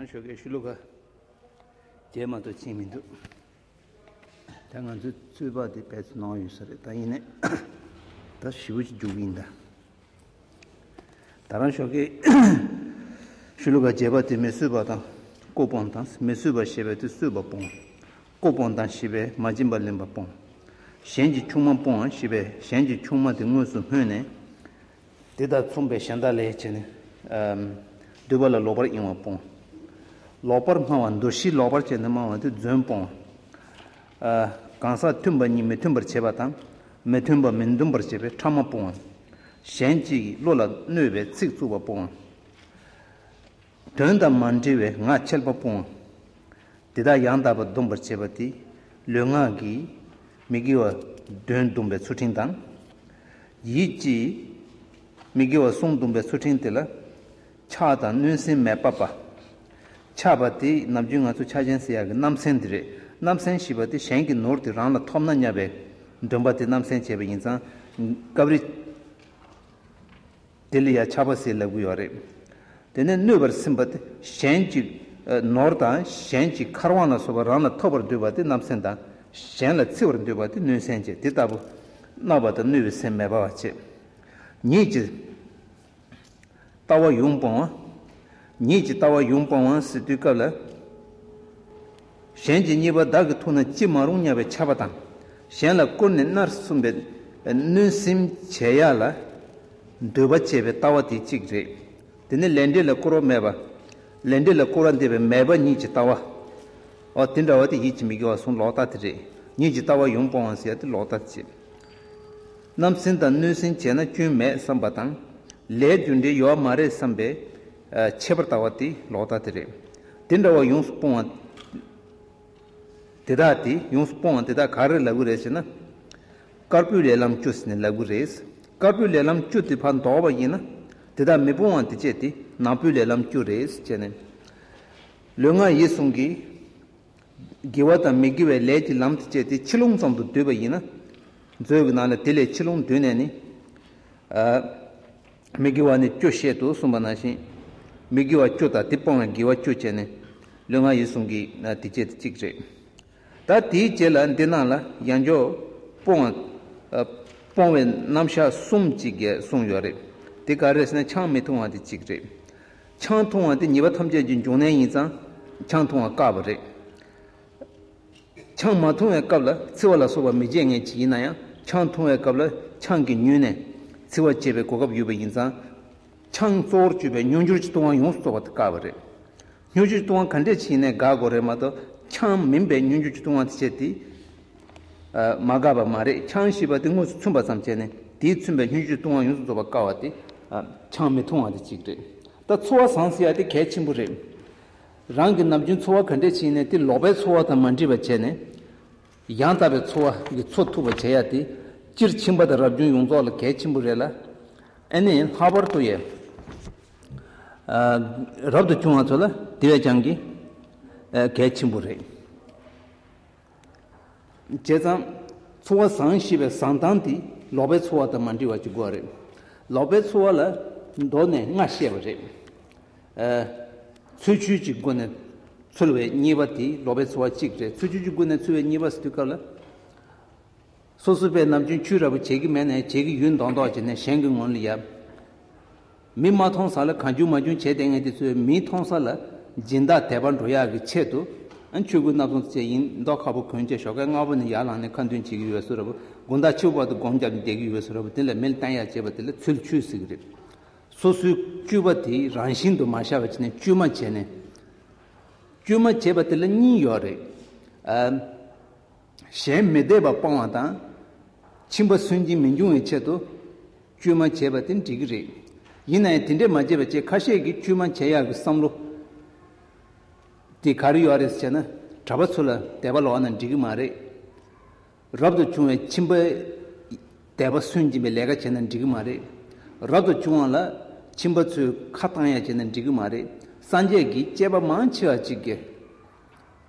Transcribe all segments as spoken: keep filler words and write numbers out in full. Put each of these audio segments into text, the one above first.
ཞོགས་ཀས་ཤུ་ལུ་ག་རྗེས་མ་གཏོགས་ཕྱིན་མི་འདུག་ད་ང་ཚོའི་ཚོད་དཔག་དེ་བེད་ནང་ཡོད་ས་རེད། ད་ཡིན་ནའི་ད་ཞིབ་པོ་ཅིག་རྒྱུག་གི་ཡིན་ད། ད་རང་ཞོགས་ཀས་ཤུ་ལུ་ག་རྗེས་དཔག་དེ་མི་གསོད་པ་དང་ལྐོག་སྤོང་དང་། མི་གསོད་པ་ཞེས་པ་དེ་གསོད་པ་སྤོང་། ལྐོག་སྤོང་དང་ཞེས་པས་མ་བྱིན་པ་ལེན་པ་སྤོང་། གཞན་གྱི་ཆུང་མ་སྤོང་ཞེས་པས་གཞན་གྱི་ཆུང་མ་དེ་དངོས་སུ་སྨོས་ནས། དེ་དང་མཚུངས་པའི་གཞན་དག་ལས་བྱས་ནས། ཨམ། འདོད་པ་ལ་ལོག་པར་གཡེང་བ་སྤོང་། ལོག་པར་སྨྲ་བ། འདུ་ཤེས་ལོག་པར་བྱས་ནས་སྨྲ་བ་དེ་རྫུན་སྤོང་བ། ཨ། གང་ཟག་མཐུན་པ་གཉིས་མི་མཐུན་པར་བྱེད་པ་དང་། མི་མཐུན་པ་མི་འདུམ་པར་བྱེད་པའི་ཕྲ་མ་སྤོང་བ། གཞན་གྱི་བློ་ལ་གནོད་པའི་ཚིག་རྩུབ་པ་སྤོང་བ། དོན་དང་མ་འབྲེལ་བའི་ངག་འཁྱལ་པ་སྤོང་བ། དེ་དག་ཡང་དག་པར་སྡོམ་པར་བྱེད་པ་དེ་ལུས་ངག་གིས་མི་དགེ་བ་བདུན་བསྡུམས་པའི་ཚུལ་ཁྲིམས་དང་། ཡིད་ཀྱིས་མི་དགེ་བ་གསུམ་བསྡུམས་པའི་ཚུལ་ཁྲིམས་དེ་ལ་ཆགས་དང་གནོད་སེམས་མེད་པ་པ། ཆགས་པ་དེ་ནམ་རྒྱུན་ང་ཚོ་ཆགས་ཞེན་ཟེར་ཡག་གི་རྣམ་སེམས་དེ་རེད། རྣམ་སེམས་ཞེས་པ་དེ་གཞན་གྱི་ནོར་དེ་རང་ལ་ཐོབ་ན་སྙམ་པའི་འདུན་པ་དེ་རྣམ་སེམས་བྱས་པ་ཡིན་ཙང་། སྐབས་རེ་དེ་ལ་ཡང་ཆགས་པ་ཟེར་ལབ་ཀྱི་ཡོད་རེད། དེ་ནས་གནོད་པར་སེམས་པ་དེ་གཞན་གྱི་ནོར་དང་གཞན་གྱི་འཁར་དབང་ལ་སོགས་པ་རང་ལ་ཐོབ་པར་འདོད་པ་དེ་རྣམ་སེམས་དང་། གཞན་ལ་འཚེ་བར་འདོད་པ་དེ་གནོད་སེམས་བྱས། དེ་ལྟ་བུ་གནོད་པ་དང་གནོད་པའི་སེམས་མེད་པ་བ་བྱེད། ཉིད་ཀྱི་ལྟ་བ་ཡོངས་སྤོང་བ། ཉིད་ཀྱི་ལྟ་བ་ཡོངས་སྤོང་བ་ཟེར་དུས་སྐབས་ལ། གཞན་གྱི་རྙེད་པ་བདག་གིས་ཐོབ་ན་ཅི་མ་རུང་སྙམ་པའི་ཆགས་པ་དང་། གཞན་ལ་བསྐུར་ནས་མནར་གསུམ་པའི་གནོད་སེམས་བྱེད་ཡག་ལ་འདོད་པ་བྱེད་པའི་ལྟ་བ་དེ་གཅིག་རེད། དེ་ནི་ལས་འབྲས་ལ་བསྐུར་བ་མེད་པ། ལས་འབྲས་ལ་བསྐུར་བ་འདེབས་པའི་མེད་པ་ཉིད་ཀྱི་ལྟ་བ། འོ་དེ་འདྲ་བ་དེ་ཡིད་ཀྱི་མི་དགེ་བ་གསུམ་ལོག་ལྟ་དེ་རེད། ཉིད་ཀྱི་ལྟ་བ་ཡོངས་སྤོང་བ་ཟེར་ཡག་དེ་ལོག་ལྟ་དེ་བྱེད། རྣམ་སེམས་དང་གནོད་སེམས་བྱས་ན་སྐྱོན་མེད་བསམ་པ་དང་། ལས་རྒྱུ་འབྲས་ཡོད་མ་རེད་བསམ་པའི་ཆད་པར་ལྟ་བ་དེ་ལོག་ལྟ་དེ་རེད། དེ་འདྲ་བ་ཡོངས་སུ་སྤོང་བ་དེ་དག་དེ་ཡོངས་སུ་སྤོང་བ་དེ་དག་ག་རེ་ལབ་ཀྱི་རེད་ཟེར་ན། དཀར་པོའི་ལས་ལམ་བཅུ་ཟེར་ནས་ལབ་ཀྱི་རེད། དཀར་པོའི་ལས་ལམ་བཅུ་དེ་ཕར་འདོགས་པ་ཡིན་ན། དེ་དག་མི་སྤོང་བ་དེ་བཅས་དེ་ནག་པོའི་ལས་ལམ་བཅུ་རེད་ཟེར་ནས། ལུས་ངག་ཡིད་གསུམ་གྱི་དགེ་བ་དང་མི་དགེ་བའི་ལས་ཀྱི་ལམ་དེ་བཅས་དེ་ཕྱི་ལོང་ཙམ་དུ་བསྡུས་པ་ཡིན་ན། མཛོད་ཀྱི་ནང་ལ་དེ་ལས་ཕྱི་ལོང་བསྡུས་ནས་ནི། ཨ། མི་དགེ་བ་ནི་བཅུ་བཤད་དོ་གསུངས་པ་ནང་བཞིན། མི་དགེ་བ་བཅུ་དང་དེ་སྤོང་བའི་དགེ་བ་བཅུ་བྱས་ནས། ལུས་ངག་ཡིད་གསུམ་གྱི་དེ་བཅས་དེ་གཅིག་རེད། ད་དེའི་རྗེས་ལ་འདི་ནང་ལ་ཡང་འཇོག་སྤོང་བ། ཨ། སྤོང་བའི་རྣམ་གཞག་གསུམ་གཅིག་གིས་གསུངས་ཡོད་རེད། དེ་ག་རེ་ཟེར་ན་ཆང་མི་འཐུང་བ་དེ་གཅིག་རེད། ཆང་འཐུང་བ་དེ་ཉེས་པ་ཐམས་ཅད་ཀྱི་འབྱུང་གནས་ཡིན་ཙང་ཆང་འཐུང་བ་བཀག་པ་རེད། ཆང་མ་འཐུང་བའི་སྐབས་ལ་འཚེ་བ་ལ་སོགས་པ་མི་བྱེད་མཁན་ཅིག་ཡིན་ན་ཡང་། ཆང་འཐུང་བའི་སྐབས་ལ་ཆང་གིས་མྱོས་ནས་འཚེ་བ་བྱེད་པའི་གོ་སྐབས་ཡོད་པ་ཡིན་ཙང་། ཆང་གཙོ་བོར་གྱུར་པའི་སྨྱོ་འགྱུར་གྱི་ལྟུང་བ་ཡོངས་སུ་རྫོགས་པ་དེ་བཀག་པ་རེད། སྨྱོ་འགྱུར་གྱི་ལྟུང་བ་ག་འདྲས་ཅིག་ཡིན་ནའི་དགག་དགོས་རེད་མ་གཏོགས། ཆང་མིན་པའི་སྨྱོ་འགྱུར་གྱི་ལྟུང་བ་དེ་བྱས་ཏེ། ཨ། མ་དགག་པ་མ་རེད། ཆང་ཞེས་པ་དེ་དངོས་སུ་མཚོན་པ་ཙམ་བྱས་ནས་དེས་མཚོན་པའི་སྨྱོ་འགྱུར་གྱི་ལྟུང་བ་ཡོངས་སུ་རྫོགས་པ་བཀག་པ་དེ། ཨ། ཆང་མི་འཐུང་བ་དེ་གཅིག་རེད། ད་ཚོར་བ་བཟང་ཟེར་ཡ་དེ་གལ་ཆེན་པོ་རེད། རང་གི་ནམ་རྒྱུན་ཚོར་བ་ག་འདྲས་ཅིག་ཡིན་ནའི་དེ་ལོག་པའི་ཚོར་བ་དང་མ་འདྲེས་པ་བྱས་ནས། ཡང་དག་པའི་ཚོར་བ་གི་ཚོར་ཐུབ་པ་བྱེད་ཡ་དེ་སྤྱིར་ཁྱིམ་པ་དང་རབ་བྱུང་ཡོངས་རྫོགས་ལ་གལ་ཆེན་པོ་རེད་ལ། ཨ་ནི་ལྷག་པར་དུ་ཡང་། ཨ། རབ་ཏུ་བྱུང་བ་ཚོ་ལ་དེ་བས་ཀྱང་གི། ཨ། གལ་ཆེན་པོ་རེད། བྱས་ཙང་། ཚོར་བ་བཟང་ཞེས་པའི་བཟང་སྟངས་དེ་ལོག་པའི་ཚོར་བ་དང་མ་འདྲེས་པ་ཅིག་དགོས་པ་རེད། ལོག་པའི་ཚོར་བ་ལ་མདོ་ནས་ལྔ་བཤད་པ་རེད། ཨ། ཚུལ་འཆོས་ཀྱི་སྒོ་ནས་ཚོལ་བའི་གཉིས་པ་དེ་ལོག་པའི་ཚོར་བ་གཅིག་རེད། ཚུལ་འཆོས་ཀྱི་སྒོ་ནས་ཚོལ་བའི་གཉིས་པ་ཟེར་དུས་སྐབས་ལ། སོ་སོ་པས་ནམ་རྒྱུན་ཆོས་འདྲ་པོ་བྱེད་ཀྱི་མེད་ནའི་བྱེད་ཀྱི་ཡོད་མདོག་མདོག་བྱས་ནས་གཞན་གྱི་ངོ་ལ་ཡ། མི་མ་མཐོང་ས་ལ་གང་བྱུང་མང་བྱུང་བྱས་བསྡད་མཁན་དེ་ཚོས་མི་མཐོང་ས་ལ་སྦྱིན་བདག་དད་པ་འགྲོ་ཡག་གི་ཆེད་དུ། ཨ། ཆོས་གོས་སྣ་ཚོགས་བཅས་ཡིན་མདོག་ཁ་པོ་གོན་བྱས་ཞོགས་ཀས་སྔ་པོ་ནས་ཡར་ལངས་ནས་ཁ་འདོན་བྱེད་ཀྱི་ཡོད་བཟོ་འདྲ་པོ། དགོང་དག་ཕྱི་པོ་བར་དུ་སྒོམ་བརྒྱབ་ནས་བསྡད་ཀྱི་ཡོད་བཟོ་འདྲ་པོ། དེ་ལ་མི་ལ་བསྟན་ཡག་བྱེད་པ་དེ་ལ་ཚུལ་འཆོས་ཟེར་གྱི་རེད། སོ་སོའི་སྤྱོད་པ་དེ་རང་བཞིན་དུ་མ་ཤར་བ་བྱས་ནས་བཅོས་མ་བྱས་ནས། བཅོས་མ་བྱས་པ་དེ་ལ་གཉིས་ཡོད་རེད། ཨ། གཞན་མི་དད་པ་སྤང་བ་དང་། ཁྱིམ་པ་སུན་འབྱིན་མི་འབྱུང་བའི་ཆེད་དུ་བཅོས་མ་བྱས་པ་དེ་འགྲིག་གི་རེད། ཡིན་ན་ཡང་དེ་འདྲས་མ་བྱས་པ་བཅས་ཁ་ཤས་ཀྱིས་བཅོས་མ་བྱས་ཡག་གི་བསམ་བློ་དེ་ག་རེ་ཡོད་རེད་ཟེར་ན། གྲྭ་པ་ཚོ་ལ་དད་པ་ལོག་ན་འགྲིག་གི་མ་རེད། རབ་ཏུ་བྱུང་བའི་ཁྱིམ་པའི་དད་པ་སུན་འབྱིན་པའི་ལས་ཀ་བྱས་ན་འགྲིག་གི་མ་རེད། རབ་ཏུ་བྱུང་བ་ལ་ཁྱིམ་པ་ཚོས་ཁ་བཏང་ཡག་བྱས་ན་འགྲིག་གི་མ་རེད། སངས་རྒྱས་ཀྱིས་སྐྱེས་པ་མང་ཆེ་བ་ཅིག་གིས།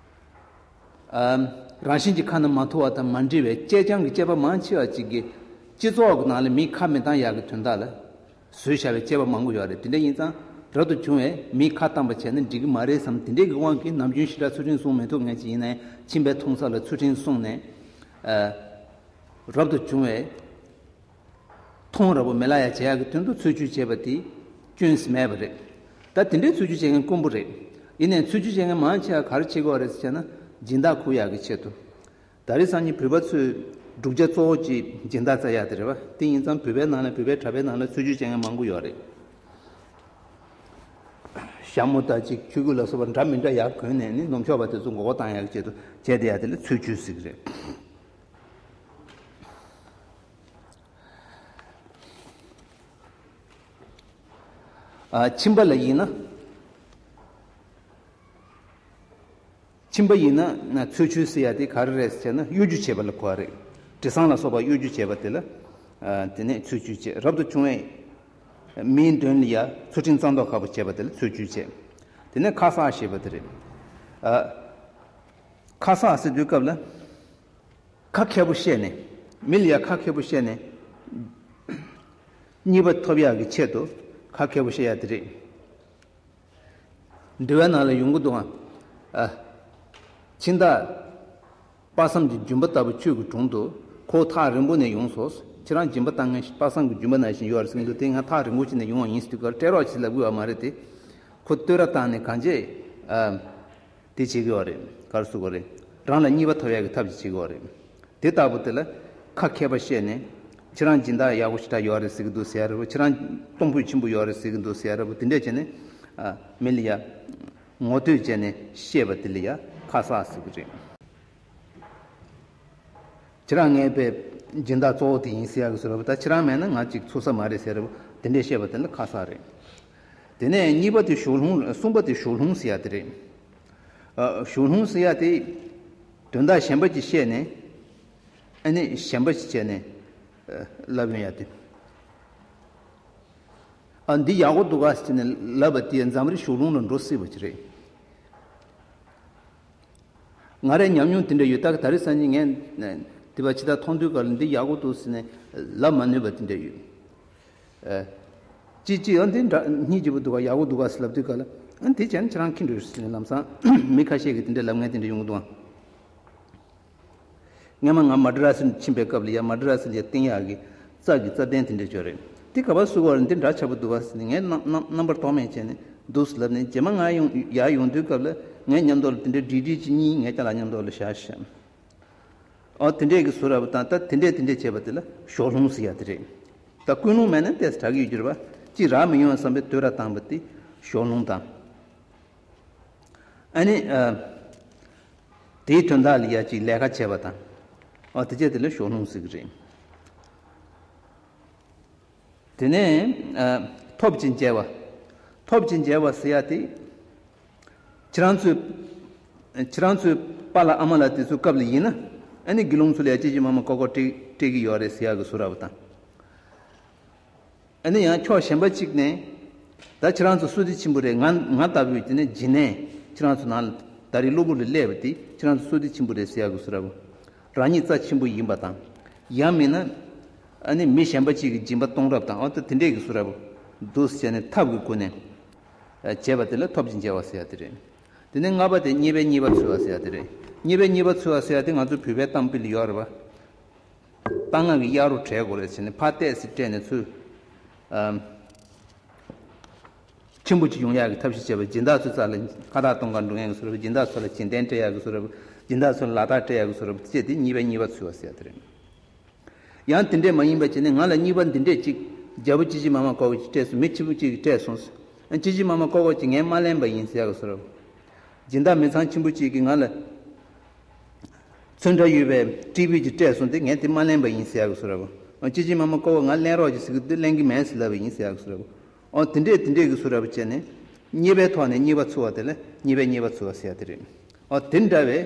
ཨ། རང་བཞིན་གྱིས་ཁ་ན་མ་ཐོ་བ་དང་མ་འདྲེས་པའི་སྐྱེས་སྦྱངས་ཀྱི་སྐྱེས་པ་མང་ཆེ་བ་ཅིག་གིས་སྤྱི་ཚོགས་ཀྱི་ནང་ལ་མིས་ཁ་མི་བཏང་ཡག་གི་དོན་དག་ལ་བཟོས་བཞག་པའི་སྐྱེས་པ་མང་པོ་ཡོད་རེད། དེ་འདྲ་ཡིན་ཙང་ རབ་ཏུ་བྱུང་བས་མིས་ཁ་བཏང་པ་བྱས་ན་འགྲིག་གི་མ་རེད་བསམ། དེ་འདྲའི་གི་དབང་གིས་ནམ་རྒྱུན་ཞེ་དྲག་ཚུལ་ཁྲིམས་སྲུང་མི་ཐུབ་མཁན་ཅིག་ཡིན་ནའི་ཁྱིམ་པའི་མཐོང་ས་ལ་ཚུལ་ཁྲིམས་སྲུང་ནས། ཨ། རབ་ཏུ་བྱུང་བས་མཐོང་རབ་མི་ལ་ཡ་བྱེད་ཡག་གི་དོན་དུ་ཚུལ་འཆོས་བྱས་པ་དེ་སྐྱོན་མེད་པ་རེད། ད་དེ་འདྲའི་ཚུལ་འཆོས་བྱེད་མཁན་དཀོན་པོ་རེད། ཡིན་ནའི་ཚུལ་འཆོས་བྱེད་མཁན་མང་ཆེ་བ་ག་རེ་བྱེད་དགོས་རེད་ཟེར་བྱས་ན། སྦྱིན་བདག་ཁུར་ཡག་གི་ཆེད་དུ། ད་རེས་སང་ཉིན་བོད་པ་ཚོས་བསྒྲུབ་བྱ་གཙོ་བོ་གཅིག་སྦྱིན་བདག་བཙལ་ཡག་དེ་རེད་བ། དེ་ཡིན་ཙང་བོད་པའི་ནང་ལ་བོད་པའི་གྲྭ་པའི་ནང་ལ་ཚུལ་འཆོས་བྱེད་མཁན་མང་པོ་ཡོད་རེད། ཞྭ་མོ་དང་གཅིག་ཆོས་གོས་ལ་སོགས་པ་འདྲ་མི་འདྲ་ཡག་གོན་ནས་ནི་ནོར་ཕྱོགས་པ་དེ་ཚོ་མགོ་སྐོར་བཏང་ཡག་གི་ཆེད་དུ་བྱས་བསྡད་ཡག་དེ་ལ་ཚུལ་འཆོས་ཟེར་གི་རེད། ཨ། ཁྱིམ་པ་ལ་ཡིན་ན། ཁྱིམ་པ་ཡིན་ན་ཚུལ་འཆོས་ཟེར་ཡ་དེ་ག་རེ་རེད་ཟེར་ན། གཡོ་སྒྱུ་བྱེད་པ་ལ་གོ་བ་རེད། དྲི་བཟང་ལ་སོགས་པ་གཡོ་སྒྱུ་བྱེད་པ་དེ་ལ། ཨ། དེ་ནས་ཚུལ་འཆོས་བྱེད། རབ་ཏུ་བྱུང་བའི་མིའི་མདུན་ལ་ཡ་ཚུལ་ཁྲིམས་གཙང་མདོག་ཁ་པོ་བྱེད་པ་དེ་ལ་ཚུལ་འཆོས་བྱེད། དེ་ནས་ཁ་གསག་ཞེས་པ་དེ་རེད། ཨ། ཁ་གསག་ཟེར་དུས་སྐབས་ལ། ཁ་མཁས་པོ་བཤད་ནས། མི་ལ་ཡ་ཁ་མཁས་པོ་བཤད་ནས། གཉིས་པ་ཐོབ་ཡག་གི་ཆེད་དུ་ཁ་མཁས་པོ་བཤད་ཡག་དེ་རེད། འདུལ་བའི་ནང་ལ་ཡོང་གི་འདུག་ཨ། ཨ། ཁྱིམ་བདག་དཔག་བསམ་གྱི་སྦྱིན་པ་ལྟ་བུ་ཁྱོད་ཀྱི་དྲུང་དུ་ཁོ་ཐག་རིང་པོ་ནས་ཡོང་སོང་། ཁྱེད་རང་སྦྱིན་པ་བཏང་མཁན་ཞིག་དཔག་བསམ་གྱི་སྦྱིན་པ་ནང་བཞིན་ཡོད་རེད་ཟེར་གྱི་འདུག་དེ་ང་ཐག་རིང་པོ་ཞིག་ནས་ཡོང་བ་ཡིན་ཟེར་དུས་སྐབས་སྤྲད་རོགས་ཞེས་ལབ་དགོས་པ་མ་རེད་དེ། ཁོ་བསྟོད་ར་བཏང་ནས་གང་བྱས། ཨ། དེ་བྱེད་ཀྱི་ཡོད་རེད། ག་རེ་ཟེར་དགོས་རེད། རང་ལ་གཉིས་པ་ཐོབ་ཡག་གི་ཐབས་ཅིག་བྱེད་ཀྱི་ཡོད་རེད། དེ་ལྟ་བུ་དེ་ལ་ཁ་མཁས་པ་བཤད་ནས། ཁྱེད་རང་སྦྱིན་བདག་ཡག་པོ་ཞེ་དྲག་ཡོད་རེད་ཟེར་གྱི་འདུག་ཟེར་ཡ་རེད་བ། ཁྱེད་རང་གཏོང་ཕོད་ཆེན་པོ་ཡོད་རེད་ཟེར་གྱི་འདུག་ཟེར་ཡ་རེད་བ། དེ་འདྲས་བྱས་ནས། ཨ། མི་ལ་ཡ་ངོ་བསྟོད་བྱས་ནས་བཤད་པ་དེ་ལ་ཡ་ཁ་གསག་ཟེར་གྱི་རེད། ཁྱེད་རང་ངའི་པའི་སྦྱིན་བདག་གཙོ་བོ་དེ་ཡིན་ཟེར་ཡག་གི་བཟོ་འདྲ་བོ། ད་ཁྱེད་རང་མེད་ན་ང་ཅིག་ཚུགས་ས་མ་རེད་ཟེར་བ་དེ་འདྲས་བཤད་པ་དེ་ལ་ཁ་གསག་རེད། དེ་ནས་གཉིས་པ་དེ་ཞོགས་ལྷུང་། གསུམ་པ་དེ་ཞོགས་ལྷུང་ཟེར་ཡག་དེ་རེད། ཨ། ཞོགས་ལྷུང་ཟེར་ཡག་དེ་དོན་དག་གཞན་པ་ཅིག་བཤད་ནས། ཨ་ནི་གཞན་པ་ཅིག་བྱས་ནས། ཨ། ལབ་ཡོང་ཡག་དེ། ཨ། འདི་ཡག་པོ་འདུག་ག་ཟེར་ནས་ལབ་པ་དེ་འཛམ་རི་ཞོགས་ལྷུང་ལ་འགྲོ་སྲིད་པ་ཅིག་རེད། ང་རའི་ཉམས་མྱོང་དེ་འདྲ་ཡོད། ད་ད་རེས་སང་ཉིན་ངས་དེ་བ་ཅི་ད་མཐོང་དུས་ག་ལ་འདི་ཡག་པོ་འདུག་ཟེར་ནས་ལབ་མ་ནུས་པ་དེ་འདྲ་ཡོད། ཨ། ཅི་ཅི་ཡང་འདི་འདྲ་སྙིང་རྗེ་པོ་འདུག་ག་ཡག་པོ་འདུག་ག་ཟེར་ལབ་དུས་ག་ལ། ཨ། འདི་བྱས་ན་ཁྱེད་རང་ཁྱི་འགྲོ་ཟེར་ནས་ལམ་སང་མི་ཁ་ཤས་ཀྱིས་དེ་འདྲ་ལབ་མཁན་དེ་འདྲ་ཡོང་གི་འདུག་ཨང་། སྔན་མ་ང་མ་ཌི་ར་སི་ཕྱིན་པའི་སྐབས་ལ་ཡ། མ་ཌི་ར་སི་ལ་ཡ་བསྟན་ཡག་གི་རྩ་གི་རྩ་རྟེན་དེ་འདྲ་ཅིག་ཡོད་རེད། དེ་ག་པར་བསུ་བར་འདི་འདྲ་ཆགས་པོ་འདུག་བ་ཟེར་ནས་ངས་རྣམ་རྣམ་རྣམ་པར་རྟོག་མེད་བྱས་ནས་འདུག་ཟེར་ལབ་ནས། རྗེས་མ་ང་ཡོང་ཡར་ཡོང་དུས་སྐབས་ལ་ངའི་མཉམ་དུ་ལ་དེ་འདྲའི་བྲིས་བྲིས་ཅིག་གཉིས་ངའི་ཅ་ལག་མཉམ་དུ་ལ་བཞག་ཤག་ཨོ། དེ་འདྲས་ཀྱི་བཟོ་འདྲ་བོ་དང་། ད་དེ་འདྲས་དེ་འདྲས་བྱས་པ་དེ་ལ་ཞོགས་ལྷུང་ཟེར་ཡག་དེ་རེད། ད་ཀུན་སློང་མེད་ན་ཏོག་ཙམ་དྲག་གི་ཡོད་རྒྱུ་རེད་བ། ཅིག་རག་མི་ཡོང་བསམ་པའི་བསྟོད་ར་བཏང་པ་དེ་ཞོགས་ལྷུང་དང་། ཨ་ནི། ཨ། དེའི་དོན་དག་ལ་ཡ་ཅིག་ལས་ཀ་བྱས་པ་དང་། ཨ། དེ་བྱས་དེ་ལ་ཞོགས་ལྷུང་ཟེར་གི་རེད། དེ་ནས། ཨ། ཐོབ་ཅིང་མཇལ་བ། ཐོབ་ཅིང་མཇལ་བ་ཟེར་ཡ་དེ། ཁྱེད་རང་ཚོའི། ཁྱེད་རང་ཚོའི་པཱ་ལགས་ཨ་མ་ལགས་དེ་ཚོའི་སྐབས་ལ་ཡིན་ན། ཨ་ནི་དགེ་སློང་ཚོ་ལ་ཡ་ཅི་ཅི་མ་མ་ཀོ་ཀོ་སྤྲད་སྤྲད་གི་ཡོད་རེད་ཟེར་ཡག་གི་བཟོ་འདྲ་བོ་དང་། ཨ་ནི་ཡང་ཕྱོགས་གཞན་པ་གཅིག་ནས། ད་ཁྱེད་རང་ཚོ་བསོད་བདེ་ཆེན་པོ་རེད། ང་ང་ལྟ་བུའི་དེ་ནས་སྦྱིན་ནས་ཁྱེད་རང་ཚོ་ནང་ལ་ད་རེས་གློ་བུར་ལ་སླེབས་པ་དེ་ཁྱེད་རང་ཚོ་བསོད་བདེ་ཆེན་པོ་རེད་ཟེར་ཡག་གི་བཟོ་འདྲ་བོ། རང་ཉིད་རྩ་ཆེན་པོ་ཡིན་པ་དང་། ཡང་མིན་ན། ཨ་ནི་མི་གཞན་པ་གཅིག་གི་སྦྱིན་པ་གཏོང་རབས་དང་། ཨོ་ད་དེ་འདྲས་ཀྱི་བཟོ་འདྲ་བོ་འདུག་ཟེར་ནས་ཐབས་ཀྱི་སྒོ་ནས་བྱས་པ་དེ་ལ་ཐོབ་ཅིང་མཇལ་བ་ཟེར་ཡ་དེ་རེད། དེ་ནས་ལྔ་པ་དེ་གཉིས་པའི་གཉིས་པ་འཚོལ་བ་ཟེར་ཡ་དེ་རེད། གཉིས་པའི་གཉིས་པ་འཚོལ་བ་ཟེར་ཡ་དེ་ང་ཚོ་བོད་པའི་གཏམ་དཔེ་ལ་ཡོད་རེད་པ། རྟ་རྔ་གི་གཡག་རོ་བྲལ་དགོས་རེད་ཟེར་ནས་ཕར་ཏོག་ཙམ་སྤྲད་ནས་ཚུར། ཨམ། ཆེན་པོ་ཅིག་ཡོང་ཡག་གི་ཐབས་ཤེས་བྱས་པ། སྦྱིན་བདག་ཚོའི་རྩ་ལ་ཁ་བཏགས་གཏོང་གར་འགྲོ་མཁན་གྱི་བཟོ་འདྲ་བོ། སྦྱིན་བདག་ཚོ་ལ་སྦྱིན་ལྡན་སྤྲད་ཡག་གི་བཟོ་འདྲ་བོ། སྦྱིན་བདག་ཚོ་ལ་ལག་རྟགས་སྤྲད་ཡག་གི་བཟོ་འདྲ་བོ། དེ་བྱས་དེ་གཉིས་པའི་གཉིས་པ་འཚོལ་བ་ཟེར་ཡ་དེ་རེད། ཡང་དེ་འདྲས་མ་ཡིན་པ་བྱས་ནས་ང་ལ་གཉིས་པ་འདི་འདྲས་ཅིག་རྒྱལ་པོ་ཅི་ཅི་མ་མ་ཀོ་ཀོ་ཅིག་སྤྲད་སོང་། མི་ཆེན་པོ་ཅིག་གིས་སྤྲད་སོང་། ཅི་ཅི་མ་མ་ཀོ་ཀོ་ཅིག་ངས་མ་ལེན་པ་ཡིན་ཟེར་ཡག་གི་བཟོ་འདྲ་བོ། སྦྱིན་བདག་མི་ཚང་ཆེན་པོ་ཅིག་གིས་ང་ལ་ཚོན་ཁྲ་ཡོད་པའི་ཊི་བི་ཅིག་སྤྲད་སོང་། དེ་ངས་དེ་མ་ལེན་པ་ཡིན་ཟེར་ཡག་གི་བཟོ་འདྲ་བོ། ཅི་ཅི་མ་མ་ཀོ་ཀོ་ང་ལེན་རོགས་ཅིག་ཟེར་གི་འདུག་ལེན་གི་མེད་ཟེར་ལབ་པ་ཡིན་ཟེར་ཡག་གི་བཟོ་འདྲ་བོ། ཨོ་དེ་འདྲས་དེ་འདྲས་ཀྱི་བཟོ་འདྲ་བོ་བྱས་ནས་གཉིས་པའི་ཐོག་ནས་གཉིས་པ་འཚོལ་བ་དེ་ལ་གཉིས་པའི་གཉིས་པ་འཚོལ་བ་ཟེར་ཡ་དེ་རེད། ཨོ་དེ་འདྲ་བའི་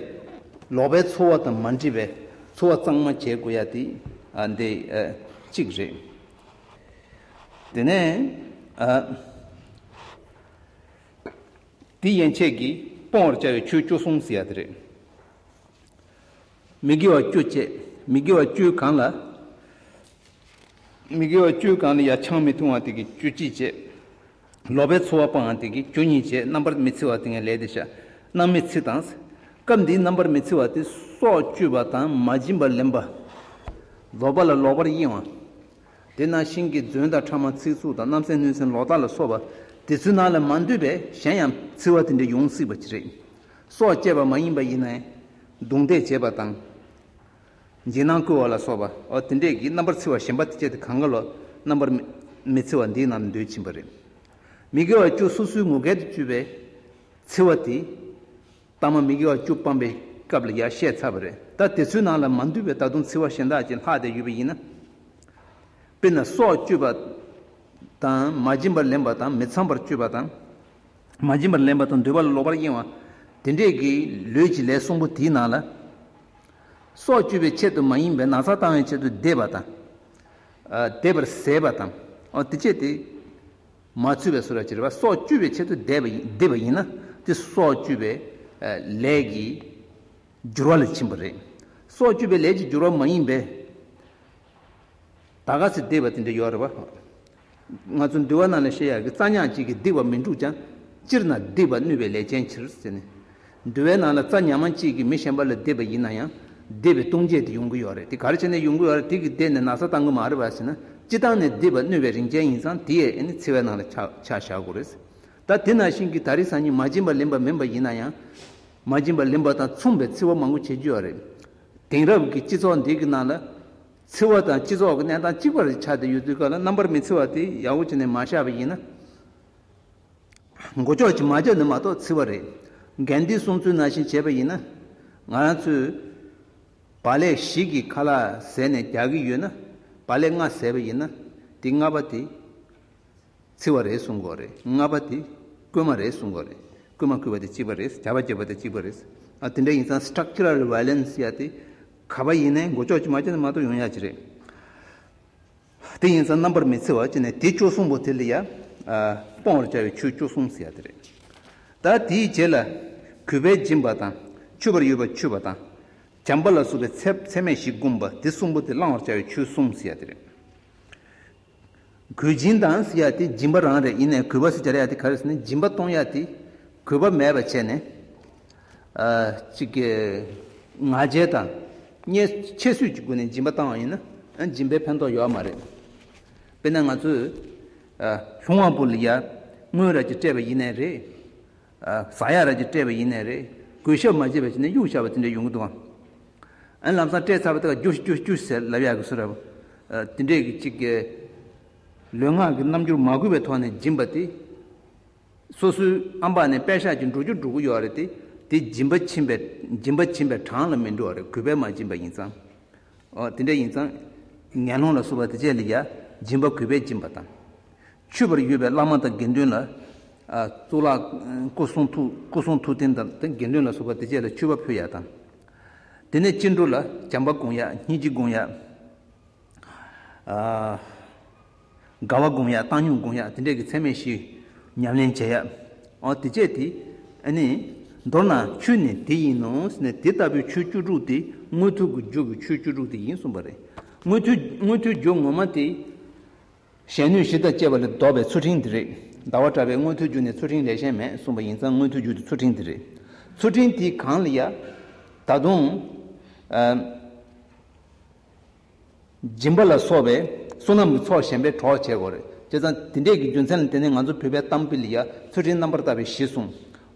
ལོག་པའི་འཚོལ་བ་དང་མ་འདྲེས་པའི་འཚོལ་བ་གཙང་མ་བྱེད་དགོས་ཡ་དེ། ཨ། འདི། ཨ། གཅིག་རེད། དེ་ནས། ཨ། དེ་ཡན་ཆད་ཀྱིས་སྤོང་བར་བྱ་བའི་ཆོས་བཅུ་གསུངས་ཟེར་ཡ་དེ་རེད། མི་དགེ་བ་བཅུ་བཅས། མི་དགེ་བ་བཅུའི་སྒང་ལ། མི་དགེ་བ་བཅུའི་སྒང་ལ་ཡ་ཆང་མི་འཐུང་བ་དེ་གིས་བཅུ་གཅིག་བྱས། ལོག་པའི་ཚོར་བ་སྤངས་ཏེ་གི་རྒྱུ་གཉིས་བྱས། རྣམ་པར་མི་འཚེ་བ་དེ་ངས་ལས་དེ་བྱ། རྣམ་མི་འཚེ་དང་། སྐབས་འདིའི་རྣམ་པར་མི་འཚེ་བ་དེ་སྲོག་གཅོད་པ་དང་མ་བྱིན་པར་ལེན་པ། ལོག་པ་ལ་ལོག་པར་གཡེང་བ། དེ་ནང་བཞིན་གྱི་རྫུན་དང་ཕྲ་མ་ཚིག་རྩུབ་དང་རྣམ་སེམས་གནོད་སེམས་ལོག་ལྟ་ལ་སོགས་པ་དེ་ཚོའི་ནང་ལ་མ་འདུས་པའི་གཞན་ཡང་འཚེ་བ་དེ་འདྲ་ཡོང་སྲིད་པ་ཅིག་རེད། སྲོག་བཅད་པ་མ་ཡིན་པ་ཡིན་ནའི་རྡུང་རྡེག་བྱེད་པ་དང་། འཇིགས་སྣང་བསྐུལ་བ་ལ་སོགས་པ། འོ་དེ་འདྲས་ཀྱི་རྣམ་པར་འཚེ་བ་གཞན་པ་དེ་བཅས་དེ་གང་ག་ལོ་རྣམ་པར་མི་མི་འཚེ་བ་འདིའི་ནང་དུ་འདུས་ཕྱིན་པ་རེད། མི་དགེ་བ་བཅུ་སོ་སོའི་ངོ་སྐལ་དུ་གྱུར་པའི་འཚེ་བ་དེ། ལྟ་མ་མི་དགེ་བ་བཅུ་སྤངས་པའི་སྐབས་ལ་ཡར་བཤད་ཚར་བ་རེད། ད་དེ་ཚོའི་ནང་ལ་མ་འདུས་པའི་ད་དུང་འཚེ་བ་གཞན་དག་ཅིག་ལྷག་བསྡད་ཡོད་པ་ཡིན་ན། དཔེར་ན་སྲོག་གཅོད་པ་དང་མ་བྱིན་པར་ལེན་པ་དང་མི་ཚངས་པར་སྤྱོད་པ་དང་། མ་བྱིན་པར་ལེན་པ་དང་འདོད་པ་ལ་ལོག་པར་གཡེང་བ། དེ་འདྲས་ཀྱི་ལུས་ཀྱི་ལས་གསུམ་པོ་དེའི་ནང་ལ། སྲོག་གཅོད་པའི་ཆེད་དུ་མ་ཡིན་པའི་ན་ཚ་བཏང་བའི་ཆེད་དུ་བཟླས་པ་དང་། ཨ། བཟླས་པར་ཟད་པ་དང་། ཨ། དེ་བཅས་དེ། མ་ཚུད་པའི་བཟོ་འདྲ་ཅིག་རེད་པ། སྲོག་གཅོད་པའི་ཆེད་དུ་བཟླས་པ་ཡིན་བཟླས་པ་ཡིན་ན་དེ་སྲོག་གཅོད་པའི་ཨ་ལས་ཀྱི་འགྱུར་བ་ལ་ཕྱིན་པ་རེད། སྲོག་གཅོད་པའི་ལས་ཀྱི་འགྱུར་བ་མ་ཡིན་པས། ད་ག་ཚོད་བཟླས་པ་དེ་འདྲ་ཡོད་རེད་པ། ང་ཚོ་འདུལ་བ་ནང་ལ་བཤད་ཡག་གི་རྩྭ་ཉག་གཅིག་གིས་སྡིག་པ་མི་འཁྲུགས་ཀྱང་། སྤྱིར་ན་སྡིག་པ་གནོད་པའི་ལས་ཅན་ཕྱིར་ཟེར་ནས། འདུལ་བའི་ནང་ལ་རྩྭ་ཉག་མ་གཅིག་གིས་མི་གཞན་པ་ལ་བཟླས་པ་ཡིན་ན་ཡང་། བཟླས་པའི་ལྟུང་བྱེད་དེ་ཡོང་གི་ཡོད་རེད། དེ་ག་རེ་བྱས་ནས་ཡོང་གི་ཡོད་རེད། དེ་གིས་བཟླས་ནས་ན་ཚ་བཏང་གི་མ་རེད་པ་ཟེར་ན། སྤྱིར་བཏང་ནས་སྡིག་པ་གནོད་པའི་རིགས་ཅན་ཡིན་ཙང་དེ་ཡས་ཨ་ནི་འཚེ་བའི་ནང་ལ་ཆ་ཆ་བཞག་དགོས་རེད། ད་དེ་ནང་བཞིན་གྱི་ད་རེས་སང་ཉིན་མ་བྱིན་པ་ལེན་པ་མིན་པ་ཡིན་ན་ཡང་། མ་བྱིན་པ་ལེན་པ་དང་མཚུངས་པའི་འཚེ་བ་མང་པོ་བྱེད་རྒྱུ་ཡོད་རེད། དེང་རབས་ཀྱི་སྤྱི་ཚོགས་འདི་གི་ནང་ལ། འཚེ་བ་དང་སྤྱི་ཚོགས་ཀྱི་གནས་སྟངས་གཅིག་པ་རེ་ཆགས་བསྡད་ཡོད་དུས་སྐབས་ལ་རྣམ་པར་མི་འཚེ་བ་དེ་ཡག་པོ་བྱས་ནས་མ་བཞག་པ་ཡིན་ན། མགོ་ལྕོག་ཅིག་མ་བརྒྱབ་ན་མ་གཏོགས་འཚེ་བ་རེད། གན་དྷིའི་གསུང་ཚུལ་ནང་བཞིན་བྱས་པ་ཡིན་ན། ང་རང་ཚོས་བག་ལེབ་བཞི་གི་ཁ་ལག་བཟས་ནས་རྒྱག་གི་ཡོད་ན། བག་ལེབ་ལྔ་བཟས་པ་ཡིན་ན། དེ་ལྔ་པ་དེ་འཚེ་བ་རེད་གསུང་གི་ཡོད་རེད། ལྔ་པ་དེ་རྐུན་མ་རེད་གསུང་གི་ཡོད་རེད། རྐུན་མ་རྐུས་པ་དེ་གཅིག་པ་རེད། ཇག་པ་བྱས་པ་དེ་གཅིག་པ་རེད། ཨ། དེ་འདྲ་ཡིན་ཙང་structural violence ཡ་དེ་ག་པ་ཡིན་ནའི་མགོ་ལྕོག་ཅིག་མ་བརྒྱབ་ན་མ་གཏོགས་ཡོང་ཡ་ཅིག་རེད། དེ་ཡིན་ཙང་རྣམ་པར་མི་འཚེ་བ་བྱས་ནས་དེ་བཅུ་གསུམ་པོ་དེ་ལ་ཡ། ཨ། སྤོང་བར་བྱ་བའི་ཆོས་བཅུ་གསུམ་ཟེར་ཡ་དེ་རེད། ད་དེའི་རྗེས་ལ་གུས་པས་སྦྱིན་པ་དང་མཆོད་པར་འོས་པ་མཆོད་པ་དང་། བྱམས་པ་ལ་སོགས་པའི་ཚད་ཚད་མེད་བཞི་བསྒོམ་པ་དེ་གསུམ་པོ་དེ་བླང་བར་བྱ་བའི་ཆོས་གསུམ་ཟེར་ཡ་དེ་རེད། གུས་སྦྱིན་དང་ཟེར་ཡ་དེ་སྦྱིན་པ་རང་རེད། ཡིན་ནའི་གུས་པ་ཟེར་རྒྱག་ཡ་དེ་ག་རེ་ཟེར་ན་སྦྱིན་པ་གཏོང་ཡ་དེ་གུས་པ་མེད་པ་བྱས་ནས། ཨ། གཅིག་གི་ང་རྒྱལ་དང་། ཆེད་བཟོས་ཀྱི་སྒོ་ནས་སྦྱིན་པ་བཏང་བ་ཡིན་ན་སྦྱིན་པའི་ཕན་ཐོགས་ཡོད་མ་རེད། དཔེར་ན་ང་ཚོས། ཨ། ལྷུང་བ་པོ་ལ་ཡ་དངུལ་ར་ཅིག་སྤྲད་པ་ཡིན་ནའི་རེད། ཨ། ཟ་ཡག་ར་ཅིག་སྤྲད་པ་ཡིན་ནའི་རེད། གུས་ཞབས་མ་བྱས་པ་བྱས་ནས་གཡུག་བཞག་པ་དེ་འདྲ་ཡོང་གི་འདུག་ཨང་། ཨ་ནི་ལམ་སང་སྤྲད་ཚར་བ་དེ་ག་རྒྱུགས་རྒྱུགས་རྒྱུགས་ཟེར་ལབ་ཡག་གི་བཟོ་འདྲ། ཨ། དེ་འདྲས་ཀྱི་གཅིག་གི་ལུས་ངག་གི་རྣམ་འགྱུར་མ་གོས་པའི་ཐོག་ནས་སྦྱིན་པ་དེ། སོ་སོའི་ཨམ་བག་ནས་པད་ཤག་ཅིག་འགྲོ་རྒྱུ་འགྲོ་གི་ཡོད་རེད་དེ། དེ་སྦྱིན་པ་ཕྱིན་པའི་སྦྱིན་པ་ཕྱིན་པའི་གྲངས་ལ་མི་འགྲོ་བ་རེད། གུས་པས་མ་སྦྱིན་པ་ཡིན་ཙང་། ཨོ། དེ་འདྲ་ཡིན་ཙང་། ངན་སློང་ལ་སོགས་པ་དེ་བཅས་ལ་ཡ་སྦྱིན་པ་གུས་པས་སྦྱིན་པ་དང་། མཆོད་པར་འོས་པའི་བླ་མ་དང་དགེ་འདུན་ལ། ཨ། གཙུག་ལག་སྐུ་གསུང་ཐུགས་སྐུ་གསུང་ཐུགས་རྟེན་དང་དགེ་འདུན་ལ་སོགས་པ་དེ་བཅས་ལ་མཆོད་པ་ཕུལ་ཡ་དང་། དེ་ནས་སྐྱེ་འགྲོ་ལ་བྱམས་པ་སྒོམ་ཡ། སྙིང་རྗེ་སྒོམ་ཡ། ཨ། དགའ་བ་སྒོམ་ཡ། བཏང་སྙོམས་སྒོམ་ཡ། དེ་འདྲས་ཀྱི་ཚད་མེད་བཞི་ཉམས་ལེན་བྱེད་ཡ། ཨོ། དེ་བཅས་དེ། ཨ་ནི། མདོར་ན་ཆོས་ནི་དེ་ཡིན་ནོ་ཟེར་ནས་དེ་ལྟ་བུའི་ཆོས་བཅུ་དྲུག་དེ་དངོས་མཐུན་གྱི་རྒྱུ་གི་ཆོས་བཅུ་དྲུག་དེ་ཡིན་གསུངས་པ་རེད། དངོས་མཐུན་དངོས་མཐུན་རྒྱུ་ངོ་མ་དེ། གཞན་གནོད་གཞི་དང་བཅས་པ་ལས་ལྡོག་པའི་ཚུལ་ཁྲིམས་དེ་རེད། ཟླ་བ་གྲགས་པས་དངོས་མཐུན་རྒྱུ་ནི་ཚུལ་ཁྲིམས་ལས་གཞན་མེད་གསུངས་པ་ཡིན་ཙང་དངོས་མཐུན་རྒྱུ་དེ་ཚུལ་ཁྲིམས་དེ་རེད། ཚུལ་ཁྲིམས་དེ་གང་ལ་ཡ། ད་དུང་། ཨ། སྦྱིན་པ་ལ་སོགས་པའི་བསོད་ནམས་ཀྱི་ཚོགས་གཞན་པས་གྲོགས་བྱེད་དགོས་རེད། བྱས་ཙང་དེ་འདྲས་ཀྱི་རྒྱུ་མཚན་ལ་བརྟེན་ནས་ང་ཚོ་བོད་པའི་གཏམ་དཔེ་ལ་ཡ་ཚུལ་ཁྲིམས་རྣམ་པར་དག་པའི་གཞི་བཟུང་།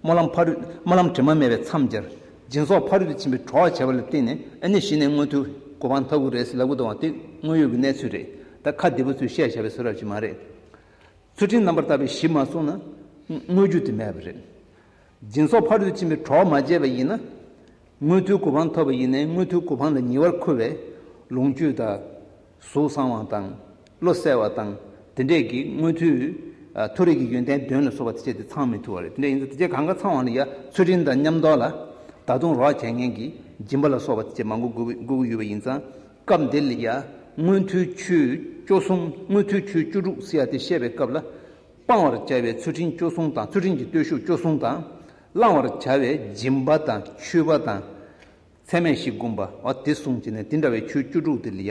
སྨོན་ལམ་ཕ་རོལ་སྨོན་ལམ་དྲི་མ་མེད་པས་མཚམས་སྦྱར། སྦྱིན་སོགས་ཕ་རོལ་ཏུ་ཕྱིན་པའི་གྲོགས་བྱས་པ་ལ་བརྟེན་ནས་ཨ་ནི་གཞི་ནས་དངོས་མཐུན་གོ་འཕང་ཐོབ་ཀྱི་རེད་ཟེར་ལབ་ཀྱི་འདུག་བ། དེ་དངོས་ཡོད་ཀྱི་གནས་ཚུལ་རེད། ད་ཁ་བདེ་པོ་ཚོས་བཤད་བཞག་པའི་བཟོ་འདྲ་ཅིག་མ་རེད། ཚུལ་ཁྲིམས་རྣམ་པར་དག་པའི་གཞི་མ་བཟུང་ན། དངོས་རྒྱུ་དེ་མེད་པ་རེད། སྦྱིན་སོགས་ཕ་རོལ་ཏུ་ཕྱིན་པའི་གྲོགས་མ་བྱས་པ་ཡིན་ན། དངོས་མཐུན་གོ་འཕང་ཐོབ་པ་ཡིན་ནའི་དངོས་མཐུན་གོ་འཕང་ལ་ཉེ་བར་མཁོ་བའི་ལོངས་སྤྱོད་དང་། གཟུགས་བཟང་བ་དང་། བློ་གསལ་བ་དང་། དེ་འདྲས་ཀྱི་དངོས་མཐུན། ཨ། མཐོ་རིས་ཀྱི་ཡོན་ཏན་བདུན་ལ་སོགས་པ་དེ་བཅས་དེ་ཚང་མི་ཐུབ་པ་རེད། དེ་འདྲས་ཡིན་ཙང་དེ་བཅས་གང་ག་ཚང་བ་ལ་ཡ་ཚུལ་ཁྲིམས་དང་མཉམ་དུ་ལ་ད་དུང་རོགས་བྱེད་མཁན་གྱི་སྦྱིན་པ་ལ་སོགས་པ་དེ་བཅས་མང་པོ་དགོས་དགོས་ཀྱི་ཡོད་པ་ཡིན་ཙང་། སྐབས་འདི་ལ་ཡ་དངོས་མཐུན་ཆོས་བཅུ་གསུམ། དངོས་མཐུན་ཆོས་བཅུ་དྲུག་ཟེར་ཡ་དེ་བཤད་པའི་སྐབས་ལ། སྤང་བར་བྱ་བའི་ཚུལ་ཁྲིམས་བཅུ་གསུམ་དང་། ཚུལ་ཁྲིམས་ཀྱི་བརྟུལ་ཞུགས་བཅུ་གསུམ་དང་། བླང་བར་བྱ་བའི་སྦྱིན་པ་དང་མཆོད་པ་དང་། ཚད་མེད་བཞི་བསྒོམ་པ། འོ་དེ་གསུངས་བྱས་ནས་དེ་འདྲ་བའི་ཆོས་བཅུ་དྲུག་དེ་ལ་ཡ།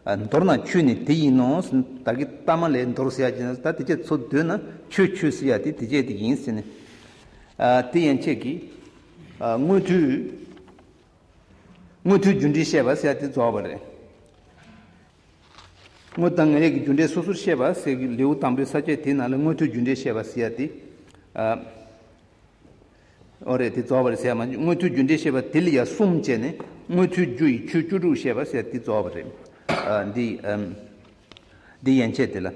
མདོར་ན་ཆོས་ནི་དེ་ཡིན་ནོ། ད་གི་ལྟ་མ་ལས་མདོར་ཟེར་ཡ་ཅིག་ན་ད་དེ་ཅད་ཚོ་འདོད་ན་ཆོས་ཆོས་ཟེར་ཡ་དེ་དེ་ཅད་དེ་ཡིན་ཟེར་ནས། དེ་ཡན་ཆད་ཀྱི་དངོས་ཐོས། དངོས་ཐོས་རྒྱུ་འབྲས་བཤད་པ་ཟེར་ཡ་དེ་རྫོགས་པ་རེད། དངོས་དང་ངེས་ལེགས་ཀྱི་རྒྱུ་འབྲས་སོ་སོར་བཤད་པ་ཟེར་གྱི་ལེའུ་དང་པོའི་ས་བཅད་དེའི་ནང་ལ་དངོས་ཐོས་རྒྱུ་འབྲས་བཤད་པ་ཟེར་ཡ་དེ། ཨོ་རེད། དེ་རྫོགས་པ་རེད་ཟེར་ཡ་མ། དངོས་ཐོས་རྒྱུ་འབྲས་བཤད་པ་དེ་ལ་ཡ་གསུམ་བྱས་ནས་དངོས་ཐོས་རྒྱུ་ཡི་ཆོས་བཅུ་དྲུག་བཤད་པ་ཟེར་ཡ་དེ་རྫོགས་པ་རེད། འདི་འདི་ཡན་ཆད་དེ་ལ།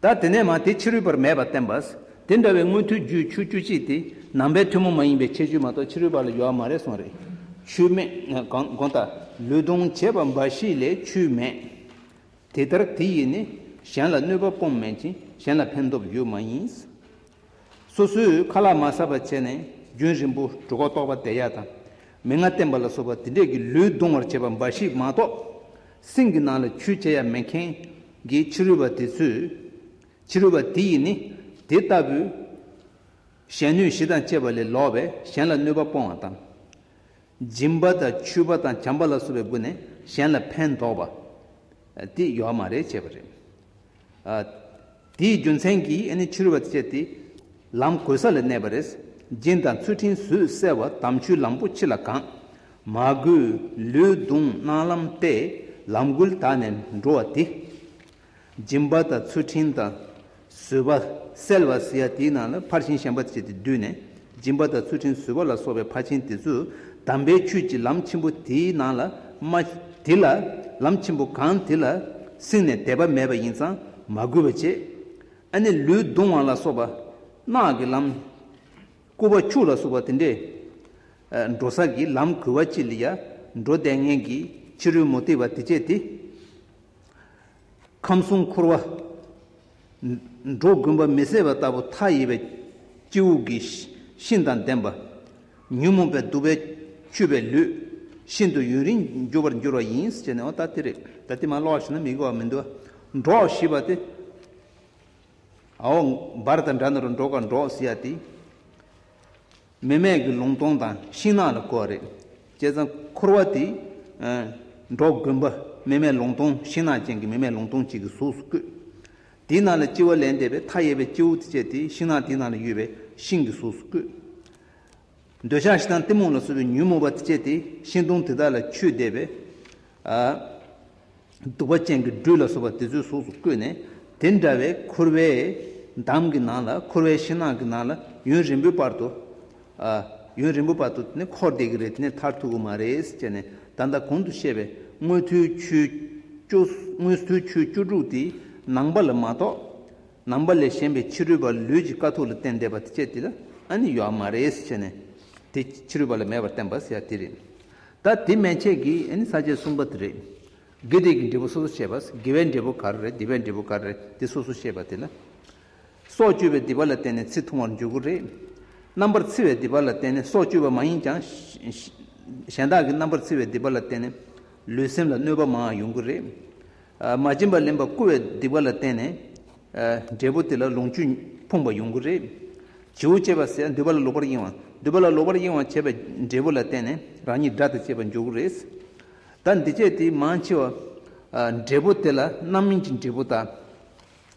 ད་དེ་ནས་མ་དེ་ཕྱི་རོལ་པར་མེད་པར་བསྟན་པ། དེ་འདྲ་བའི་དངོས་ཐོས་རྒྱུའི་ཆོས་བཅུ་གཅིག་དེ་ནང་པའི་ཐུན་མོང་མ་ཡིན་པའི་ཁྱད་ཆོས་མ་གཏོགས་ཕྱི་རོལ་པ་ལ་ཡོད་མ་རེད་གསུངས་རེད། ཆོས་མེད། གང་གང་ལྟར་ལུས་གདུང་བྱེད་པ་འབའ་ཞིག་ལས་ཆོས་མེད། དེ་ལྟར་དེ་ཡིས་ནི་གཞན་ལ་གནོད་པ་སྤོང་མེད་ཅིང་གཞན་ལ་ཕན་འདོགས་ཡོད་མ་ཡིན། སོ་སོས་ཁ་ལག་མ་ཟ་བར་བྱས་ནས་རྒྱུན་རིང་པོ་གྲོད་ཁོག་ལྟོགས་པ་བསྡད་ཡ་དང་། མི་ང་བསྟེན་པ་ལ་སོགས་པ་དེ་འདྲས་ཀྱི་ལུས་གདུང་བར་བྱེད་པ་འབའ་ཞིག་མ་གཏོགས། སེམས་ཀྱི་ནང་ལ་ཆོས་བྱེད་ཡ་མེད་མཁན་གྱི་ཕྱི་རོལ་པ་དེ་ཚོས། ཕྱི་རོལ་པ་དེ་ཡིས་ནི་དེ་ལྟ་བུའི་གཞན་གནོད་གཞི་དང་བཅས་པ་ལས་ལོག་པས་གཞན་ལ་གནོད་པ་སྤོང་བ་དང་། སྦྱིན་པ་དང་མཆོད་པ་དང་བྱམས་པ་ལ་སོགས་པའི་སྒོ་ནས་གཞན་ལ་ཕན་འདོགས་པ། དེ་ཡོད་མ་རེད་བྱས་པ་རེད། དེའི་རྒྱུ་མཚན་གྱིས་ཨ་ནི་ཕྱི་རོལ་པ་དེ་བྱས་ཏེ། ལམ་གོལ་ས་ལ་གནས་པ་རེད། སྦྱིན་དང་ཚུལ་ཁྲིམས་བཟོད་བསལ་བ་དམ་ཆོས་ལམ་པོ་ཕྱི་ལ་གང་། མ་གོས་ལུས་གདུང་སྣང་ལམ་སྟེ་ལམ་གོལ་དག་ནས་འགྲོ་བ་དེ། སྦྱིན་པ་དང་ཚུལ་ཁྲིམས་དང་བཟོད་པ་བསལ་བ་ཟེར་ཡ་དེའི་ནང་ལ་ཕར་ཕྱིན་གཞན་པ་དེ་བྱས་ཏེ་བསྡུས་ནས། སྦྱིན་པ་དང་ཚུལ་ཁྲིམས་བཟོད་པ་ལ་སོགས་པའི་ཕར་ཕྱིན་དེ་ཚོས་དམ་པའི་ཆོས་ཀྱི་ལམ་ཆེན་པོ་དེའི་ནང་ལ་མ། དེ་ལ་ལམ་ཆེན་པོ་གང་དེ་ལ་བསྲིངས་ནས་དད་པ་མེད་པ་ཡིན་ཙང་མ་གུས་པ་བྱེད། ཨ་ནི་ལུས་གདུང་བ་ལ་སོགས་པ་རྣག་གི་ལམ། ལྐུགས་པ་ཆུ་ལ་སོགས་པ་དེ་འདྲས་འགྲོ་ས་གི་ལམ་གོལ་བ་ཅིག་ལ་ཡ་འགྲོ་བསྡད་མཁན་གྱི་ཕྱི་རོལ་མུ་སྟེགས་པ་དེ་བྱས་ཏེ། ཁམས་གསུམ་འཁོར་བ། འགྲོ་དགོན་པ་མི་ཟད་པ་ལྟ་བུ་མཐའ་ཡས་པའི་སྐྱེ་བོ་གི་ཤིང་དང་ལྡན་པ། ཉོན་མོངས་པའི་གདུག་པས་འཁྱུད་པའི་ལུས། ཤིན་ཏུ་ཡུན་རིང་འགྱུར་བར་འགྱུར་བ་ཡིན་ཟེར་ནས། འོ་ད་དེ་རེད། ད་དེ་མ་ཀློག་ཞིག་ན་མི་དགོས་པ་མི་འདུག །འགྲོགས་ཞེས་པ་དེ། ཨའོ། འབར་དང་འདྲ་ན་རུ་འགྲོགས་ག་འགྲོགས་ཟེར་ཡ་དེ། མི་མེད་ཀྱི་ལུང་སྟོང་དང་ཤིང་ནགས་ལ་གོ་བ་རེད། བྱས་ཙང་འཁོར་བ་དེ། འགྲོ་དགོན་པ་མི་མེད་ལུང་སྟོང་ཤིང་ནགས་ཅན་གྱི་མི་མེད་ལུང་སྟོང་གཅིག་གི་གཟུགས་སུ་བཀོད། དེའི་ནང་ལ་སྐྱེ་བ་ལེན་བསྡད་པའི་མཐའ་ཡས་པའི་སྐྱེ་བོ་དེ་བྱས་ཏེ་ཤིང་ནགས་དེའི་ནང་ལ་ཡོད་པའི་ཤིང་གི་གཟུགས་སུ་བཀོད། འདོད་ཆགས་ཞེ་སྡང་གཏི་མུག་ལ་སོགས་པའི་ཉོན་མོངས་པ་དེ་བྱས་ཏེ་ཤིང་སྡོང་དེ་དག་ལ་འཁྱུད་བསྡད་པའི། གདུག་པ་ཅན་གྱི་སྦྲུལ་ལ་སོགས་པ་དེ་ཚོའི་གཟུགས་སུ་བཀོད་ནས། དེ་འདྲ་བའི་འཁོར་བའི་འདམ་གྱི་ནང་ལ། འཁོར་བའི་ཤིང་ནགས་ཀྱི་ནང་ལ་ཡུན་རིང་པོའི་བར་དུ། ཡུན་རིང་པོའི་བར་དུ་ནི་འཁོར་བསྡད་ཀྱི་རེད། དེ་ནས་ཐར་ཐུབ་ཀྱི་མ་རེད་ཟེར་ནས། ད་ལྟ་གོང་དུ་བཤད་པའི་དངོས་ཐོས་ཆོས་བཅུ། དངོས་ཐོས་ཆོས་བཅུ་དྲུག་དེ་ནང་པ་ལ་མ་གཏོགས། ནང་པ་ལས་གཞན་པའི་ཕྱི་རོལ་པ་ལུས་ཀྱི་དཀའ་ཐུབ་ལ་བརྟེན་བསྡད་པ་དེ་བྱས་དེ་ལ་ཨ་ནི་ཡོད་མ་རེད་ཟེར་ནས། དེ་ཕྱི་རོལ་པ་ལ་མེད་པར་བསྟན་པ་ཟེར་ཡ་དེ་རེད། ད་དེ་མན་ཆད་ཀྱི་ཨ་ནི་ས་བཅད་གསུམ་པ་དེ་རེད། དགེ་སྡིག་གི་འབྲས་བུ་སོ་སོ་བཤད་པ། དགེ་བའི་འབྲས་བུ་ག་རེ་རེད། སྡིག་པའི་འབྲས་བུ་ག་རེ་རེད། དེ་སོ་སོ་བཤད་པ་དེ་ལ། སྲོག་གཅོད་པའི་སྡིག་པ་ལ་བརྟེན་ནས་ཚེ་ཐུང་བར་འགྱུར་གྱི་རེད། རྣམ་པར་འཚེ་བའི་སྡིག་པ་ལ་བརྟེན་ནས། སྲོག་གཅོད་པ་མ་ཡིན་ཀྱང་གཞན་དག་གི་རྣམ་པར་འཚེ་བའི་སྡིག་པ་ལ་བརྟེན་ནས་ལུས་སེམས་ལ་གནོད་པ་མང་བ་ཡོང་གི་རེད། མ་བྱིན་པ་ལེན་པ་རྐུ་བའི་སྡིག་པ་ལ་བརྟེན་ནས། འབྲས་བུ་དེ་ལ་ལོངས་སྤྱོད་ཕོངས་པ་ཡོང་གི་རེད། བྱིའུ་བཅད་པ་ཟེར་འདོད་པ་ལ་ལོག་པར་གཡེང་བ། འདོད་པ་ལ་ལོག་པར་གཡེང་བ་བྱས་པའི་འབྲས་བུ་ལ་བརྟེན་ནས་རང་ཉིད་དགྲ་དང་བཅས་པར་འགྱུར་གྱི་རེད། ད་འདི་བྱས་ཏེ་མང་ཆེ་བ། འབྲས་བུ་དེ་ལ་རྣམ་སྨིན་གྱི་འབྲས་བུ་དང་།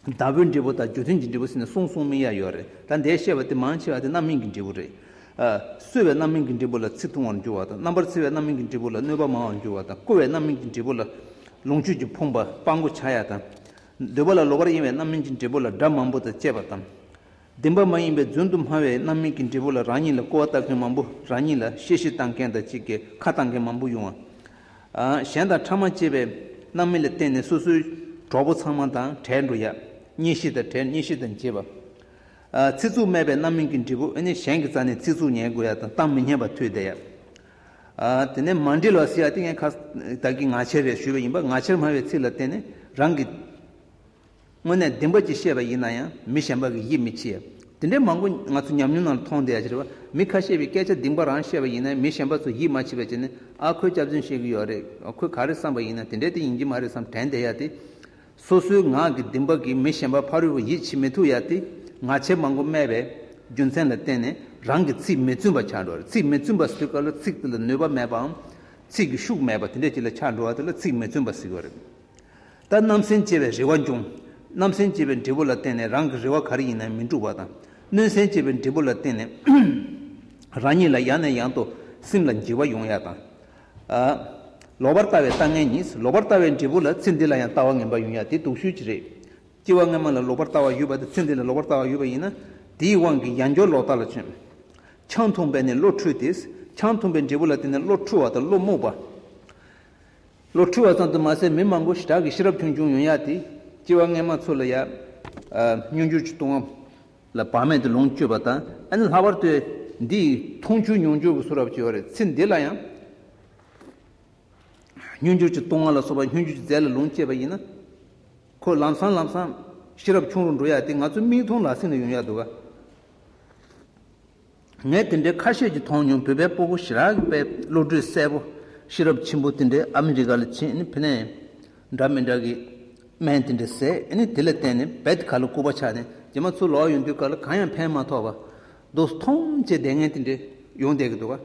བདག་པོའི་འབྲས་བུ་དང་རྒྱུ་མཐུན་གྱི་འབྲས་བུ་ཟེར་ནས་གསུམ་གསུམ་སྨིན་ཡ་ཡོད་རེད། ད་འདིར་བཤད་པ་དེ་མང་ཆེ་བ་དེ་རྣམ་སྨིན་གྱི་འབྲས་བུ་རེད། གསོད་པའི་རྣམ་སྨིན་གྱི་འབྲས་བུ་ལ་ཚེ་ཐུང་བར་འགྱུར་བ་དང་། རྣམ་པར་འཚེ་བའི་རྣམ་སྨིན་གྱི་འབྲས་བུ་ལ་གནོད་པ་མང་བར་འགྱུར་བ་དང་། རྐུ་བའི་རྣམ་སྨིན་གྱི་འབྲས་བུ་ལ་ལོངས་སྤྱོད་ཀྱི་ཕོངས་པ་སྤྲང་པོ་ཆགས་ཡ་དང་། འདོད་པ་ལ་ལོག་པར་གཡེང་བའི་རྣམ་སྨིན་གྱི་འབྲས་བུ་ལ་དགྲ་མང་པོ་དང་བཅས་པ་དང་། བདེན་པ་མ་ཡིན་པའི་རྫུན་དུ་སྨྲ་བའི་རྣམ་སྨིན་གྱི་འབྲས་བུ་ལ་རང་ཉིད་ལ་སྐུར་བ་བཏབ་མཁན་མང་པོ། རང་ཉིད་ལ་གཤེ་གཤེ་བཏང་མཁན་དང་གཅིག་གི་ཁ་བཏང་མཁན་མང་པོ་ཡོང་བ། གཞན་དང་ཕྲ་མ་བཅས་པའི་རྣམ་སྨིན་ལ་བརྟེན་ནས་སོ་སོའི་གྲོགས་པོ་ཚང་མ་དང་བྲལ་འགྲོ་ཡ། གཉེན་བཤེས་དང་བྲལ། གཉེན་བཤེས་དང་བརྗེ་བ། ཚིག་རྩུབ་སྨྲས་པའི་རྣམ་སྨིན་གྱི་འབྲས་བུ་ཨ་ནི་གཞན་གྱི་རྩ་ནས་ཚིག་རྩུབ་ཉན་དགོས་ཡ་དང་གཏམ་མི་སྙན་པ་ཐོས་བསྡད་ཡ། དེ་ནས་མ་འགྲིལ་བ་ཟེར་ཡ་དེ་ངས་ཁ་ད་གི་ངག་འཁྱལ་རེད་ཞུས་པ་ཡིན་པ། ངག་འཁྱལ་སྨྲ་བའི་ཚིག་ལ་བརྟེན་ནས་རང་གི་དངོས་གནས་བདེན་པ་ཅིག་བཤད་པ་ཡིན་ན་ཡང་མི་གཞན་པ་གིས་ཡིད་མི་ཆེས་ཡ། དེ་འདྲའི་མང་པོ་ང་ཚོ་ཉམས་མྱོང་ནང་ལ་མཐོང་བསྡད་ཡ་ཅིག་རེད་བ། མི་ཁ་ཤས་པའི་སྐད་ཆ་བདེན་པ་རང་བཤད་པ་ཡིན་ན་མི་གཞན་པ་ཚོ་ཡིད་མ་ཆེས་པ་བྱས་ནས། ཨ་ཁོས་སྐྱག་རྫུན་བཤད་ཀྱི་ཡོད་རེད། ཁོས་ག་རེ་བསམ་པ་ཡིན་ན་དེ་འདྲའི་དེ་ཡིན་གྱི་མ་རེད་བསམ་དྲན་བསྡད་ཡ་དེ། སོ་སོའི་ངག་གི་བདེན་པ་གིས་མི་གཞན་པ་ཕ་རོལ་པོ་ཡིད་ཆེས་མི་ཐུབ་ཡ་དེ། ངག་འཁྱལ་མང་པོ་སྨྲས་པའི་རྒྱུ་མཚན་ལ་བརྟེན་ནས་རང་གི་ཚིག་མི་བཙུན་པ་ཆགས་འགྲོ་བ་རེད། ཚིག་མི་བཙུན་པ་ཟེར་སྐབས་ལ་ཚིག་དེ་ལ་ནུས་པ་མེད་པའམ། ཚིག་གི་ཤུགས་མེད་པ་དེ་འདྲ་ཅིག་ལ་ཆགས་འགྲོ་བ་དེ་ལ་ཚིག་མི་བཙུན་པ་ཟེར་གྱི་ཡོད་རེད། ད་རྣམ་སྨིན་སྐྱེ་བའི་རེ་བ་འབྱུང་། རྣམ་སྨིན་སྐྱེ་བའི་འབྲས་བུ་ལ་བརྟེན་ནས་རང་གི་རེ་བ་ག་རེ་ཡིན་ན་མི་འགྲུབ་པ་དང་། གནོད་སྨིན་སྐྱེ་བའི་འབྲས་བུ་ལ་བརྟེན་ནས་རང་ཉིད་ལ་ཡང་ནས་ཡང་དུ་སེམས་ལ་འགྱུར་བ་ཡོང་ཡ་དང་། ཨ། ལོག་པར་ལྟ་བའི་ལྟ་ངན་གཉིས། ལོག་པར་ལྟ་བའི་འབྲས་བུ་ལ་ཚེ་འདི་ལ་ཡང་ལྟ་བ་ངན་པ་ཡོང་ཡ་དེ་སྡུག་ཤོས་ཅིག་རེད། སྐྱེ་བ་སྔ་མ་ལ་ལོག་པར་ལྟ་བ་ཡོད་པ་དང་ཚེ་འདི་ལ་ལོག་པར་ལྟ་བ་ཡོད་པ་ཡིན་ན། དེའི་དབང་གིས་ཡང་བསྐྱར་ལོག་ལྟ་ལ་བྱོན། ཆང་འཐུང་བས་ནི་བློ་འཁྲུལ་ཏེ། ཆང་འཐུང་བའི་འབྲས་བུ་ལ་བརྟེན་ནས་བློ་འཁྲུལ་བ་དང་བློ་རྨོངས་པ། བློ་འཁྲུལ་བ་ཙམ་དུ་མ་ཟད་མི་མང་པོ་ཞེ་དྲག་གི་ཤེས་རབ་ཆུང་ཆུང་ཡོང་ཡ་དེ། སྐྱེ་བ་སྔ་མ་ཚོ་ལ་ཡ། ཨ། སྙོམས་འཇུག་གི་ལྟུང་བ་ལ་བག་མེད་དུ་ལོངས་སྤྱོད་པ་དང་། ཨ་ནི་ལྷག་པར་དུ་འདི་མཐོང་ཆོས་མྱོང་ཆོས་ཀྱི་ཚོར་བ་ཅིག་ཡོད་རེད། ཚེ་འདི་ལ་ཡང་སྙོམས་འཇུག་གི་ལྟུང་བ་ལ་སོགས་པ་སྙོམས་འཇུག་གི་རྫས་ལ་ལོངས་སྤྱད་པ་ཡིན་ན། ཁོ་ལམ་སང་ལམ་སང་ཤེས་རབ་ཆུང་རུ་འགྲོ་ཡ་དེ་ང་ཚོ་མིག་མཐོང་ལག་ཟིན་ལ་ཡོང་ཡ་འདུག་ག། ངས་དེ་འདྲའི་ཁ་ཤས་ཀྱིས་མཐོང་མྱོང་། བོད་པའི་སྤུ་གུ་ཞེ་དྲག་གི་དཔེ་བློ་གྲོས་གསལ་པོ་ཤེས་རབ་ཆེན་པོ་དེ་འདྲའི་ཨ་མི་རི་ཀ་ལ་ཕྱིན་ནས་ཕ་ནས་འདྲ་མི་འདྲ་གི་སྨན་དེ་འདྲ་བཟས། ཨ་ནི་དེ་ལ་བརྟེན་ནས་རྦད་དེ་ག་ལ་ལྐུགས་པ་ཆགས་ནས་རྗེས་མ་ཚུར་ལོག་ཡོང་དུས་ག་ལ་གང་ཡང་ཕན་མ་ཐོགས་པ། རྡོ་མཐོང་བྱས་བསྡད་མཁན་དེ་འདྲ་ཡོང་བསྡད་ཀྱི་འདུག་ག།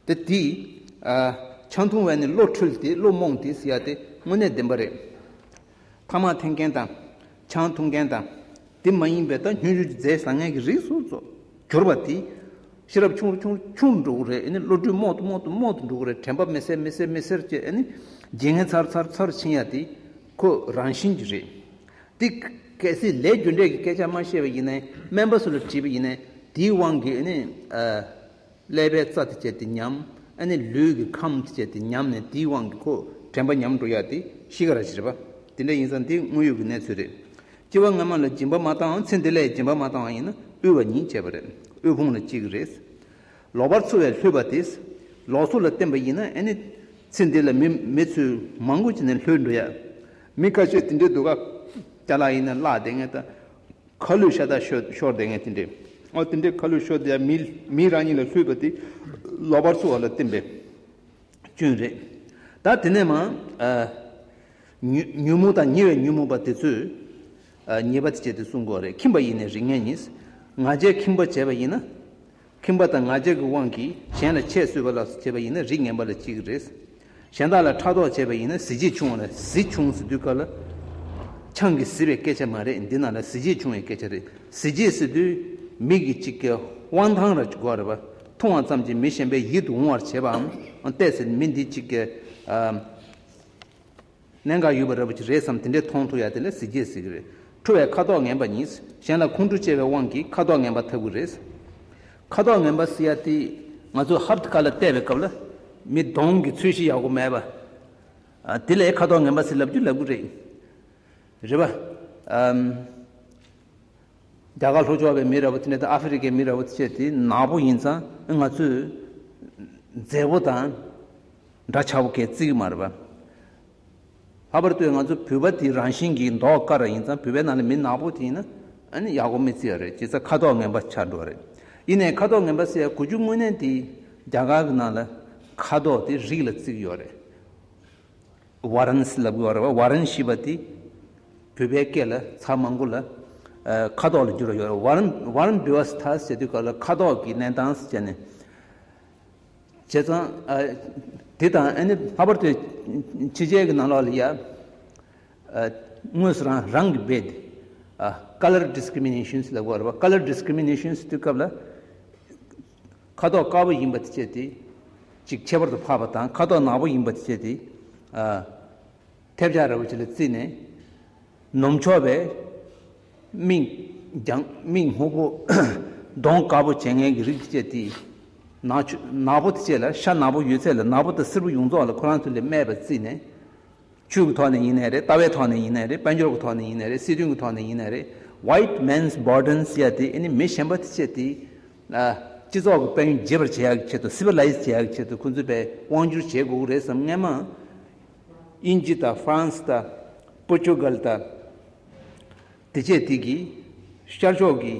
དེ་དེས། ཨ། ཆང་འཐུང་བས་ནི་བློ་འཁྲུལ་ཏེ་བློ་རྨོངས་ཏེ་ཟེར་ཡ་དེ་དངོས་གནས་བདེན་པ་རེད། ཐ་མག་འཐེན་མཁན་དང་། ཆང་འཐུང་མཁན་དང་། དེ་མ་ཡིན་པའི་ད་སྙོམས་འཇུག་གི་རྫས་ཟ་མཁན་གྱི་རིགས་སུ་ཚོ་གྱུར་པ་དེ། ཤེས་རབ་ཆུང་རུ་ཆུང་རུ་ཆུང་རུ་འགྲོ་གི་རེད། ཨ་ནི་བློ་གྲོས་རྨོངས་ཏེ་རྨོངས་ཏེ་རྨོངས་ཏེ་འགྲོ་གི་རེད། དྲན་པ་མི་གསལ་མི་གསལ་མི་གསལ་བྱས། ཨ་ནི་རྗེས་ངན་ཚར་ཚར་ཚར་ཕྱིན་ཡ་དེ་ཁོ་རང་བཞིན་གྱིས་རེད། དེ་གལ་སྲིད་ལས་རྒྱུ་འབྲས་ཀྱི་སྐད་ཆ་མ་བཤད་པ་ཡིན་ན། སྨན་པ་ཚོ་ལ་དྲིས་པ་ཡིན་ན། དེའི་དབང་གིས་ཨ་ནི། ཨ། ཀླད་པའི་རྩ་དེ་བཅད་དེ་ཉམས། ཨ་ནི་ལུས་ཀྱི་ཁམས་དེ་བཅད་དེ་ཉམས་ནས་དེའི་དབང་གིས་ཁོ་དྲན་པ་ཉམས་འགྲོ་ཡ་དེ་གཤིས་ཀ་རང་བཞིན་རེད་པ། དེ་འདྲ་ཡིན་ཙང་དེ་དངོས་ཡོད་ཀྱི་གནས་ཚུལ་རེད། སྐྱེ་བ་སྔ་མ་ལ་སྦྱིན་པ་མ་བཏང་བ། ཚེ་འདི་ལ་ཡང་སྦྱིན་པ་མ་བཏང་བ་ཡིན་ན་དབུལ་བ་ཉིད་བྱས་པ་རེད། དབུལ་ཕོངས་ལ་སྐྱེ་གི་རེད། ལོག་པར་འཚོ་བས་ལྷོད་པ་དེ། ལོག་འཚོ་ལ་བརྟེན་པ་ཡིན་ན་ཨ་ནི་ཚེ་འདི་ལ་མི་མི་ཚོས་མང་པོ་བྱས་ནས་ལྷོད་འགྲོ་ཡ། མི་ཁ་ཤས་དེ་འདྲའི་འདུག་ག། ཅ་ལག་ཡིན་ན་བརླག་བསྡད་མཁན་དང་། ཁ་ལུད་ཤ་སྟག་ཤོར་ཤོར་བསྡད་མཁན་དེ་འདྲས། ཨོ་དེ་འདྲས་ཁ་ལུད་ཤོར་བསྡད་ཡ་མི་མི་རང་ཉིད་ལ་ལྷོད་པ་དེ་ལོག་པར་འཚོ་བ་ལ་བརྟེན་པའི་སྐྱོན་རེད། ད་དེ་ནས་མ། ཨ། ཉོན་ཉོན་མོངས་དང་ཉེ་བའི་ཉོན་མོངས་པ་དེ་ཚོས། ཨ། ཉེས་པ་དེ་བྱས་ཏེ་གསུང་གི་ཡོད་རེད། ཁྱིམ་པ་ཡིས་ནི་རིགས་ངན་ཉེས། ང་རྒྱལ་ཁྱིམ་པ་བྱས་པ་ཡིན་ན། ཁྱིམ་པ་དང་ང་རྒྱལ་གྱི་དབང་གིས་གཞན་ལ་ཆད་གསོས་པ་ལ་སོགས་བྱས་པ་ཡིན་ན་རིགས་ངན་པ་ལ་སྐྱེ་གི་རེད། གཞན་དག་ལ་ཕྲག་དོག་བྱས་པ་ཡིན་ན་གཟི་བརྗིད་ཆུང་བ་ལ། གཟི་ཆུང་ཟེར་དུས་ག་ལ། ཆང་གིས་གཟི་བའི་སྐད་ཆ་མ་རེད། འདི་ནང་ལ་གཟི་བརྗིད་ཆུང་བའི་སྐད་ཆ་རེད། གཟི་བརྗིད་ཟེར་དུས་མི་གི་གཅིག་གི་དབང་ཐང་ར་གོ་རེད་པ། མཐོང་བ་ཙམ་གྱིས་མི་གཞན་པའི་ཡིད་དུ་འོང་བར་བྱེད་པའམ། བལྟས་ཚེ་མི་འདི་གཅིག་གི། ཨ། གནད་འགག་ཡོད་པ་འདྲ་པོ་ཅིག་རེད་བསམ་དེ་འདྲས་མཐོང་ཐུབ་ཡ་དེ་ལ་གཟི་བརྗིད་ཟེར་གི་རེད། ཁྲོ་བའི་ཁ་དོག་ངན་པ་ཉིད། གཞན་ལ་ཁོང་ཁྲོ་སྐྱེ་བའི་དབང་གིས་ཁ་དོག་ངན་པ་འཐབ་གི་རེད། ཁ་དོག་ངན་པ་ཟེར་ཡ་དེ་ང་ཚོ་ཧབ་ཏེ་ཁ་ལ་བལྟས་པའི་སྐབས་ལ་མི་གདོང་གི་ཚོས་གཞི་ཡག་པོ་མེད་པ། ཨ། དེ་ལ་ཁ་དོག་ངན་པ་ཟེར་ལབ་རྒྱུ་ལབ་གི་རེད། རེད་པ། ཨམ། རྒྱ་གར་ལྷོ་ཕྱོགས་པའི་མི་འདྲ་པོ་དེ་འདྲ་དང་ཨ་ཧྥེ་རི་ཁའི་མི་འདྲ་པོ་དེ་བྱས་ཏེ་ནག་པོ་ཡིན་ཙང་ང་ཚོས་མཛེས་པོ་དང་འདྲ་ཆགས་པོ་གས་བརྩི་གི་མ་རེད་པ། ལྷག་པར་དུ་ང་ཚོ་བོད་པ་དེ་རང་བཞིན་གྱིས་མདོག་དཀར་བ་ཡིན་ཙང་བོད་པའི་ནང་ལ་མི་ནག་པོ་དེ་ཡིན་ན་ཨ་ནི་ཡག་པོ་མི་བརྩི་ཡ་རེད། བྱས་ཙང་ཁ་དོག་ངན་པ་ཆགས་འགྲོ་བ་རེད། ཡིན་ནའི་ཁ་དོག་ངན་པ་ཟེར་ཡ་གོ་རྒྱུ་དངོས་གནས་དེ་རྒྱ་གར་གྱི་ནང་ལ་ཁ་དོག་དེ་རིགས་ལ་བརྩི་གི་ཡོད་རེད། ཝ་རན་སི་ལབ་དགོས་རེད་བ། ཝ་རན་ཞི་བ་དེ་བོད་པའི་སྐད་ལ་ཚར་མང་པོ་ལ་ཨ་ཁ་དོག་ལ་བསྒྱུར་བ་ཡོད་རེད། ཝ་རན་ཝ་རན་བི་བ་སི་ཐ་ཟེར་དུས་སྐབས་ལ་ཁ་དོག་གི་གནས་སྟངས་ཟེར་ནས། བྱས་ཙང་ཨ་དེ་དང་ཨ་ནི་ལྷག་པར་དུ་ཕྱི་རྒྱལ་གྱི་ནང་ལོགས་ལ་ཡ་ཨ་དངོས་སུ་རང་རང་གི་བེད་ཨ་ཀ་ལར་ཌི་སི་ཀི་རི་མི་ནེ་ཤན་ལབ་དགོས་རེད་བ། ཀ་ལར་ཌི་སི་ཀི་རི་མི་ནེ་ཤན་ཟེར་དུས་སྐབས་ལ། ཁ་དོག་དཀར་པོ་ཡིན་པ་དེ་བྱས་ཏེ། གཅིག་ཁྱད་པར་དུ་འཕགས་པ་དང་། ཁ་དོག་ནག་པོ་ཡིན་པ་དེ་བྱས་ཏེ། ཨ། ཐལ་ལྕག་འདྲ་པོ་ཅིག་ལ་བརྩིས་ནས། ནུབ་ཕྱོགས་པའི་མིག་རྒྱང་མིག་སྔུག་པོ་གདོང་དཀར་པོ་བྱེད་མཁན་གྱི་རིགས་དེ་བྱས་ཏེ། ནག་ཆུ་ནག་པོ་དེ་བྱས་ལ་ཤ་ནག་པོ་ཡོད་ཚད་ལ་ནག་པོ་དང་སེར་པོ་ཡོངས་རྫོགས་ལ་ཁོ་རང་ཚོ་ལ་སྨད་པ་བརྩིས་ནས། ཆོས་ཀྱི་ཐོག་ནས་ཡིན་ནའི་རེད། ལྟ་བའི་ཐོག་ནས་ཡིན་ནའི་རེད། དཔལ་འབྱོར་གྱི་ཐོག་ནས་ཡིན་ནའི་རེད། སྲིད་དོན་གྱི་ཐོག་ནས་ཡིན་ནའི་རེད། White man's burden ཟེར་ཡ་དེ་ཨ་ནི་མི་གཞན་པ་དེ་བྱས་ཏེ། ཨ། སྤྱི་ཚོགས་ཀྱི་དཔལ་ཡོན་རྒྱས་པར་བྱེད་ཡག་གི་ཆེད་དུ། སི་ཝི་ལའིཛ་བྱེད་ཡག་གི་ཆེད་དུ་ཁོ་ཚོས་པའི་དབང་བསྒྱུར་བྱེད་དགོས་ཀྱི་རེད་བསམ། སྔན་མ་དབྱིན་ཇི་དང་ཧྥ་རན་སི་དང་པོར་ཅུ་གལ་དང་དེ་བྱས་དེ་གི་ཤར་ཕྱོགས་ཀྱི་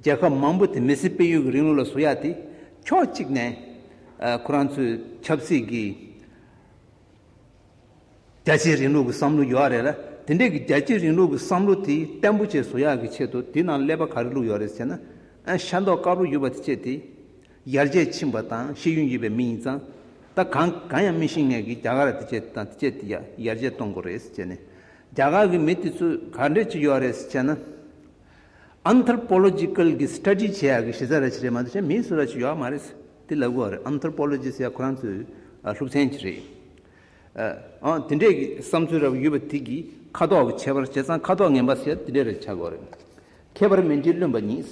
རྒྱལ་ཁབ་མང་པོ་དེ་མི་སེར་སྤེལ་ཡུལ་གྱི་རིང་ལུགས་ལ་བཟོ་ཡག་དེ་ཕྱོགས་གཅིག་ནས། ཨ། ཁོ་རང་ཚོའི་ཆབ་སྲིད་ཀྱི་རྒྱལ་གཅེས་རིང་ལུགས་ཀྱི་བསམ་བློ་ཡོད་རེད་ལ། དེ་འདྲས་ཀྱི་རྒྱལ་གཅེས་རིང་ལུགས་ཀྱི་བསམ་བློ་དེ་བརྟན་པོ་བྱས་བཟོ་ཡག་གི་ཆེད་དུ་དེ་ནང་ཀླད་པ་ག་རེ་བླུགས་ཡོད་རེད་ཟེར་ན། ཨ། ཤ་མདོག་དཀར་པོ་ཡོད་པ་དེ་བྱས་ཏེ། ཡར་རྒྱས་ཕྱིན་པ་དང་ཤེས་ཡོན་ཡོད་པའི་མི་ཡིན་ཙང་། ད་གང་གང་ཡང་མི་ཤེས་མཁན་གྱི་རྒྱ་གར་དེ་བྱས་དང་དེ་བྱས་ཏེ་ཡ་ཡར་རྒྱས་གཏོང་དགོས་རེད་ཟེར་ནས། རྒྱ་གར་གྱི་མི་དེ་ཚོས་ག་འདྲས་ཅིག་ཡོད་རེད་ཟེར་བྱས་ན། ཨན་ཐར་པོ་ལོ་ཇི་ཀལ་གྱི་སི་ཊ་ཌི་བྱེད་ཡག་གི་གཞི་རྩ་ར་ཅིག་རེད་མ་གཏོགས་གཞན་མི་སུ་ར་ཅིག་ཡོད་མ་རེད། དེ་ལབ་དགོས་རེད། ཨན་ཐར་པོ་ལོ་ཇི་ཟེར་ཡ་ཁོ་རང་ཚོའི་ཨ་སློབ་ཚན་ཅིག་རེད། ཨ་ཨ་དེ་འདྲས་ཀྱི་བསམ་ཚུལ་ར་ཡོད་པ་དེ་གི་ཁ་དོག་གི་ཁྱད་པར་བྱས་ཙང་ཁ་དོག་ངན་པ་ཟེར་ཡ་དེ་འདྲས་ར་ཆགས་དགོས་རེད། ཁྱད་པར་མི་འདྲའི་རློན་པ་གཉིས།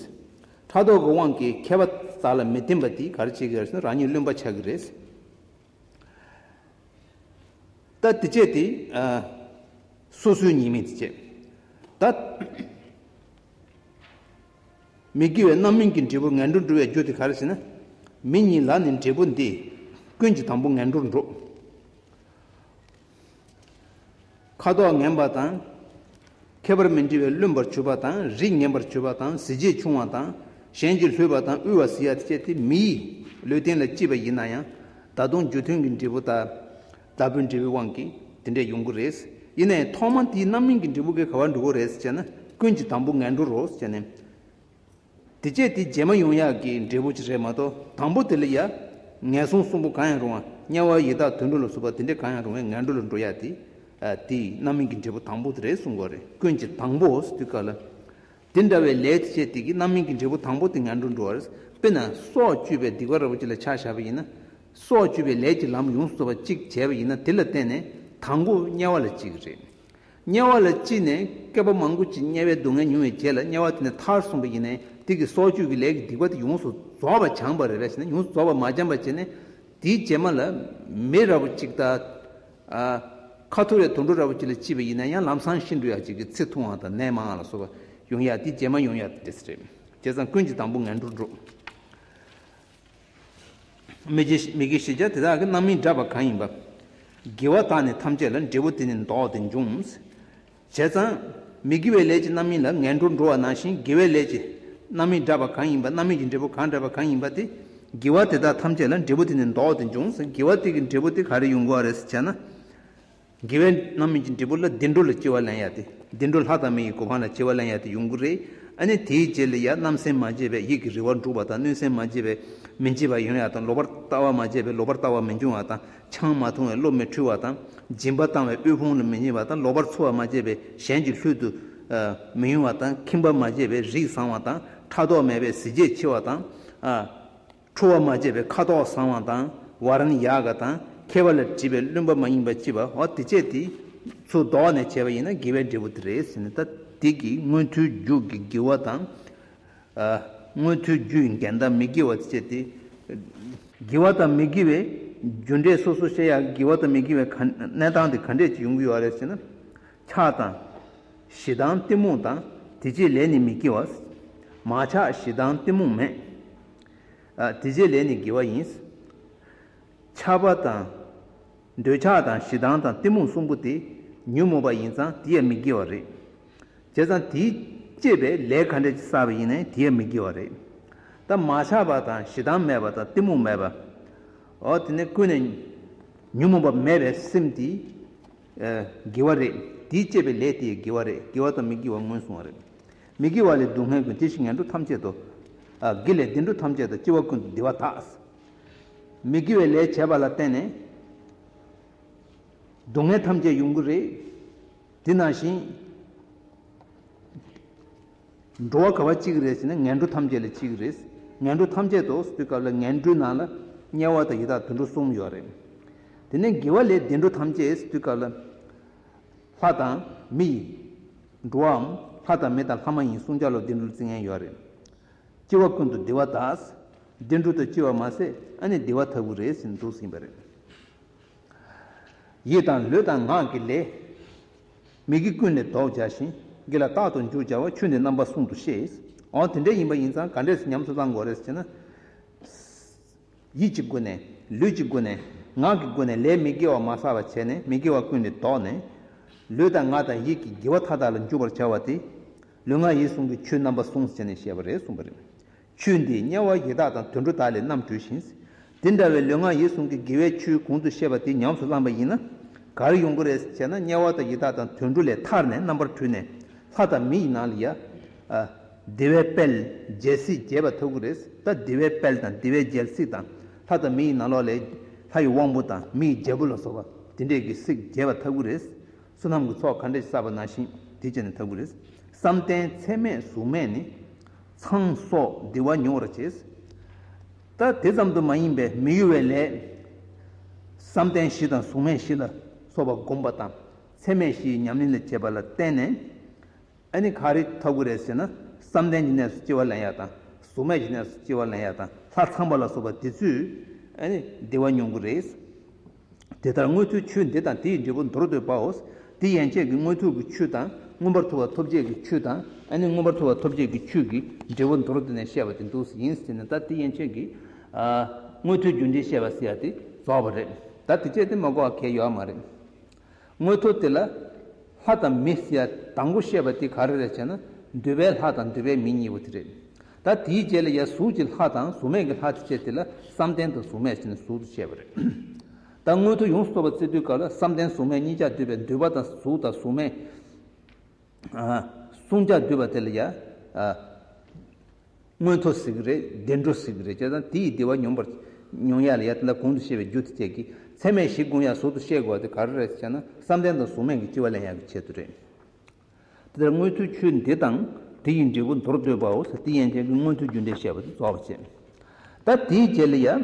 ཕྲག་དོག་གི་དབང་གིས་མཁས་པ་དག་ལ་མི་བརྟེན་པ་དེ་ག་རེ་བྱེད་ཀྱི་རེད་ཟེར་ན་རང་ཉིད་རློན་པ་ཆགས་ཀྱི་རེད། ད་དེ་བྱས་ཏེ། ཨ། སོ་སོའི་ཉེས་དམིགས་དེ་བྱས། ད། མི་དགེ་བའི་རྣམ་སྨིན་གྱི་འབྲས་བུ་ངན་འགྲོར་འགྲོ་བའི་རྒྱུ་དེ་ག་རེ་ཟེར་ན། མི་གཉིས་ལ་ནི་འབྲས་བུ་འདི། ཀུན་གྱི་དང་པོ་ངན་འགྲོར་འགྲོ། ཁ་དོག་ངན་པ་དང་། ཁྱད་པར་མི་འདྲ་བའི་རློན་པར་གྱུར་པ་དང་རིགས་ངན་པར་གྱུར་པ་དང་གཟི་བརྗིད་ཆུང་བ་དང་གཞན་གྱིས་ལྷོད་པ་དང་དབུལ་བ་ཟེར་ཡ་དེ་བཅས་ཏེ་མིའི་ལུས་རྟེན་ལ་སྐྱེས་པ་ཡིན་ན་ཡང་ད་དུང་རྒྱུ་མཐུན་གྱི་འབྲས་བུ་དང་། བདག་པོའི་འབྲས་བུའི་དབང་གིས་དེ་འདྲས་ཡོང་གི་རེད། ཡིན་ནའི་ཐོག་མ་དེའི་རྣམ་སྨིན་གྱི་འབྲས་བུ་གིས་ག་པར་འགྲོ་གི་རེད་ཟེར་ན་ཀུན་གྱི་དང་པོ་ངན་འགྲོ་རོ་ཟེར་ནས། དེ་བཅས་དེ་རྗེས་མ་ཡོང་ཡག་གི་འབྲས་བུ་ཅིག་རེད་མ་གཏོགས་དང་པོ་དེ་ལ་ཡ། ངན་སོང་གསུམ་པོ་གང་ཡང་རུང་བ་དམྱལ་བ་ཡི་དྭགས་དུད་འགྲོ་ལ་སོགས་པ་དེ་འདྲས་གང་ཡང་རུང་བའི་ངན་འགྲོ་ལ་འགྲོ་ཡག་དེ། ཨ་དེ་རྣམ་སྨིན་གྱི་འབྲས་བུ་དང་པོ་དེ་རེད་གསུང་གི་རེད། ཀུན་གྱི་དང་པོ་ཟེར་དུས་སྐབས་ལ། དེ་འདྲ་བའི་ལས་དེ་བྱས་དེ་གི་རྣམ་སྨིན་གྱི་འབྲས་བུ་དང་པོ་དེ་ངན་འགྲོ་འགྲོ་བ་རེད། དཔེར་ན་སྲོག་གཅོད་པའི་སྡིག་པ་འདྲ་བོ་ཅིག་ལ་ཆ་བཞག་པ་ཡིན་ན། སྲོག་གཅོད་པའི་ལས་ཀྱི་ལམ་ཡོངས་སུ་རྫོགས་པ་གཅིག་བྱས་པ་ཡིན་ན་དེ་ལ་བརྟེན་ནས་དང་པོ་དམྱལ་བ་ལ་སྐྱེ་གི་རེད། དམྱལ་བ་ལ་སྐྱེས་ནས་བསྐལ་པ་མང་པོ་ཅིག་དམྱལ་བའི་སྡུག་བསྔལ་མྱོང་བའི་རྗེས་ལ་དམྱལ་བ་དེ་ནས་ཐར་སོང་པ་ཡིན་ནའི་དེ་གི་སྲོག་གཅོད་ཀྱི་ལས་ཀྱི་སྡིག་པ་དེ་ཡོངས་སུ་རྫོགས་པ་སྦྱངས་པ་རེད་ལ་ཟེར་ན་ཡོངས་སུ་རྫོགས་པ་མ་སྦྱངས་པ་བྱས་ནས་དེའི་རྗེས་མ་ལ་མི་འདྲ་བོ་གཅིག་དང་། ཨ། ཁ་ཐུག་རེ་དུད་འགྲོ་འདྲ་བོ་གཅིག་ལ་སྐྱེས་པ་ཡིན་ན་ཡང་ལམ་སང་ཤི་འགྲོ་ཡག་ཅིག་གི་ཚེ་ཐུང་བ་དང་ནད་མང་བ་ལ་སོགས་པ་ཡོང་ཡག་དེ་རྗེས་མ་ཡོང་ཡག་དེ་རེད། བྱས་ཙང་ཀུན་གྱི་དང་པོ་ངན་འགྲོར་འགྲོ། མི་དགེ་མི་དགེ་བཞི་བརྒྱ་དེ་དག་གི་རྣམ་སྨིན་བསྒྲགས་པ་གང་ཡིན་པ། དགེ་བ་དག་ནི་ཐམས་ཅད་ལ་འབྲས་བུ་དེ་ནི་བདོག་སྟེ་འབྱུང་། བྱས་ཙང་། མི་དགེ་བའི་ལས་ཀྱི་རྣམ་སྨིན་ལ་ངན་འགྲོར་འགྲོ་བ་ནང་བཞིན་དགེ་བའི་ལས་ཀྱི་རྣམ་སྨིན་བསྒྲགས་པ་གང་ཡིན་པ་རྣམ་སྨིན་གྱི་འབྲས་བུ་གང་བསྒྲགས་པ་གང་ཡིན་པ་དེ། དགེ་བ་དེ་དག་ཐམས་ཅད་ལ་འབྲས་བུ་དེ་ནི་བདོག་སྟེ་འབྱུང་ཟེར། དགེ་བ་དེ་གི་འབྲས་བུ་དེ་ག་རེ་ཡོང་དགོས་རེད་ཟེར་བྱས་ན། དགེ་བའི་རྣམ་སྨིན་གྱི་འབྲས་བུ་ལ་བདེ་འགྲོ་ལ་སྐྱེ་བ་ལེན་ཡ་དེ། བདེ་འགྲོ་ལྷ་དང་མི་ཡི་གོ་འཕང་ལ་སྐྱེ་བ་ལེན་ཡ་དེ་ཡོང་གི་རེད། ཨ་ནི་དེའི་རྗེས་ལ་ཡ་རྣམ་སེམས་མ་བརྗེད་པའི་ཡིད་ཀྱི་རེ་བ་འགྲུབ་པ་དང་གནོད་སེམས་མ་བརྗེད་པའི་མི་འཇིགས་པ་ཡོང་ཡ་དང་ལོག་པར་ལྟ་བ་མ་བརྗེད་པའི་ལོག་པར་ལྟ་བ་མི་འབྱུང་བ་དང་ཆང་མ་འཐུང་བའི་བློ་མི་འཁྲུལ་བ་དང་སྦྱིན་པ་བཏང་བའི་དབུལ་ཕོངས་ལ་མི་སྙིགས་པ་དང་ལོག་པར་འཚེ་བ་མ་བརྗེད་པའི་གཞན་གྱི་ལྷོད་དུ་མི་ཡོང་བ་དང་ཁེངས་པ་མ་བརྗེད་པའི་རིགས་བཟང་བ་དང་ཕྲག་དོག་མེད་པའི་གཟི་བརྗིད་ཆེ་བ་དང་། ཁྲོ་བ་མ་བྱས་པའི་ཁ་དོག་བཟང་བ་དང་ཝ་རན་ཡག་ག་དང་མཁས་པ་ལ་དྲིས་པའི་བླུན་པ་མ་ཡིན་པ་ཅི་བ་འོ་དེ་བཅས་དེ་ཚུར་ལྡོག་ནས་བྱས་པ་ཡིན་ན་དགེ་བའི་འབྲས་བུ་དེ་རེད་ཟེར་ནས་ད་དེ་གི་མངོན་མཐོའི་རྒྱུ་གི་དགེ་བ་དང་། མངོན་མཐོའི་རྒྱུ་ཡི་འགལ་ཟླ་མི་དགེ་བ་དེ་བཅས་དེ། དགེ་བ་དང་མི་དགེ་བའི་རྒྱུ་འབྲས་སོ་སོ་བཤད་ཡག་དགེ་བ་དང་མི་དགེ་བའི་ག་གནས་སྟངས་དེ་ག་འདྲས་ཅིག་ཡོང་གི་ཡོད་རེད་ཟེར་ན། ཆགས་དང་། ཞེ་སྡང་གཏི་མུག་དང་དེ་བཅས་ལས་ནི་མི་དགེ་བ། མ་ཆགས་ཞེ་སྡང་གཏི་མུག་མེད། ཨ། དེ་བཅས་ལས་ནི་དགེ་བ་ཡིན། ཆགས་པ་དང་། འདོད་ཆགས་དང་ཞེ་སྡང་དང་གཏི་མུག་གསུམ་པོ་དེ་ཉོན་མོངས་པ་ཡིན་ཙང་དེ་ཡང་མི་དགེ་བ་རེད། བྱས་ཙང་དེས་བསྐྱེད་པའི་ལས་ག་འདྲ་ཅིག་བསགས་པ་ཡིན་ནའི་དེ་ཡང་མི་དགེ་བ་རེད། ད་མ་ཆགས་པ་དང་ཞེ་སྡང་མེད་པ་དང་གཏི་མུག་མེད་པ། འོ་དེ་ནི་ཀུན་ནས་ཉོན་མོངས་པ་མེད་པའི་སེམས་དེ། ཨ། དགེ་བ་རེད། དེས་བསྐྱེད་པའི་ལས་དེ་ཡང་དགེ་བ་རེད། དགེ་བ་དང་མི་དགེ་བ་སྔོན་སོང་བ་རེད། མི་དགེ་བ་ལས་སྡུག་བསྔལ་ཀུན། དེ་བཞིན་ངན་འགྲོ་ཐམས་ཅད་དོ། ཨ། དགེ་ལས་བདེ་འགྲོ་ཐམས་ཅད་དང་། སྐྱེ་བ་ཀུན་ཏུ་བདེ་བ་དག། མི་དགེ་བའི་ལས་བྱས་པ་ལ་བརྟེན་ནས་སྡུག་བསྔལ་ཐམས་ཅད་ཡོང་གི་རེད། དེ་ནང་བཞིན་འགྲོ་བ་ག་པར་སྐྱེ་གི་རེད་ཟེར་ན་ངན་འགྲོ་ཐམས་ཅད་ལ་སྐྱེ་གི་རེད། ངན་འགྲོ་ཐམས་ཅད་དུ་ཟེར་དུས་སྐབས་ལ་ངན་འགྲོའི་ནང་ལ་དམྱལ་བ་དང་ཡི་དྭགས་དུད་འགྲོ་གསུམ་ཡོད་རེད། དེ་ནས་དགེ་བ་ལས་བདེ་འགྲོ་ཐམས་ཅད་ཟེར་དུས་སྐབས་ལ། ལྷ་དང་མི་ཡི། འགྲོ་བའམ་ལྷ་དང་མི་དང་ལྷ་མ་ཡིན་གསུམ་ཆར་ལ་བདེ་འགྲོར་བརྩི་མཁན་ཡོད་རེད། སྐྱེ་བ་ཀུན་ཏུ་བདེ་བ་དག། བདེ་འགྲོ་དང་སྐྱེ་བ་མ་ཟད་ཨ་ནི་བདེ་བ་ཐོབ་ཀྱི་རེད་ཟེར་ནས་འདུག་ཟིན་པ་རེད། ཡིད་དང་ལུས་དང་ངག་གི་ལས། མི་དགེ་ཀུན་ལས་བཟློག་བྱ་ཞིང་། དགེ་ལ་རྟག་ཏུ་འཇུག་བྱ་བ། ཆོས་འདི་རྣམ་པ་གསུམ་དུ་ཤེས། འོ་དེ་འདྲ་ཡིན་པ་ཡིན་ཙང་ག་འདྲས་སེ་ཉམས་སུ་བླང་དགོས་རེད་ཟེར་ན། ཡིད་ཀྱི་སྒོ་ནས། ལུས་ཀྱི་སྒོ་ནས། ངག་གི་སྒོ་ནས་ལས་མི་དགེ་བ་མ་བསགས་པ་བྱས་ནས་མི་དགེ་བ་ཀུན་ལས་བཟློག་ནས། ལུས་དང་ངག་དང་ཡིད་ཀྱི་དགེ་བ་མཐའ་དག་ལ་འཇུག་པར་བྱ་བ་དེ། ལུས་ངག་ཡིད་གསུམ་གྱི་ཆོས་རྣམ་པ་གསུམ་ཟེར་ནས་བཤད་པ་རེད་གསུངས་པ་རེད། ཆོས་འདིས་དམྱལ་བ་ཡི་དྭགས་དང་དུད་འགྲོ་དག་ལས་རྣམ་གྲོལ་ཞིང་། དེ་འདྲ་བའི་ལུས་ངག་ཡིད་གསུམ་གྱི་དགེ་བའི་ཆོས་གོང་དུ་བཤད་པ་དེ་ཉམས་སུ་བླངས་པ་ཡིན་ན། ག་རེ་ཡོང་གི་རེད་ཟེར་ན་དམྱལ་བ་དང་ཡི་དྭགས་དང་དུད་འགྲོ་ལས་ཐར་ནས་རྣམ་པར་གྲོལ་ནས་ལྷ་དང་མི་ཡི་ནང་ལ་ཡ། ཨ། བདེ་བའི་དཔལ། རྒྱལ་སྲིད་རྒྱས་པ་ཐོབ་ཀྱི་རེད། ད་བདེ་བའི་དཔལ་དང་བདེ་བའི་རྒྱལ་སྲིད་དང་ལྷ་དང་མི་ཡི་ནང་ལོགས་ལས་ལྷ་ཡི་དབང་པོ་དང་མི་ཡི་རྒྱལ་པོ་ལ་སོགས་པ་དེ་འདྲས་ཀྱི་སྲིད་རྒྱས་པ་ཐོབ་ཀྱི་རེད། བསོད་ནམས་ཀྱི་ཚོགས་ག་འདྲས་བསགས་པ་ནང་བཞིན་དེ་བྱས་ནས་ཐོབ་ཀྱི་རེད། བསམ་གཏན་ཚད་མེད་གཟུགས་མེད་ནི། ཚངས་སོགས་བདེ་བ་མྱོང་བར་བྱེད། ད་དེ་ཙམ་དུ་མ་ཡིན་པའི་མི་གཡོ་བའི་ལས། བསམ་གཏན་བཞི་དང་གཟུགས་མེད་བཞི་ལ་སོགས་པ་བསྒོམས་པ་དང་ཚད་མེད་བཞིའི་ཉམས་ལེན་ལ་བྱེད་པ་ལ་བརྟེན་ནས། ཨ་ནི་ག་རེ་ཐོབ་ཀྱི་རེད་ཟེར་ན། བསམ་གཏན་གྱི་གནས་སུ་སྐྱེ་བ་ལེན་ཡག་དང་། གཟུགས་མེད་ཀྱི་གནས་སུ་སྐྱེ་བ་ལེན་ཡག་དང་། ལྷ་ཚངས་པ་ལ་སོགས་པ་དེ་ཚོས་ཨ་ནི་བདེ་བ་མྱོང་གི་རེད། དེ་ལྟར་མངོན་མཐོའི་ཆོས་འདི་དང་དེ་ཡི་འབྲས་བུ་མདོར་བསྡུས་པའོ། དེ་ཡན་ཆད་ཀྱི་མངོན་མཐོའི་ཆོས་དང་མངོན་པར་ཐུབ་པ་ཐོབ་བྱེད་ཀྱི་ཆོས་དང་། ཨ་ནི་མངོན་པར་ཐུབ་པ་ཐོབ་བྱེད་ཀྱི་ཆོས་ཀྱི་འབྲས་བུ་མདོར་བསྡུས་ནས་བཤད་པ་དེ་འདུག་ཡིན་ཟེར་ནས། ད་དེ་ཡན་ཆད་ཀྱི་ཨ་མངོན་མཐོའི་རྒྱུ་འབྲས་བཤད་པ་ཟེར་ཡ་དེ་རྫོགས་པ་རེད། ད་དེ་བྱས་དེ་མ་གོ་བ་གལ་ཡོད་མ་རེད། མངོན་མཐོ་དེ་ལ་ལྷ་དང་མི་ཟེར་ཡ་དང་པོ་བཤད་པ་དེ་ག་རེ་རེད་ཟེར་ན། འདོད་པའི་ལྷ་དང་འདོད་པའི་མི་གཉིས་པོ་དེ་རེད། ད་དེའི་རྗེས་ལ་ཡ་གཟུགས་ཀྱི་ལྷ་དང་གཟུགས་མེད་ཀྱི་ལྷ་དེ་བྱས་དེ་ལ་བསམ་གཏན་དང་གཟུགས་མེད་ཟེར་ནས་ཟུར་དུ་བཤད་པ་རེད། ད་མངོན་མཐོ་ཡོངས་སུ་རྫོགས་པ་བརྩི་དུས་སྐབས་ལ་བསམ་གཏན་གཟུགས་མེད་གཉིས་ཆར་འདུས་པའི་འདོད་པ་དང་གཟུགས་དང་གཟུགས་མེད་ཨ་གསུམ་ཆར་འདུས་པ་དེ་ལ་ཡ་ཨ་མངོན་མཐོ་ཟེར་གྱི་རེད། བདེ་འགྲོ་ཟེར་གྱི་རེད། བྱས་ཙང་དེ་ཡི་བདེ་བ་མྱོང་བར་མྱོང་ཡ་ལ་ཡ། དེ་ལ་གོང་དུ་བཤད་པའི་རྒྱུ་དེ་བཅས་ཀྱི་ཚད་མེད་བཞི་བསྒོམ་ཡ་ཟུར་དུ་བཤད་དགོས་པ་དེ་ག་རེ་རེད་ཟེར་ན། བསམ་གཏན་དང་གཟུགས་མེད་ཀྱི་སྐྱེ་བ་ལེན་ཡ་གི་ཆེད་དུ་རེད། དེ་ལྟར་མངོན་མཐོའི་ཆོས་འདི་དང་དེ་ཡི་འབྲས་བུ་མདོར་བསྡུས་པའོ། དེ་ཡན་ཆད་ཀྱི་མངོན་མཐོའི་རྒྱུ་འབྲས་བཤད་པ་དེ་རྫོགས་པ་བྱས། ད་དེའི་རྗེས་ལ་ཡ་ཨ་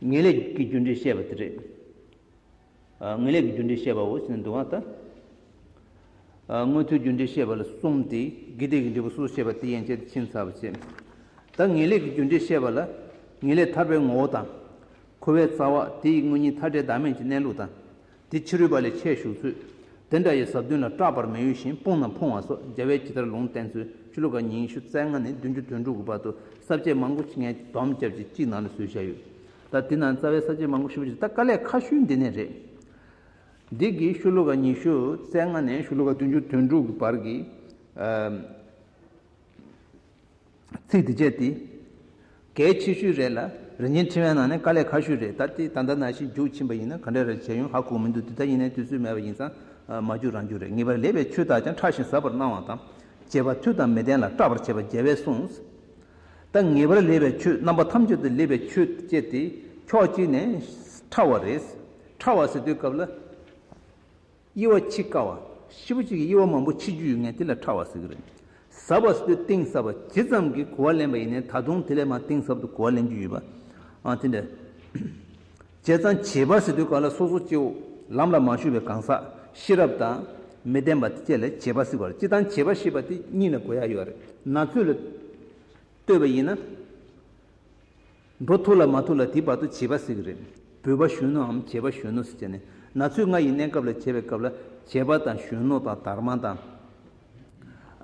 ངེས་ལེགས་ཀྱི་རྒྱུ་འབྲས་བཤད་པ་དེ་རེད། ཨ་ངེས་ལེགས་ཀྱི་རྒྱུ་འབྲས་བཤད་པའོ་ཟེར་ནས་འདུག་ཨ། ད་ཨ་མངོན་མཐོའི་རྒྱུ་འབྲས་བཤད་པ་ལ་གསུམ་སྟེ། དགེ་སྡིག་གི་འབྲས་བུ་སོ་སོར་བཤད་པ་དེ་ཡན་ཆད་དེ་ཕྱིན་ཚར་བ་བྱས། ད་ངེས་ལེགས་ཀྱི་རྒྱུ་འབྲས་བཤད་པ་ལ་ངེས་ལེགས་ཐར་པའི་ངོ་བོ་དང་། འཁོར་བའི་རྩ་བ། དེ་ཡི་དངོས་གཉེན་མཐའ་བྲལ་བདག་མེད་ཀྱི་གནས་ལུགས་དང་། དེ་ཕྱི་རོལ་པ་ལས་ཁྱད་ཞུགས་ཚུལ། དེ་འདྲ་ཡི་ཟབ་དོན་ལ་སྐྲག་པར་མི་འོས་ཤིང་སྤོང་ན་ཕོངས་པ་སོགས་རྒྱལ་བས་ཇི་ལྟར་ལུང་བསྟན་ཚུལ། ཤོ་ལོ་ཀ་ཉི་ཤུ་རྩ་ལྔ་ནས་བདུན་ཅུ་དོན་དྲུག་གི་བར་དུ་ས་བཅད་མང་པོ་ཞིག་ངས་སྡོམ་བརྒྱབ་ཀྱིས་གཅིག་ནང་ལ་བཟོས་བཞག་ཡོད། ད་དེ་ནང་རྩ་བའི་ས་བཅད་མང་པོ་ཞེ་པོ་ཅིག་ད་དཀའ་ལས་ཁག་ཤོས་འདི་ནས་རེད། འདི་གི་ཤོ་ལོ་ཀ་ཉི་ཤུ་རྩ་ལྔ་ནས་ཤོ་ལོ་ཀ་བདུན་ཅུ་དོན་དྲུག་གི་བར་གྱི་ཨ་ཚིག་འདི་བཅས་ཏེ། གལ་ཆེ་ཤོས་རེད་ལ། རིན་ཆེན་ཕྲེང་བའི་ནང་ནས་དཀའ་ལས་ཁག་ཤོས་རེད། ད་ལྟའི་ད་ལྟ་ནང་བཞིན་རྒྱུགས་ཕྱིན་པ་ཡིན་ན་ག་འདྲ་རེ་བྱས་ཡོང་ཧ་གོ་མི་འདུག་དེ་ལྟ་ཡིན་ནའི་དུས་ཚོད་མེད་པ་ཡིན་ཙང་མ་རྒྱུགས་རང་རྒྱུགས་རེད། ངེས་པར་ལེགས་པའི་ཆོས་དག་ཀྱང་ཕྲ་ཞིང་ཟབ་པར་སྣང་བ་དང་། བྱེད་པ་མཐུ་དང་མི་ལྡན་ལ་སྐྲག་པར་བྱེད་པ་རྒྱལ་བས་གསུངས། ད་ངེས་པར་ལེགས་པའི་ཆོས། རྣམ་པ་ཐམས་ཅད་དུ་ལེགས་པའི་ཆོས་སྤྱད་དེ་ཕྱོགས་གཅིག་ནས་ཕྲ་བ་རེད། ཕྲ་བ་ཟེར་དུས་སྐབས་ལ། དབྱེ་བ་ཕྱེ་དཀའ་བ། ཞེ་པོ་ཅིག་གི་དབྱེ་བ་མང་པོ་ཕྱེ་རྒྱུ་ཡོད་མཁན་དེ་ལ་ཕྲ་བ་ཟེར་གྱི་རེད། ཟབ་པ་ཟེར་དུས་གཏིང་ཟབ་པ། ཇི་ཙམ་གྱིས་གོ་བ་ལེན་པ་ཡིན་ནའི་ད་དུང་དེ་ལས་མར་གཏིང་ཟབ་ཏུ་གོ་བ་ལེན་རྒྱུ་ཡོད་པ། ཨ་དེ་འདྲ། བྱས་ཙང་བྱེད་པ་ཟེར་དུས་གང་ལ་སོ་སོ་སྐྱེ་བོ་ལམ་ལ་མ་ཞུགས་པའི་གང་ཟག་ཤེས་རབ་དང་མི་ལྡན་པ་དེ་བཅས་ལ་བྱེད་པ་ཟེར་བ་རེད། སྤྱིར་བཏང་བྱེད་པ་ཞེས་པ་དེ་གཉིས་ལ་གོ་ཡ་ཡོད་རེད། ན་ཚོད་ལ་ལྟོས་པ་ཡིན་ན། འགྲོ་ཐུབ་ལ་མ་ཐུབ་ལ་དེའི་བར་དུ་བྱེད་པ་ཟེར་གྱི་རེད། འབུད་པ་གཞོན་ནུའམ་བྱེད་པ་གཞོན་ནུ་ཟེར་བྱས་ནས། ན་ཚོད་ལྔ་ཡི་གནས་སྐབས་ལ་བྱེད་པའི་སྐབས་ལ་བྱེད་པ་དང་གཞོན་ནུ་དང་དར་མ་དང་།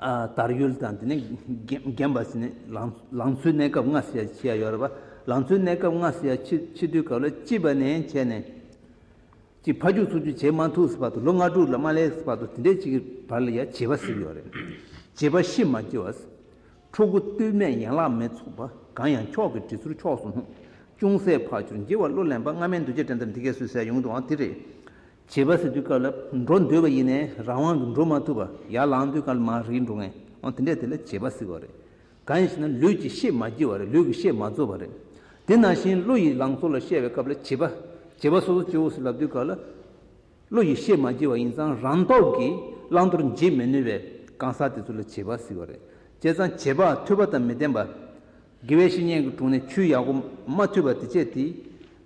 ཨ་དར་ཡུལ་དང་དེ་ནས་རྒན་རྒན་པ་ཟེར་ནས་ལང་ལང་ཚོའི་གནས་སྐབས་ལྔ་ཟེར་ཡ་བྱེད་ཡ་ཡོད་རེད་པ། ལང་ཚོའི་གནས་སྐབས་ལྔ་ཟེར་ཡ་ཕྱི་ཕྱི་དུས་སྐབས་ལ་སྐྱེས་པ་ནས་བྱས་ནས། ཅིག་ཕར་རྒྱུག་ཚུར་རྒྱུག་བྱེད་མ་ཐུབ་ཟེར་བར་དུ། ལོ་ལྔ་དྲུག་ལ་མ་སླེབས་ཟེར་བར་དུ་དེ་འདྲའི་ཅིག་གི་བར་ལ་ཡ་བྱེད་པ་ཟེར་གྱི་ཡོད་རེད། བྱེད་པ་ཤེས་མ་བགྱི་བ། ཕྲུ་གུ་སྟོད་སྨད་ཡན་ལག་མི་ཚུགས་པ། གང་ཡང་མཆོག་གི་དྲི་ཚུལ་ཕྱོགས་སུ་སྣུབ། ཅུང་ཟད་ཕར་ཚུར་འགྱེལ་བ་བློ་ལེན་པ། སྔ་མའི་འདུ་བྱེད་དྲན་དང་འདི་སྐད་སུས་ཟེར་ཡོང་འདུག་ཨང་། དེ་རེད། བྱེད་པ་ཟེར་དུས་སྐབས་ལ་འགྲོ་འདོད་པ་ཡིན་ནའི་རང་དབང་གིས་འགྲོ་མ་ཐུབ་པ། ཡར་ལངས་དུས་སྐབས་ལ་མར་རིལ་འགྲོ་མཁན། ཨང་། དེ་འདྲས་དེ་ལ་བྱེད་པ་ཟེར་བ་རེད། གང་ཡིན་ཞེ་ན་ལུས་ཀྱིས་ཤེས་མ་བགྱི་བ་རེད། ལུས་ཀྱིས་ཤེས་མ་རྫོགས་པ་རེད། དེ་ནང་བཞིན་བློ་ཡི་ལང་ཚོ་ལ་བཤད་པའི་སྐབས་ལ་བྱེད་པ། བྱེད་པ་སོ་སོ་སྐྱེ་བོ་ཟེར་ལབ་དུས་སྐབས་ལ། བློ་ཡིས་ཤེས་མ་བགྱི་བ་ཡིན་ཙང་རང་སྟོབས་ཀྱིས་བླང་དོར་འབྱེད་མི་ནུས་པའི་གང་ཟག་དེ་ཚོ་ལ་བྱེད་པ་ཟེར་བ་རེད། བྱས་ཙང་བྱེད་པ་ཐོས་པ་དང་མི་ལྡན་པ། དགེ་བའི་བཤེས་གཉེན་གྱི་དྲུང་ནས་ཆོས་ཡག་པོ་མ་ཐོས་པ་དེ་བྱས་ཏེ།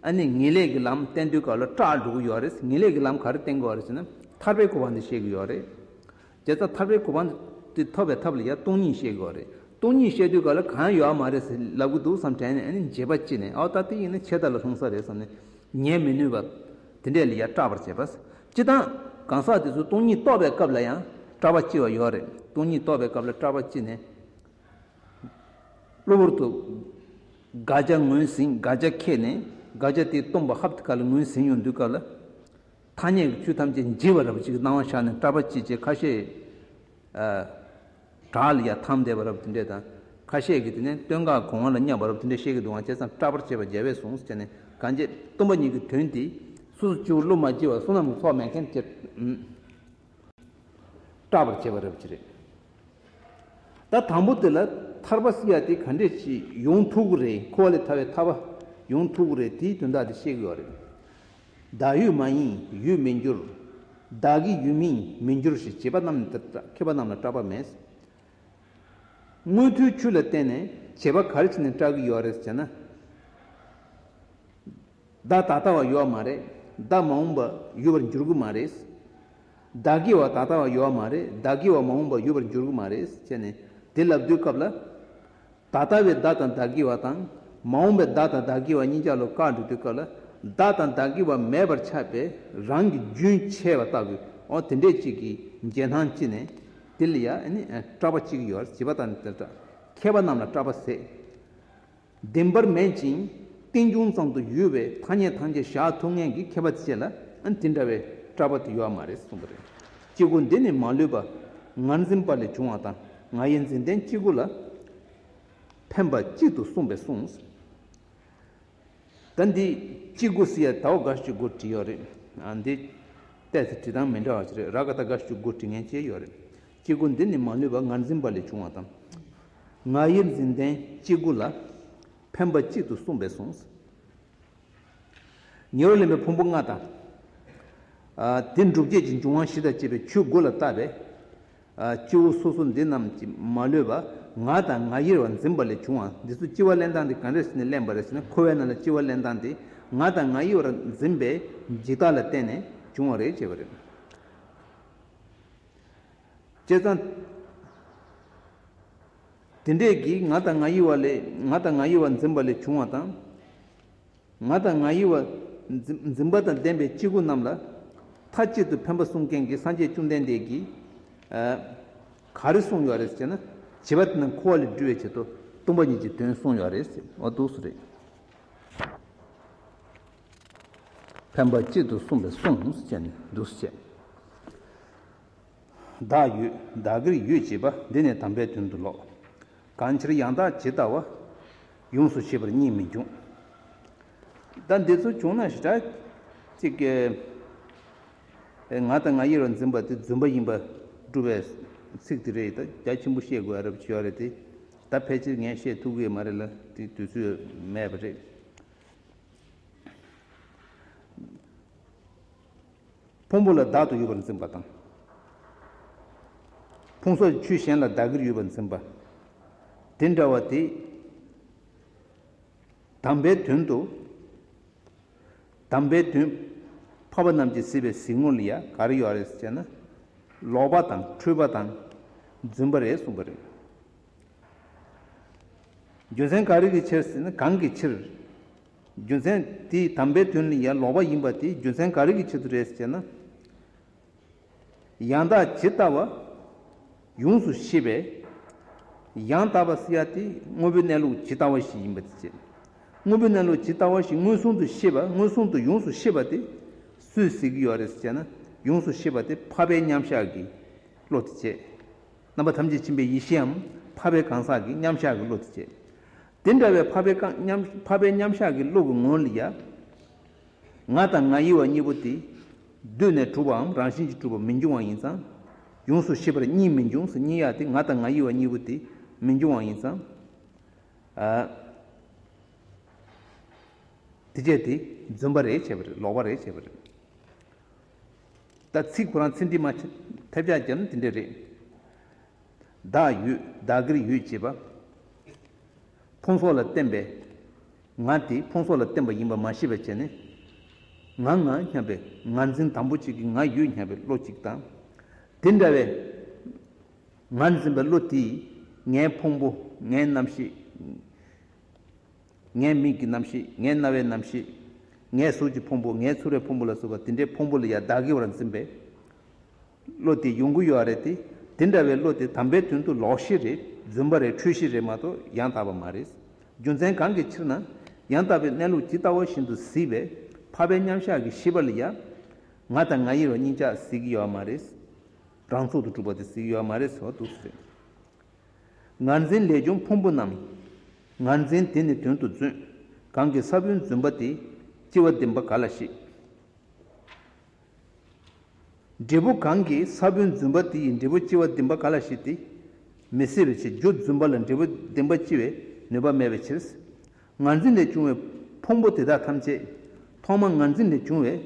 ཨ་ནི་ངེས་ལེགས་ཀྱི་ལམ་བསྟན་དུས་སྐབས་ལ་སྐྲག་འགྲོ་གི་ཡོད་རེད། ངེས་ལེགས་ཀྱི་ལམ་ག་རེ་བསྟན་དགོས་རེད་ཟེར་ན། ཐར་པའི་གོ་འཕང་དེ་བཤད་ཀྱི་ཡོད་རེད། བྱས་ཙང་ཐར་པའི་གོ་འཕང་དེ་ཐོབ་པའི་ཐབས་ལ་ཡང་སྟོང་ཉིད་བཤད་ཀྱི་ཡོད་རེད། སྟོང་ཉིད་བཤད་དུས་སྐབས་ལ་གང་ཡོད་མ་རེད་ཟེར་ལབ་ཀྱི་འདུག་བསམ་དྲན་ནས། ཨ་ནི་འགྱོད་པ་སྐྱེས་ནས། ཨའོ་ད་དེ་ཡིན་ན་ཆད་ལྟ་ལ་ལྷུང་ས་རེད་བསམ་ནས་ཉན་མི་ནུས་པ། དེ་འདྲས་ལ་ཡང་སྐྲག་པར་བྱེད་པ། སྤྱིར་བཏང་གང་ཟག་དེ་ཚོ་སྟོང་ཉིད་རྟོགས་པའི་སྐབས་ལ་ཡང་སྐྲག་པ་སྐྱེ་བ་ཡོད་རེད། སྟོང་ཉིད་རྟོགས་པའི་སྐབས་ལ་སྐྲག་པ་སྐྱེས་ནས། གློ་བུར་དུ་དགག་བྱ་ངོས་ཟིན། དགག་བྱ་ཁེགས་ནས་དགག་བྱ་དེ་སྟོང་པ་ཧབ་ཏེ་ཁ་ལ་ངོས་ཟིན་ཡོང་དུས་སྐབས་ལ། ཐ་སྙད་ཀྱི་ཆོས་ཐམས་ཅད་འཇིག་པ་འདྲ་པོ་ཅིག་སྣང་བ་ཤར་ནས་སྐྲག་པ་སྐྱེས་བྱས། ཁ་ཤས་ཨ་བྲག་ལ་ཡར་འཐམས་བསྡད་པ་འདྲ་པོ་དེ་འདྲས་དང་། ཁ་ཤས་ཀྱིས་དེ་ནས་སྟོད་འགག་གོ་ལྔ་ལ་བསྙབས་པ་འདྲ་པོ་དེ་འདྲས་བཤད་ཀྱི་འདུག་ཨང་། བྱས་ཙང་སྐྲག་པར་བྱེད་པ་རྒྱལ་བས་གསུངས་ཟེར་ནས། གང་བྱས་སྟོང་པ་ཉིད་ཀྱི་དོན་དེ་སོ་སོ་སྐྱེ་བོ་བློ་མ་སྐྱེས་པ་བསོད་ནམས་ཀྱི་ཚོགས་མེད་མཁན་གྱིས་སྐྲག་པར་བྱེད་པ་འདྲ་པོ་ཅིག་རེད། ད་དང་པོ་དེ་ལ་ཐར་པ་ཟེར་ཡ་དེ་ག་འདྲས་ཅིག་ཡོང་ཐུབ་ཀྱི་རེད། འཁོར་བ་ལས་ཐར་བའི་ཐར་པ་ཡོང་ཐུབ་ཀྱི་རེད། དེའི་དོན་དག་དེ་བཤད་ཀྱི་ཡོད་རེད། བདག་ཡུལ་མ་ཡིན་ཡུལ་མི་འགྱུར། བདག་གི་ཡུལ་མིན་མི་འགྱུར་ཞེས་བྱེད་པ་རྣམས་ནི་མཁས་པ་རྣམས་ལ་སྐྲག་པ་མེད། མངོན་མཐོའི་ཆོས་ལ་བརྟེན་ནས་བྱེད་པ་ག་རེ་བྱས་ནས་སྐྲག་གི་ཡོད་རེད་ཟེར་ན། བདག་ད་ལྟ་བ་ཡོད་མ་རེད། བདག་མ་འོངས་པ་ཡོད་པར་འགྱུར་གི་མ་རེད། བདག་གི་བ་ད་ལྟ་བ་ཡོད་མ་རེད། བདག་གི་བ་མ་འོངས་པ་ཡོད་པར་འགྱུར་གི་མ་རེད་ཟེར་ནས་དེ་ལབ་དུས་སྐབས་ལ། ད་ལྟ་བའི་བདག་དང་བདག་གི་བ་དང་མ་འོངས་པའི་བདག་དང་བདག་གི་བ་གཉིས་ཆ་ལ་བཀག་འགྲོ་དུས་སྐབས་ལ། བདག་དང་བདག་གི་བ་མེད་པར་ཆགས་པའི་རང་གི་རྒྱུན་ཆད་པ་ལྟ་བུའི་འོ་དེ་འདྲས་ཅིག་གི་འཇོན་ཐང་ཅི་ནས་དེ་ལ་ཡ་ཨ་ནི་སྐྲག་པ་ཅིག་ཡོད་བྱེད་པ་དང་དེ་འདྲ་མཁས་པ་རྣམས་ལ་སྐྲག་པ་ཟད། བདེན་པར་མེད་ཅིང་རྟེན་འབྱུང་ཙམ་དུ་ཡོད་པའི་ཐ་སྙད་ཐམས་ཅད་བཞག་ཐུབ་མཁན་གྱི་མཁས་པ་དེ་ལ་ཨ་ནི་དེ་འདྲ་བའི་སྐྲག་པ་དེ་ཡོད་མ་རེད་གསུངས་པ་རེད། སྐྱེ་དགུ་འདི་ནི་མ་ལུས་པ། ངར་འཛིན་པ་ལས་བྱུང་བ་དང་ང་ཡི་འཛིན་རྟེན་སྐྱེ་དགུ་ལ། ཕན་པ་གཅིག་ཏུ་གསུངས་པས་གསུངས། ད་འདི་སྐྱེ་དགུ་ཟེར་ཡ་ད་འོ་འགའ་ཞིག་དགུ་བྲིས་ཡོད་རེད། ཨ་འདི་ཏོག་ཙམ་བྲིས་སྟངས་མི་འདྲ་བ་ཞིག་རེད། ར་ག་ད་འགའ་ཞིག་དགུ་བྲིས་མཁན་བཅས་ཡོད་རེད། སྐྱེ་དགུ་འདི་ནི་མ་ལུས་པ་ངར་འཛིན་པ་ལས་བྱུང་བ་དང་། ང་ཡི་འཛིན་རྟེན་སྐྱེ་དགུ་ལ། ཕན་པ་གཅིག་ཏུ་གསུངས་པས་གསུངས། ཉེ་བར་ལེན་པའི་ཕུང་པོ་ལྔ་དང་། ཨ་དེ་འགྲུབ་བྱེད་ཀྱི་འབྱུང་བ་བཞི་དང་བཅས་པའི་ཆོས་དགུ་ལ་བལྟ་བས། ཨ་སྐྱེ་བོ་སོ་སོ་འདི་རྣམས་ཀྱིས་མ་ལུས་པ་ང་དང་ང་ཡིར་བ་འཛིན་པ་ལས་བྱུང་བ། འདི་ཚོ་སྐྱེ་བ་ལེན་སྟངས་འདི་ག་འདྲ་ཞིག་ནས་ལེན་པ་རེད་ཟེར་ན། འཁོར་བའི་ནང་ལ་སྐྱེ་བ་ལེན་སྟངས་འདི་ང་དང་ང་ཡིར་བ་འཛིན་པའི་འཇིག་ལྟ་ལ་བརྟེན་ནས་བྱུང་བ་རེད་ཅེས་པ་རེད། བྱས་ཙང་། དེ་འདྲས་ཀྱིས་ང་དང་ང་ཡི་བ་ལས་ང་དང་ང་ཡི་བ་འཛིན་པ་ལས་བྱུང་བ་དང་། ང་དང་ང་ཡི་བ་འཛིན་འཛིན་པ་དང་ལྡན་པའི་སྐྱེ་དགུ་རྣམས་ལ་མཐའ་གཅིག་ཏུ་ཕན་པ་གསུང་མཁན་གྱི་སངས་རྒྱས་བཅོམ་ལྡན་འདས་ཀྱིས་ཨ་ག་རེ་གསུངས་ཡོད་རེད་ཟེར་ན། བྱིས་པ་དེ་རྣམས་འཁོར་བ་ལས་སྒྲོལ་བའི་ཆེད་དུ་སྟོང་པ་ཉིད་ཀྱི་དོན་གསུངས་ཡོད་རེད་ཟེར། འོ་འདུག་སེ་རེད། ཕན་པ་གཅིག་ཏུ་གསུངས་པས་གསུངས་ཟེར་ནས་འདུག་སེ་བྱས། བདག་ཡོད་བདག་གིར་ཡོད་ཅེས་པ་འདི་ནི་དམ་པའི་དོན་དུ་ལོག། གང་ཕྱིར་ཡང་དག་ཇི་ལྟ་བ། ཡོངས་སུ་ཤེས་པར་གཉིས་མི་འབྱུང་། ད་འདི་ཚོ་བྱུང་ན་ཞེ་དྲག་ཅིག་གི་ང་དང་ང་ཡིར་བ་འཛིན་པ་དེ་རྫུན་པ་ཡིན་པ་སྒྲུབ་པའི་ཚིག་དེ་རེད། ད་རྒྱ་ཆེན་པོ་བཤད་དགོས་ཡ་རབས་ཅིག་ཡོད་རེད་དེ། ད་ཕལ་ཆེར་ངས་བཤད་ཐུབ་ཀྱི་མ་རེད་ལ། དེ་དུས་ཚོད་མེད་པ་རེད། ཕུང་པོ་ལ་བདག་ཏུ་ཡོད་པར་འཛིན་པ་དང་། ཕུང་སོགས་ཆོས་གཞན་ལ་བདག་གིར་ཡོད་པར་འཛིན་པ། དེ་འདྲ་བ་དེ། དམ་པའི་དོན་དུ། དམ་པའི་དོན། འཕགས་པ་རྣམས་ཀྱིས་གཟིགས་པའི་གཟིགས་ངོ་ལ་ཡ་ག་རེ་ཡོད་རེད་ཟེར་ན། ལོག་པ་དང་འཁྲུལ་པ་དང་། རྫུན་པ་རེད་གསུངས་པ་རེད། རྒྱུ་མཚན་ག་རེ་གི་ཕྱིར་ཟེར་ན། གང་གི་ཕྱིར། རྒྱུ་མཚན་དེ་དམ་པའི་དོན་ལ་ཡང་ལོག་པ་ཡིན་པ་དེ་རྒྱུ་མཚན་ག་རེ་གི་ཆེད་དུ་རེད་ཟེར་ན། ཡང་དག་ཇི་ལྟ་བ། ཡོངས་སུ་ཤེས་པས། ཡང་དག་པ་ཟེར་ཡ་དེ་དངོས་པོའི་གནས་ལུགས་ཇི་ལྟ་བ་ཞིག་ཡིན་པ་དེ་བྱས། དངོས་པོའི་གནས་ལུགས་ཇི་ལྟ་བ་ཞིག་མངོན་སུམ་དུ་ཤེས་པ། མངོན་སུམ་དུ་ཡོངས་སུ་ཤེས་པ་དེ་སུས་ཟེར་གྱི་ཡོད་རེད་ཟེར་ན། ཡོངས་སུ་ཤེས་པ་དེ་འཕགས་པའི་མཉམ་གཞག་གི་བློ་དེ་བྱས། རྣམ་པ་ཐམས་ཅད་མཁྱེན་པའི་ཡེ་ཤེས་འམ་འཕགས་པའི་གང་ཟག་གི་མཉམ་གཞག་གི་བློ་དེ་བྱས། དེ་འདྲ་བའི་འཕགས་པའི་གང་མཉམ་འཕགས་པའི་མཉམ་གཞག་གི་བློ་གི་ངོ་ལ་ཡ། ང་དང་ང་ཡི་བ་གཉིས་པོ་དེ། བསྡུས་ནས་གྲུབ་པའམ་རང་བཞིན་གྱིས་གྲུབ་པ་མི་འབྱུང་བ་ཡིན་ཙང་། ཡོངས་སུ་ཤེས་པར་གཉིས་མི་འབྱུང་ཟེར་གཉིས་ཡ་དེ་ང་དང་ང་ཡི་བ་གཉིས་པོ་དེ་མི་འབྱུང་བ་ཡིན་ཙང་། ཨ། དེ་བྱས་དེ་རྫུན་པ་རེད་བྱས་པ་རེད། ལོག་པ་རེད་བྱས་པ་རེད། ད་ཚིག་ཁོ་རང་ཚིག་འགྲེལ་མ་བྱས་ཐབས་ཆག་བརྒྱབ་ན་དེ་འདྲ་རེད། བདག་ཡོད་བདག་གིར་ཡོད་ཅེས་པ། ཕུང་སོགས་ལ་བརྟེན་པའི་ང་དེ་ཕུང་སོགས་ལ་བརྟེན་པ་ཡིན་པ་མ་ཤེས་པ་བྱས་ནས། ང་ང་སྙམ་པའི་ངར་འཛིན་དང་པོ་གཅིག་གི་ང་ཡོད་སྙམ་པའི་བློ་གཅིག་དང་། དེ་འདྲ་བའི་ངར་འཛིན་པའི་བློ་དེས་ངའི་ཕུང་པོ་ངའི་རྣམ་ཤེས། ངའི་མིག་གི་རྣམ་ཤེས། ངའི་རྣ་བའི་རྣམ་ཤེས། ངའི་གཟུགས་ཀྱི་ཕུང་པོ། ངའི་ཚོར་བའི་ཕུང་པོ་ལ་སོགས་པ་དེ་འདྲའི་ཕུང་པོ་ལ་ཡང་བདག་གི་བར་འཛིན་པའི་བློ་དེ་ཡོང་གི་ཡོད་རེད་དེ། དེ་འདྲ་བའི་བློ་དེ་དམ་པའི་དོན་དུ་ལོག་ཤེས་རེད། རྫུན་པ་རེད། འཁྲུལ་ཤེས་རེད་མ་གཏོགས་ཡང་དག་པ་མ་རེད། རྒྱུ་མཚན་གང་གི་ཕྱིར་ན། ཡང་དག་པའི་གནས་ལུགས་ཇི་ལྟ་བ་བཞིན་དུ་གཟིགས་པའི་འཕགས་པའི་མཉམ་གཞག་གི་ཤེས་པ་ལ་ཡང་ང་དང་ང་ཡི་བ་གཉིས་ཆ་གཟིགས་ཀྱི་ཡོད་མ་རེད། རང་ཚུགས་སུ་གྲུབ་པ་དེ་གཟིགས་ཀྱི་ཡོད་མ་རེད་ཟེར་བ་འདུག་ཟེར། ངར་འཛིན་ལས་བྱུང་ཕུང་པོ་རྣམས། ངར་འཛིན་དེ་ནི་དོན་དུ་བརྫུན། གང་གིས་ས་བོན་རྫུན་པ་དེ། སྐྱེ་བ་བདེན་པ་ག་ལ་ཤེས། འབྲས་བུ་གང་གིས་ས་བོན་རྫུན་པ་དེ་ཡི་འབྲས་བུ་སྐྱེ་བ་བདེན་པ་ག་ལ་ཤེས་ཏེ། མི་སྲིད་པའི་ཕྱིར། རྒྱུ་རྫུན་པ་ལ་འབྲས་བུ་བདེན་པ་སྐྱེ་བའི་ནུས་པ་མེད་པའི་ཕྱིར། ངར་འཛིན་ལས་བྱུང་བའི་ཕུང་པོ་དེ་དག་ཐམས་ཅད་ཐོག་མ་ངར་འཛིན་ལས་བྱུང་བས་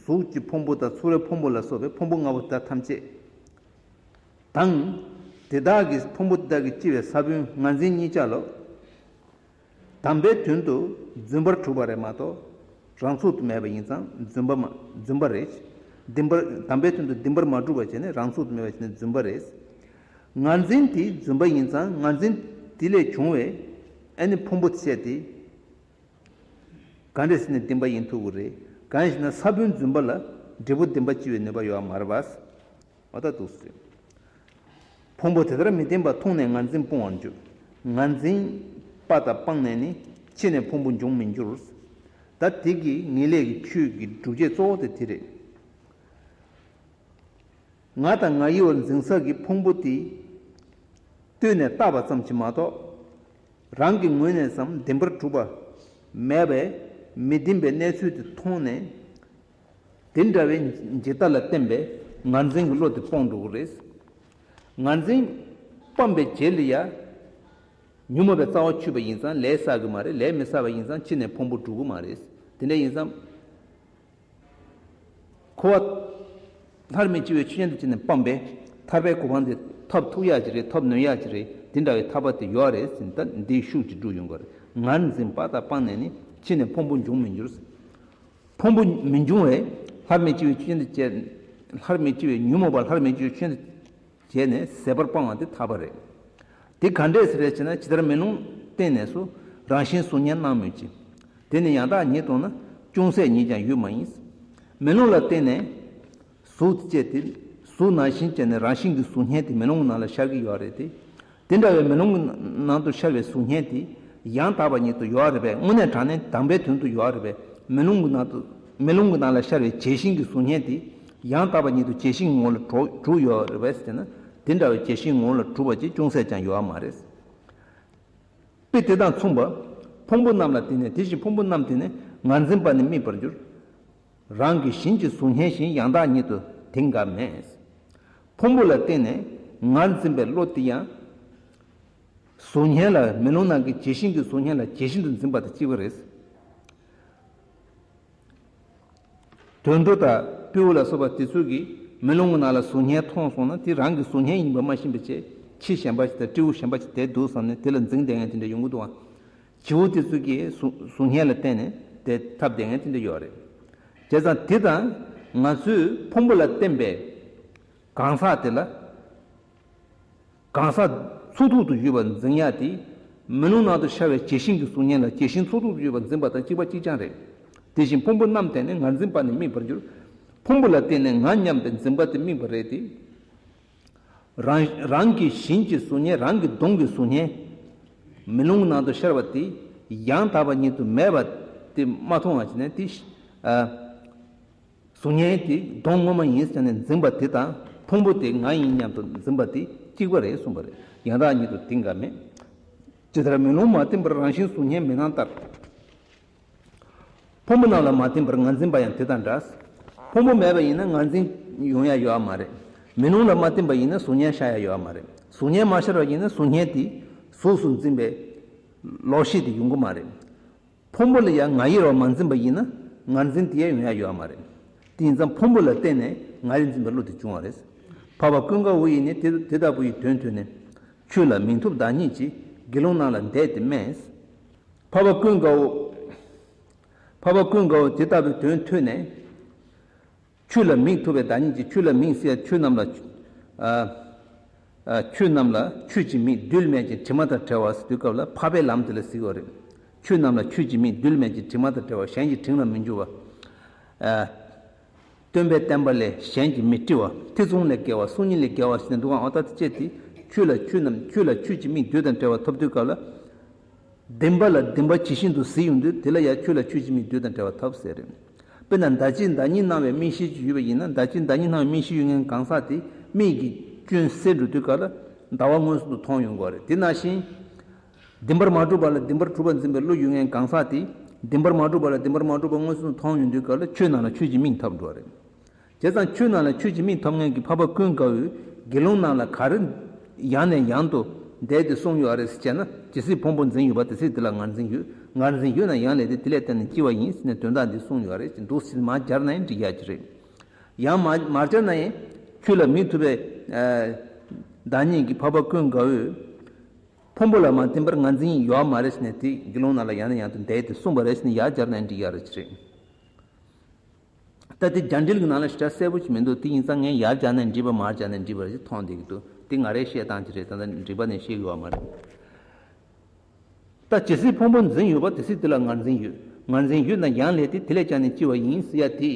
གཟུགས་ཀྱི་ཕུང་པོ་དང་ཚོར་བའི་ཕུང་པོ་ལ་སོགས་པའི་ཕུང་པོ་ལྔ་པོ་དག་ཐམས་ཅད་དང་། དེ་དག་གི་ཕུང་པོ་དེ་དག་གིས་སྐྱེ་བའི་ས་བོན་ངར་འཛིན་གཉིས་ཆར་ལོ། དམ་པའི་དོན་དུ་རྫུན་པར་གྲུབ་པ་རེད་མ་གཏོགས། རང་ཚུགས་སུ་མེད་པ་ཡིན་ཙང་རྫུན་པ་མ་རྫུན་པ་རེད། བདེན་པར་དམ་པའི་དོན་དུ་བདེན་པར་མ་གྲུབ་པ་བྱས་ནས་རང་ཚུགས་སུ་མེད་པ་བྱས་ནས་རྫུན་པ་རེད། ངར་འཛིན་དེ་རྫུན་པ་ཡིན་ཙང་ངར་འཛིན་དེ་ལས་བྱུང་བའི་ཨ་ནི་ཕུང་པོ་བཤད་དེ། ག་འདྲས་ཟེར་ན་བདེན་པ་ཡིན་ཐུབ་ཀྱི་རེད། གང་ཡིན་ཟེར་ན་ས་བོན་རྫུན་པ་ལ་འབྲས་བུ་བདེན་པ་སྐྱེ་བའི་ནུས་པ་ཡོད་མ་རེད་པ། འོ་ད་འདུག་སེ། ཕུང་པོ་དེ་ལྟར་མི་བདེན་པ་མཐོང་ནས་ངར་འཛིན་སྤོང་བར་འགྱུར། ངར་འཛིན་པ་དག་སྤངས་ནས་ནི། ཕྱི་ནས་ཕུང་པོ་འབྱུང་མི་འགྱུར། ད་དེ་གི་ངེས་ལེགས་ཀྱི་ཆོས་ཀྱི་སྒྲུབ་བྱེད་གཙོ་བོ་དེ་དེ་རེད། ང་དང་ང་ཡི་བར་འཛིན་ས་གི་ཕུང་པོ་དེ་ལྟོས་ནས་བལྟས་པ་ཙམ་གྱིས་མ་གཏོགས། རང་གི་ངོས་ནས་ཙམ་བདེན་པར་གྲུབ་པ་མེད་པས། མི་བདེན་པའི་གནས་ཚུལ་དེ་མཐོང་ནས། དེ་འདྲ་བའི་འཇིག་ལྟ་ལ་བརྟེན་པའི་ངར་འཛིན་གྱི་བློ་དེ་སྤོང་འགྲོ་གི་རེད། ངར་འཛིན་སྤངས་པའི་རྗེས་ལ་ཡང་ཉོན་མོངས་པའི་རྩ་བ་ཆོད་པ་ཡིན་ཙང་ལས་བསགས་ཀྱི་མ་རེད། ལས་མི་བསགས་པ་ཡིན་ཙང་ཕྱི་ནས་ཕུང་པོ་འགྲུབ་ཀྱི་མ་རེད། དེ་འདྲ་ཡིན་ཙང་། འཁོར་བ་སླར་མི་སྐྱེ་བའི་ཆོས་ཅན་དུ་བྱས་ནས་སྤངས་པས་ཐར་པའི་གོ་འཕང་དེ་ཐོབ་ཐུབ་ཡག་ཅིག་རེད། ཐོབ་ནུས་ཡག་ཅིག་རེད། དེ་འདྲ་བའི་ཐར་པ་དེ་ཡོད་རེད་ཟེར་ནས་ད་འདིའི་ཤུགས་ཀྱིས་སྒྲུབ་ཡོང་གི་རེད། ངར་འཛིན་པ་དག་སྤངས་ནས་ནི། ཕྱི་ནས་ཕུང་པོ་འབྱུང་མི་འགྱུར། ཕུང་པོ་མི་འབྱུང་བས་སླར་མི་སྐྱེ་བའི་ཆོས་ཅན་དུ་བྱས། སླར་མི་སྐྱེ་བའི་ཉོན་མོངས་པ་སླར་མི་སྐྱེ་བའི་ཆོས་ཅན་དུ་བྱས་ནས་ཟད་པར་སྤང་བ་དེ་ཐར་པ་རེད། དེ་ག་འདྲས་སེ་རེད་ཅེ་ན། ཇི་ལྟར་མེ་ལོང་བསྟན་ནས་སུ། རང་བཞིན་གཟུགས་བརྙན་སྣང་མོད་ཀྱི། དེ་ནི་ཡང་དག་ཉིད་མཐོང་ན། ཅུང་ཟད་ཉིད་ཀྱང་ཡོད་མ་ཡིན། མེ་ལོང་ལ་བརྟེན་ནས་གཟུགས་དེ་བཅད་དེ། གཟུགས་ནང་བཞིན་བཅད་ནས་རང་བཞིན་གྱི་གཟུགས་བརྙན་དེ་མེ་ལོང་གི་ནང་ལ་ཤར་གྱི་ཡོད་རེད་དེ། དེ་འདྲ་བའི་མེ་ལོང་གི་ནང་དུ་ཤར་བའི་གཟུགས་བརྙན་དེ་ཡང་དག་པ་ཉིད་དུ་ཡོད་རེད་པས། དངོས་གནས་དྲང་གནས་དམ་པའི་དོན་དུ་ཡོད་རེད་པས། མེ་ལོང་གི་ནང་དུ་མེ་ལོང་གི་ནང་ལ་ཤར་བའི་བྱད་བཞིན་གྱི་གཟུགས་བརྙན་དེ་ཡང་དག་པ་ཉིད་དུ་བྱད་བཞིན་ངོ་ལ་གྲུབ་གྲུབ་ཡོད་རེད་པས་ཟེར་ན། དེ་འདྲ་བའི་བྱད་བཞིན་ངོ་ལ་གྲུབ་པ་ཅིག་ཅུང་ཟད་ཀྱང་ཡོད་མ་རེད། དཔེ་དེ་དང་མཚུངས་པ། ཕུང་པོ་རྣམས་ལ་བརྟེན་ནས། དེ་བཞིན་ཕུང་པོ་རྣམས་དེ་ནི་ངར་འཛིན་པ་ནི་དམིགས་པར་འགྱུར། རང་གི་བཞིན་གྱི་གཟུགས་བརྙན་བཞིན་ཡང་དག་ཉིད་དུ་དེང་འགའ་མེད། ཕུང་པོ་ལ་བརྟེན་ནས་ངར་འཛིན་པའི་བློ་དེ་ཡང་། གཟུགས་བརྙན་ལ་མེ་ལོང་ནང་གི་བྱད་བཞིན་གྱི་གཟུགས་བརྙན་ལ་བྱད་བཞིན་དུ་འཛིན་པ་དང་གཅིག་པ་རེད། དུད་འགྲོ་དང་སྤྲེའུ་ལ་སོགས་པ་དེ་ཚོ་གིས་མེ་ལོང་གི་ནང་ལ་གཟུགས་བརྙན་མཐོང་སོང་ན། དེ་རང་གི་གཟུགས་བརྙན་ཡིན་པ་མ་ཤེས་པ་བྱས། ཁྱི་གཞན་པ་ཞིག་དང་སྤྲེའུ་གཞན་པ་ཞིག་དེར་འདུག་བསམ་ནས་དེ་ལ་འཛིན་བསྡད་མཁན་དེ་འདྲ་ཡོང་གི་འདུག་ཨང་། བྱིའུ་དེ་ཚོ་གིས་གཟུགས་གཟུགས་བརྙན་ལ་བརྟེན་ནས་དེ་འཐབ་བསྡད་མཁན་དེ་འདྲ་ཡོད་རེད། བྱས་ཙང་དེ་དང་ང་ཚོས་ཕུང་པོ་ལ་བརྟེན་པའི་གང་ཟག་དེ་ལ། གང་ཟག་ཚུགས་ཐུབ་ཏུ་ཡོད་པར་འཛིན་ཡག་དེ། མེ་ལོང་ནང་དུ་ཤར་བའི་བྱད་བཞིན་གྱི་གཟུགས་བརྙན་ལ་བྱད་བཞིན་ཚུགས་ཐུབ་ཏུ་ཡོད་པར་འཛིན་པ་དང་གཅིག་པ་གཅིག་རྐྱང་རེད། དེ་བཞིན་ཕུང་པོ་རྣམས་དེ་ནི་ངར་འཛིན་པ་ནི་དམིགས་པར་འགྱུར། ཕུང་པོ་ལ་བརྟེན་ནས་ང་སྙམ་པའི་འཛིན་པ་དེ་དམིགས་པ་རེད་དེ། རང་རང་གི་བཞིན་གྱི་གཟུགས་བརྙན། རང་གི་གདོང་གི་གཟུགས་བརྙན་མེ་ལོང་ནང་དུ་ཤར་བ་དེ་ཡང་དག་པ་ཉིད་དུ་མེད་པ་དེ་མ་མཐོང་བ་བྱས་ནས་དེ། ཨ། གཟུགས་བརྙན་དེ་གདོང་ངོ་མ་ཡིན་ཟེར་ནས་འཛིན་པ་དེ་དང་། ཕུང་པོ་དེ་ང་ཡིན་སྙམ་དུ་འཛིན་པ་དེ་གཅིག་པ་རེད་གསུངས་པ་རེད། ཡང་དག་ཉིད་དུ་དེང་འགའ་མེད། ཇི་ལྟར་མེ་ལོང་མ་བརྟེན་པར་རང་བཞིན་གཟུགས་བརྙན་མེད་སྣང་ལྟར། ཕུང་པོ་རྣམས་ལ་མ་བརྟེན་པར་ངར་འཛིན་པ་ཡང་དེ་དང་འདྲ། ཕུང་པོ་མེད་པ་ཡིན་ན་ངར་འཛིན་ཡོང་ཡ་ཡོད་མ་རེད། མེ་ལོང་ལ་མ་བརྟེན་པ་ཡིན་ན་གཟུགས་བརྙན་ཤར་ཡ་ཡོད་མ་རེད། གཟུགས་བརྙན་མ་ཤར་བ་ཡིན་ན་གཟུགས་བརྙན་དེ་གཟུགས་སུ་འཛིན་པའི་ལོག་ཤེས་དེ་ཡོང་གི་མ་རེད། ཕུང་པོ་ལ་ཡང་ང་ཡིར་བ་མ་འཛིན་པ་ཡིན་ན་ངར་འཛིན་དེ་ཡང་ཡོང་ཡ་ཡོད་མ་རེད། དེ་ཡིན་ཙང་ཕུང་པོ་ལ་བརྟེན་ནས་ང་ཡིར་འཛིན་པའི་བློ་དེ་བྱུང་བ་རེད། འཕགས་པ་ཀུན་དགའ་བོ་ཡིས་ནི་དེ་དེ་ལྟ་བུ་ཡི་དོན་ཐོས་ནས། ཆོས་ལ་མིག་ཐུབ་བདག་ཉིད་ཀྱིས། དགེ་སློང་རྣམས་ལ་འདས་ཏེ་སྨྲས། འཕགས་པ་ཀུན་དགའ་བོ། འཕགས་པ་ཀུན་དགའ་བོ་དེ་ལྟ་བུའི་དོན་ཐོས་ནས། ཆོས་ལ་མིག་ཐུབ་པའི་བདག་ཉིད་ཀྱིས། ཆོས་ལ་མིག་ཟེར་ཡ་ཆོས་རྣམས་ལ། ཨ། ཨ། ཆོས་རྣམས་ལ་ཆོས་ཀྱི་མིག་རྡུལ་མེད་ཅིང་དྲི་མ་དང་བྲལ་བ་ཟེར་དུས་སྐབས་ལ་འཕགས་པའི་ལམ་དེ་ལ་ཟེར་བ་རེད། ཆོས་རྣམས་ལ་ཆོས་ཀྱི་མིག་རྡུལ་མེད་ཅིང་དྲི་མ་དང་བྲལ་བ། གཞན་གྱི་དྲིང་ལ་མི་འཇུག་པ། ཨ། སྟོན་པའི་བསྟན་པ་ལས་གཞན་གྱིས་མི་བཀྲི་བ། ཐེ་ཚོམ་ལས་བརྒལ་བ། སོམ་ཉི་ལས་བརྒལ་བ་ཟེར་ནས་འདུག་ག། འོ་ད་དེ་བཅད་དེ། ཆོས་ལ་ཆོས་རྣམས། ཆོས་ལ་ཆོས་ཀྱི་མིག་རྡུལ་དང་བྲལ་བ་ཐོབ་དུས་སྐབས་ལ། བདེན་པ་ལ་བདེན་པ་ཇི་བཞིན་དུ་གཟིགས་ཡོང་དུས་དེ་ལ་ཡང་ཆོས་ལ་ཆོས་ཀྱི་མིག་རྡུལ་དང་བྲལ་བ་ཐོབ་ཟེར་རེད། དཔེར་ན་མདའ་གཅིག་མདའ་གཉིས་སྣང་བའི་མིག་ཤེས་ཅིག་ཡོད་པ་ཡིན་ན། མདའ་གཅིག་མདའ་གཉིས་སྣང་བའི་མིག་ཤེས་ཡོད་མཁན་གང་ཟག་དེ་མིག་གི་སྐྱོན་སེལ་འགྲོ་དུས་སྐབས་ལ་ཟླ་བ་མངོན་སུམ་དུ་མཐོང་ཡོང་གི་རེད། དེ་ནང་བཞིན། བདེན་པར་མ་གྲུབ་པ་ལ་བདེན་པར་གྲུབ་པར་འཛིན་པའི་བློ་ཡོད་མཁན་གང་ཟག་དེ། བདེན་པར་མ་གྲུབ་པ་ལ་བདེན་པར་མ་གྲུབ་པ་མངོན་སུམ་དུ་མཐོང་ཡོང་དུས་སྐབས་ལ་ཆོས་རྣམས་ལ་ཆོས་ཀྱི་མིག་ཐོབ་འགྲོ་བ་རེད། བྱས་ཙང་ཆོས་རྣམས་ལ་ཆོས་ཀྱི་མིག་ཐོབ་མཁན་གྱི་འཕགས་པ་ཀུན་དགའ་བོས་དགེ་སློང་རྣམས་ལ་ག་རེ་ཡང་ནས་ཡང་དུ་བསྡད་དེ་གསུངས་ཡོད་རེད་ཟེར་བྱས་ན། ཇི་སྲིད་ཕུང་པོ་འཛིན་ཡོད་པ་དེ་སྲིད་དེ་ལ་ངར་འཛིན་ཡོད། ངར་འཛིན་ཡོད་ན་ཡང་ལས་ཏེ། དེ་ལས་བརྟེན་ནས་སྐྱེ་བ་ཡིན་ཟེར་ནས་དོན་དག་འདི་གསུངས་ཡོད་རེད། འདུག་སེ་མར་སྦྱར་ན་ཡང་འགྲིག་ཡག་ཅིག་རེད། ཡང་མ་མར་སྦྱར་ན་ཡང་ཁྱོད་ལ་མི་ཐུབ་པའི་ཨ་བདག་ཉིད་ཀྱི་འཕགས་པ་ཀུན་དགའ་བོས་ཕུང་པོ་ལ་མ་བརྟེན་པར་ངར་འཛིན་ཡོད་མ་རེད་ཟེར་ནས་དེ་དགེ་སློང་རྣམས་ལ་ཡང་ནས་ཡང་དུ་འདས་ཏེ་གསུངས་པ་རེད་ཟེར་ནས་ཡར་སྦྱར་ན་ཡང་འགྲིག་ཡག་རེད་ཅིག་རེད། ད་དེ་རྒྱ་འགྲེལ་གྱི་ནང་ལ་ཞེ་དྲག་གསལ་པོ་ཞིག་མི་འདུག་དེ་ཡིན་ཙང་ངས་ཡར་སྦྱར་ན་འགྲིག་པ་མར་སྦྱར་ན་འགྲིག་པ་ཞིག་མཐོང་བསྡད་ཀྱི་འདུག་དེ་ང་རའི་བཤད་སྟངས་ཅིག་རེད། ད་ལྟ་འགྲིག་པ་ནས་བཤད་ཡོད་མ་རེད། ད་ཇི་སྲིད་ཕུང་པོ་འཛིན་ཡོད་པ་དེ་སྲིད་དེ་ལ་ངར་འཛིན་ཡོད། ངར་འཛིན་ཡོད་ན་ཡང་ལས་ཏེ། དེ་ལས་ཀྱང་ནི་སྐྱེ་བ་ཡིན་ཟེར་ཡ་དེ།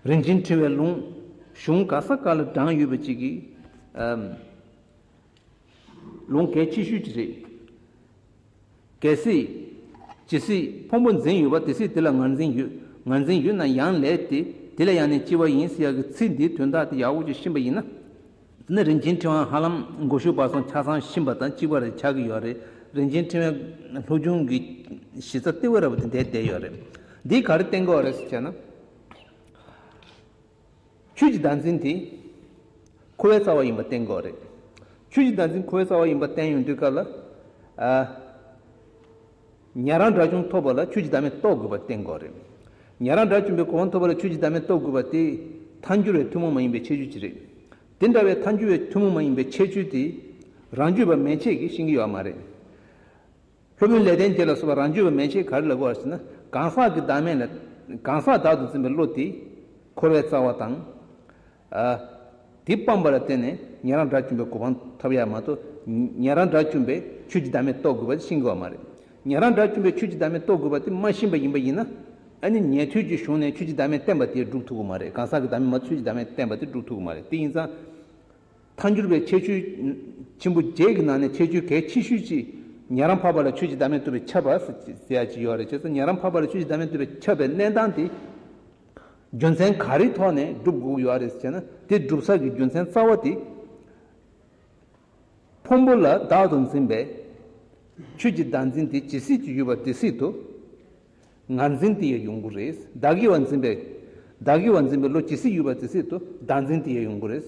རིན་ཆེན་ཕྲེང་བའི་ལུང་གཞུང་ག་ས་ག་ལ་དྲངས་ཡོད་པ་ཅིག་གིས་ཨམ། ལུང་གལ་ཆེ་ཤོས་ཅིག་རེད། གལ་སྲིད། ཇི་སྲིད་ཕུང་པོ་འཛིན་ཡོད་པ་དེ་སྲིད་དེ་ལ་ངར་འཛིན་ཡོད། ངར་འཛིན་ཡོད་ན་ཡང་ལས་ཏེ། དེ་ལ་ཡང་ནི་སྐྱེ་བ་ཡིན་ཟེར་ཡག་གི་ཚིག་འདིའི་དོན་དག་དེ་ཡག་པོ་ཅིག་ཤེས་པ་ཡིན་ན། དེ་ནི་རིན་ཆེན་ཕྲེང་བ་ཧ་ལམ་མགོ་གཞུག་བར་གསུམ་ཆ་ཚང་ཤེས་པ་དང་གཅིག་པ་རེད་ཆགས་ཀྱི་ཡོད་རེད། རིན་ཆེན་ཕྲེང་བའི་སློབ་སྦྱོང་གི་གཞི་རྩ་ལྟེ་བ་ར་བ་དེ་འདིར་བསྡད་ཡོད་རེད། འདིས་ག་རེ་བསྟན་གྱི་ཡོད་རེད་ཟེར་བྱས་ན། ཆོས་ཀྱི་བདག་འཛིན་དེ་འཁོར་བའི་རྩ་བ་ཡིན་པ་བསྟན་གྱི་ཡོད་རེད། ཆོས་ཀྱི་བདག་འཛིན་འཁོར་བའི་རྩ་བ་ཡིན་པ་བསྟན་ཡོང་དུས་སྐབས་ལ། ཨ། ཉན་རང་དགྲ་བཅོམ་ཐོབ་པ་ལ་ཆོས་ཀྱི་བདག་མེད་རྟོགས་དགོས་པ་བསྟན་གྱི་ཡོད་རེད། ཉན་རང་དགྲ་བཅོམ་པའི་གོ་འཕང་ཐོབ་པ་ལ་ཆོས་ཀྱི་བདག་མེད་རྟོགས་དགོས་པ་དེ་ཐལ་འགྱུར་བའི་ཐུན་མོང་མ་ཡིན་པའི་ཁྱད་ཆོས་ཅིག་རེད། དེ་འདྲ་བའི་ཐལ་འགྱུར་བའི་ཐུན་མོང་མ་ཡིན་པའི་ཁྱད་ཆོས་དེ་རང་རྒྱུད་པ་མན་ཆད་ཀྱིས་ཤེས་ཀྱི་ཡོད་མ་རེད། སློབ་དཔོན་ལེགས་ལྡན་འབྱེད་ལ་སོགས་པ་རང་རྒྱུད་པ་མན་ཆད་ག་རེ་ལབ་དགོས་པ་ཟེར་ན། གང་ཟག་གི་བདག་མེད་ལ། གང་ཟག་བདག་ཏུ་འཛིན་པའི་བློ་དེ་འཁོར་བའི་རྩ་བ་དང་། ཨ། དེ་སྤངས་པ་ལ་བརྟེན་ནས་ཉན་རང་དགྲ་བཅོམ་པའི་གོ་འཕང་ཐོབ་ཡ་མ་གཏོགས། ཉན་རང་དགྲ་བཅོམ་པའི་ཆོས་ཀྱི་བདག་མེད་རྟོགས་དགོས་པ་དེ་ཤེས་ཀྱི་ཡོད་མ་རེད། ཉན་རང་དགྲ་བཅོམ་པའི་ཆོས་ཀྱི་བདག་མེད་རྟོགས་དགོས་པ་དེ་མ་ཤེས་པ་ཡིན་པ་ཡིན་ན། ཨ་ནི་ཉན་ཐོས་ཀྱི་གཞུང་ནས་ཆོས་ཀྱི་བདག་མེད་བསྟན་པ་དེ་སྒྲུབ་ཐུབ་ཀྱི་མ་རེད། གང་ཟག་གི་བདག་མེད་མ་གཏོགས་ཆོས་ཀྱི་བདག་མེད་བསྟན་པ་དེ་སྒྲུབ་ཐུབ་ཀྱི་མ་རེད། དེ་ཡིན་ཙང་། ཐལ་འགྱུར་བའི་ཁྱད་ཆོས་ཆེན་པོ་བརྒྱད་ཀྱི་ནང་ནས་ཁྱད་ཆོས་གལ་ཆེ་ཤོས་ཅིག་ཉན་རང་འཕགས་པ་ལ་ཆོས་ཀྱི་བདག་མེད་རྟོགས་པས་ཁྱབ་པ་ཟེར་ཡ་ཅིག་ཡོད་རེད། བྱས་ཙང་ཉན་རང་འཕགས་པ་ལ་ཆོས་ཀྱི་བདག་མེད་རྟོགས་པས་ཁྱབ་པའི་གནས་སྟངས་དེ་རྒྱུ་མཚན་ག་རེའི་ཐོག་ནས་སྒྲུབ་དགོས་ཡོད་རེད་ཟེར་ན། དེ་སྒྲུབ་ས་ཀྱི་རྒྱུ་མཚན་རྩ་བ་དེ་ཕུང་པོ་ལ་བདག་ཏུ་འཛིན་པའི་ཆོས་ཀྱི་བདག་འཛིན་དེ་ཇི་སྲིད་ཅིག་ཡོད་པ་དེ་སྲིད་དུ། ངར་འཛིན་དེ་ཡང་ཡོང་གི་རེད། བདག་གི་བ་འཛིན་པའི། བདག་གི་བ་འཛིན་པའི་བློ་ཇི་སྲིད་ཡོད་པ་དེ་སྲིད་དུ་བདག་འཛིན་དེ་ཡང་ཡོང་གི་རེད།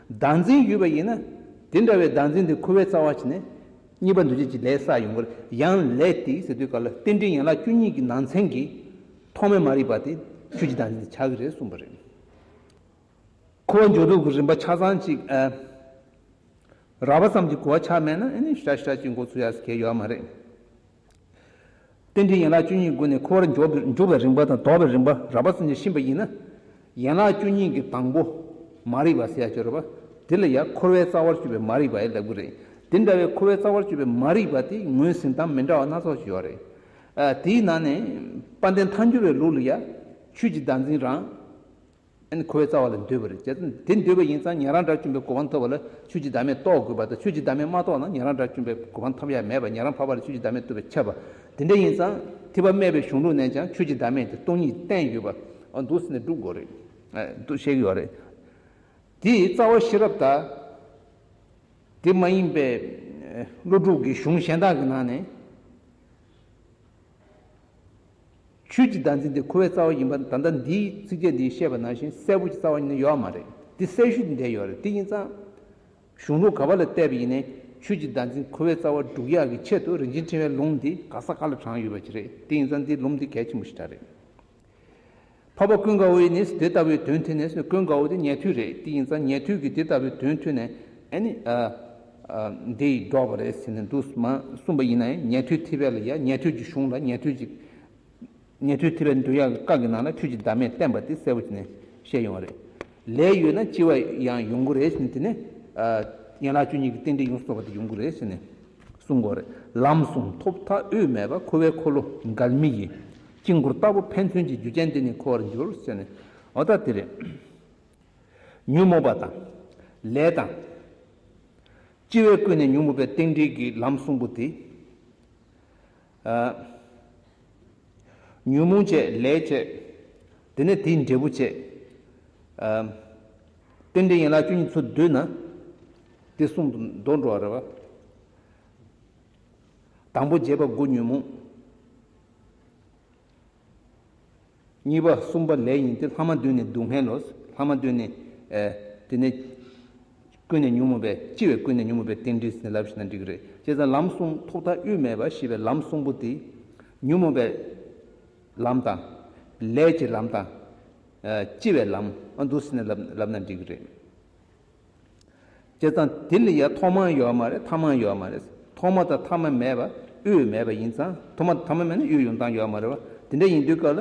བདག་འཛིན་ཡོད་པ་ཡིན་ན། དེ་འདྲ་བའི་བདག་འཛིན་དེ་འཁོར་བའི་རྩ་བ་བྱས་ནས་གཉིས་པ་འདུ་བྱེད་ཀྱི་ལས་བསགས་ཡོང་གི་རེད། ཡང་ལས་དེ་ཟེར་དུས་ག་ལ་རྟེན་འབྲེལ་ཡན་ལག་བཅུ་གཉིས་ཀྱི་ནང་ཚན་གྱི་ཐོག་མའི་མ་རིག་པ་དེ་ཆོས་ཀྱི་བདག་འཛིན་དེ་ཆགས་ཀྱི་རེད་གསུངས་པ་རེད། འཁོར་བ་འཇོག་ལྡོག་གི་རིམ་པ་ཆ་ཚང་གཅིག་ཨ། རགས་པ་ཙམ་གྱིས་གོ་བ་ཆགས་མེད་ན་ཨ་ནི་ཤ་ཤ་གཅིག་འགོ་ཚུགས་ཡག་གལ་ཡོད་མ་རེད། རྟེན་འབྲེལ་ཡན་ལག་བཅུ་གཉིས་སྒོ་ནས་འཁོར་བར་འཇོག་པའི་འཇུག་པའི་རིམ་པ་དང་ལྡོག་པའི་རིམ་པ་རགས་པ་ཙམ་གྱིས་ཤེས་པ་ཡིན་ན། ཡན་ལག་བཅུ་གཉིས་ཀྱི་དང་པོ་མ་རིག་པ་ཟེར་ཡག་ཅིག་ཡོད་རེད་པ། དེ་ལ་ཡང་འཁོར་བའི་རྩ་བར་གྱུར་པའི་མ་རིག་པ་ཡང་ལབ་ཀྱི་རེད། དེ་འདྲ་བའི་འཁོར་བའི་རྩ་བར་གྱུར་པའི་མ་རིག་པ་དེ་ངོས་ཟིན་སྟངས་མི་འདྲ་བ་སྣ་ཚོགས་ཤིག་ཡོད་རེད། ཨ། དེའི་ནང་ནས་དཔལ་ལྡན་ཐལ་འགྱུར་བའི་ལུགས་ལ་ཡང་ཆོས་ཀྱི་བདག་འཛིན་རང་། ཨ་ནི་འཁོར་བའི་རྩ་བ་ལ་འདོད་པ་རེད། བྱས་ཙང་དེ་འདོད་པ་ཡིན་ཙང་ཉན་རང་དགྲ་བཅོམ་པའི་གོ་འཕང་ཐོབ་པ་ལ་ཆོས་ཀྱི་བདག་མེད་རྟོགས་དགོས་པ་དང་། ཆོས་ཀྱི་བདག་མེད་མ་རྟོགས་ན་ཉན་རང་དགྲ་བཅོམ་པའི་གོ་འཕང་ཐོབ་ཡ་མེད་པ། ཉན་རང་འཕགས་པ་ལ་ཆོས་ཀྱི་བདག་མེད་རྟོགས་པས་ཁྱབ་པ། དེ་འདྲ་ཡིན་ཙང་ཐེག་པ་སྨད་པའི་གཞུང་ལུགས་ནས་ཀྱང་ཆོས་ཀྱི་བདག་མེད་དེ་སྟོང་ཉིད་བསྟན་ཡོད་པ། ཨ། འདུག་ཟེར་ནས་སྒྲུབ་དགོས་རེད། ཨ། འདུག་བཤད་ཀྱི་ཡོད་རེད། དེའི་རྩ་བ་ཤེས་རབ་དང་། དེ་མ་ཡིན་པའི་ཀླུ་སྒྲུབ་ཀྱི་གཞུང་གཞན་དག་གི་ནང་ནས། ཆོས་ཀྱི་བདག་འཛིན་དེ་འཁོར་བའི་རྩ་བ་ཡིན་པ་ད་ལྟ་འདིའི་ཚིགས་བཅད་འདིས་བཤད་པ་ནང་བཞིན་གསལ་པོ་ཀྱི་རྩ་བ་ཉིད་ནས་ཡོད་མ་རེད། དེ་གསལ་ཤོས་དེ་འདྲ་ཡོད་རེད། དེ་ཡིན་ཙང་གཞུང་ལུགས་ག་པ་ལ་བལྟས་པ་ཡིན་ནའི་ཆོས་ཀྱི་བདག་འཛིན་འཁོར་བའི་རྩ་བ་སྒྲུབ་ཡག་གི་ཆེད་དུ་རིན་ཆེན་ཕྲེང་བའི་ལུང་འདི་ག་ས་ག་ལ་དྲངས་ཡོད་པ་ཅིག་རེད། དེ་ཡིན་ཙང་འདི་ལུང་འདི་གལ་ཆེན་པོ་ཞེ་དྲག་རེད། འཕགས་པ་ཀུན་དགའ་བོ་ཡིས་ནི་དེ་ལྟ་བུའི་དོན་ཐོས་ནས། ཀུན་དགའ་བོ་དེ་ཉན་ཐོས་རེད། དེ་ཡིན་ཙང་ཉན་ཐོས་ཀྱིས་དེ་ལྟ་བུའི་དོན་ཐོས་ནས་ཨ་ནི་ཨ་ཨ་འདི་ཡིས་སྒྲོགས་པ་རེད་ཟེར་ནས་འདུག་མ་གསུངས་པ་ཡིན་ན་ཡང་། ཉན་ཐོས་ཐེག་པ་ལ་ཡ། ཉན་ཐོས་ཀྱི་གཞུང་ལ་ཉན་ཐོས་ཀྱི་ཉན་ཐོས་ཐེག་པའི་འདོད་ཡག་གི་བཀའ་གི་ནང་ལ་ཆོས་ཀྱི་བདག་མེད་བསྟན་པ་དེ་གསལ་པོ་བྱས་ནས་བཤད་ཡོང་བ་རེད། ལས་ཡོད་ན་སྐྱེ་བ་ཡང་ཡོང་གི་རེད་ཟེར་ནས། དེ་ནས་ཨ་ཡན་ལག་བཅུ་གཉིས་ཀྱི་རྟེན་འབྲེལ་ཡོངས་སུ་རྫོགས་པ་དེ་ཡོང་གི་རེད་ཟེར་ནས་གསུང་གི་ཡོད་རེད། ལམ་གསུམ་ཐོབ་ཐག་དབུས་མེད་པ། འཁོར་བའི་འཁོར་ལོ་འགལ་མེད་ཡིན། དཀྱིལ་འཁོར་ལྟ་བུ་ཕན་ཚུན་གྱི། རྒྱུ་རྐྱེན་དེ་ནི་འཁོར་བར་འགྱུར་ཟེར་ནས། འོ་ད་དེ་རེད། ཉོན་མོངས་པ་དང་ལས་དང་། སྐྱེ་བས་ཀུན་ནས་ཉོན་མོངས་པའི་རྟེན་འབྲེལ་གྱི་ལམ་གསུམ་པོ་དེ། ཨ། ཉོན་མོངས་བྱས། ལས་བྱས། དེ་ནས་དེའི་འབྲས་བུ་བྱས། ཨ། རྟེན་འབྲེལ་ཡན་ལག་བཅུ་གཉིས་ཚུར་བསྡུས་ན་དེ་གསུམ་དུ་འདུ་འགྲོ་བ་རེད་པ། དང་པོ་བྱས་པ་དགུ་ཉོན་མོངས། གཉིས་པ་གསུམ་པ་ལས་ཡིན་ཏེ། ལྷག་མ་བདུན་ནི་སྡུག་བསྔལ་ལོ། ལྷག་མ་བདུན་ནི། ཨེ། དེ་ནི་ཀུན་ནས་ཉོན་མོངས་པའི། སྐྱེ་བས་ཀུན་ནས་ཉོན་མོངས་པའི་རྟེན་འབྲེལ་ཟེར་ནས་ལབ་ཞིག་ན་འགྲིག་གི་རེད། བྱས་ཙང་ལམ་གསུམ་ཐོག་མཐའ་དབུས་མེད་པ་ཞེས་པའི་ལམ་གསུམ་པོ་དེ། ཉོན་མོངས་པའི་ལམ་དང་། ལས་ཀྱི་ལམ་དང་། ཨ་སྐྱེ་བའི་ལམ། ཨ་འདུག་ཟེར་ནས་ལབ་ལབ་ན་འགྲིག་གི་རེད། བྱས་ཙང་དེ་ལ་ཡང་ཐོག་མ་ཡོད་མ་རེད། ཐ་མ་ཡོད་མ་རེད། ཐོག་མ་དང་ཐ་མ་མེད་པ་དབུས་མེད་པ་ཡིན་ཙང་། ཐོག་མ་དང་ཐ་མ་མེད་ན་དབུས་ཡོང་སྟངས་ཡོད་མ་རེད་པ། དེ་འདྲ་ཡིན་དུས་སྐབས་ལ།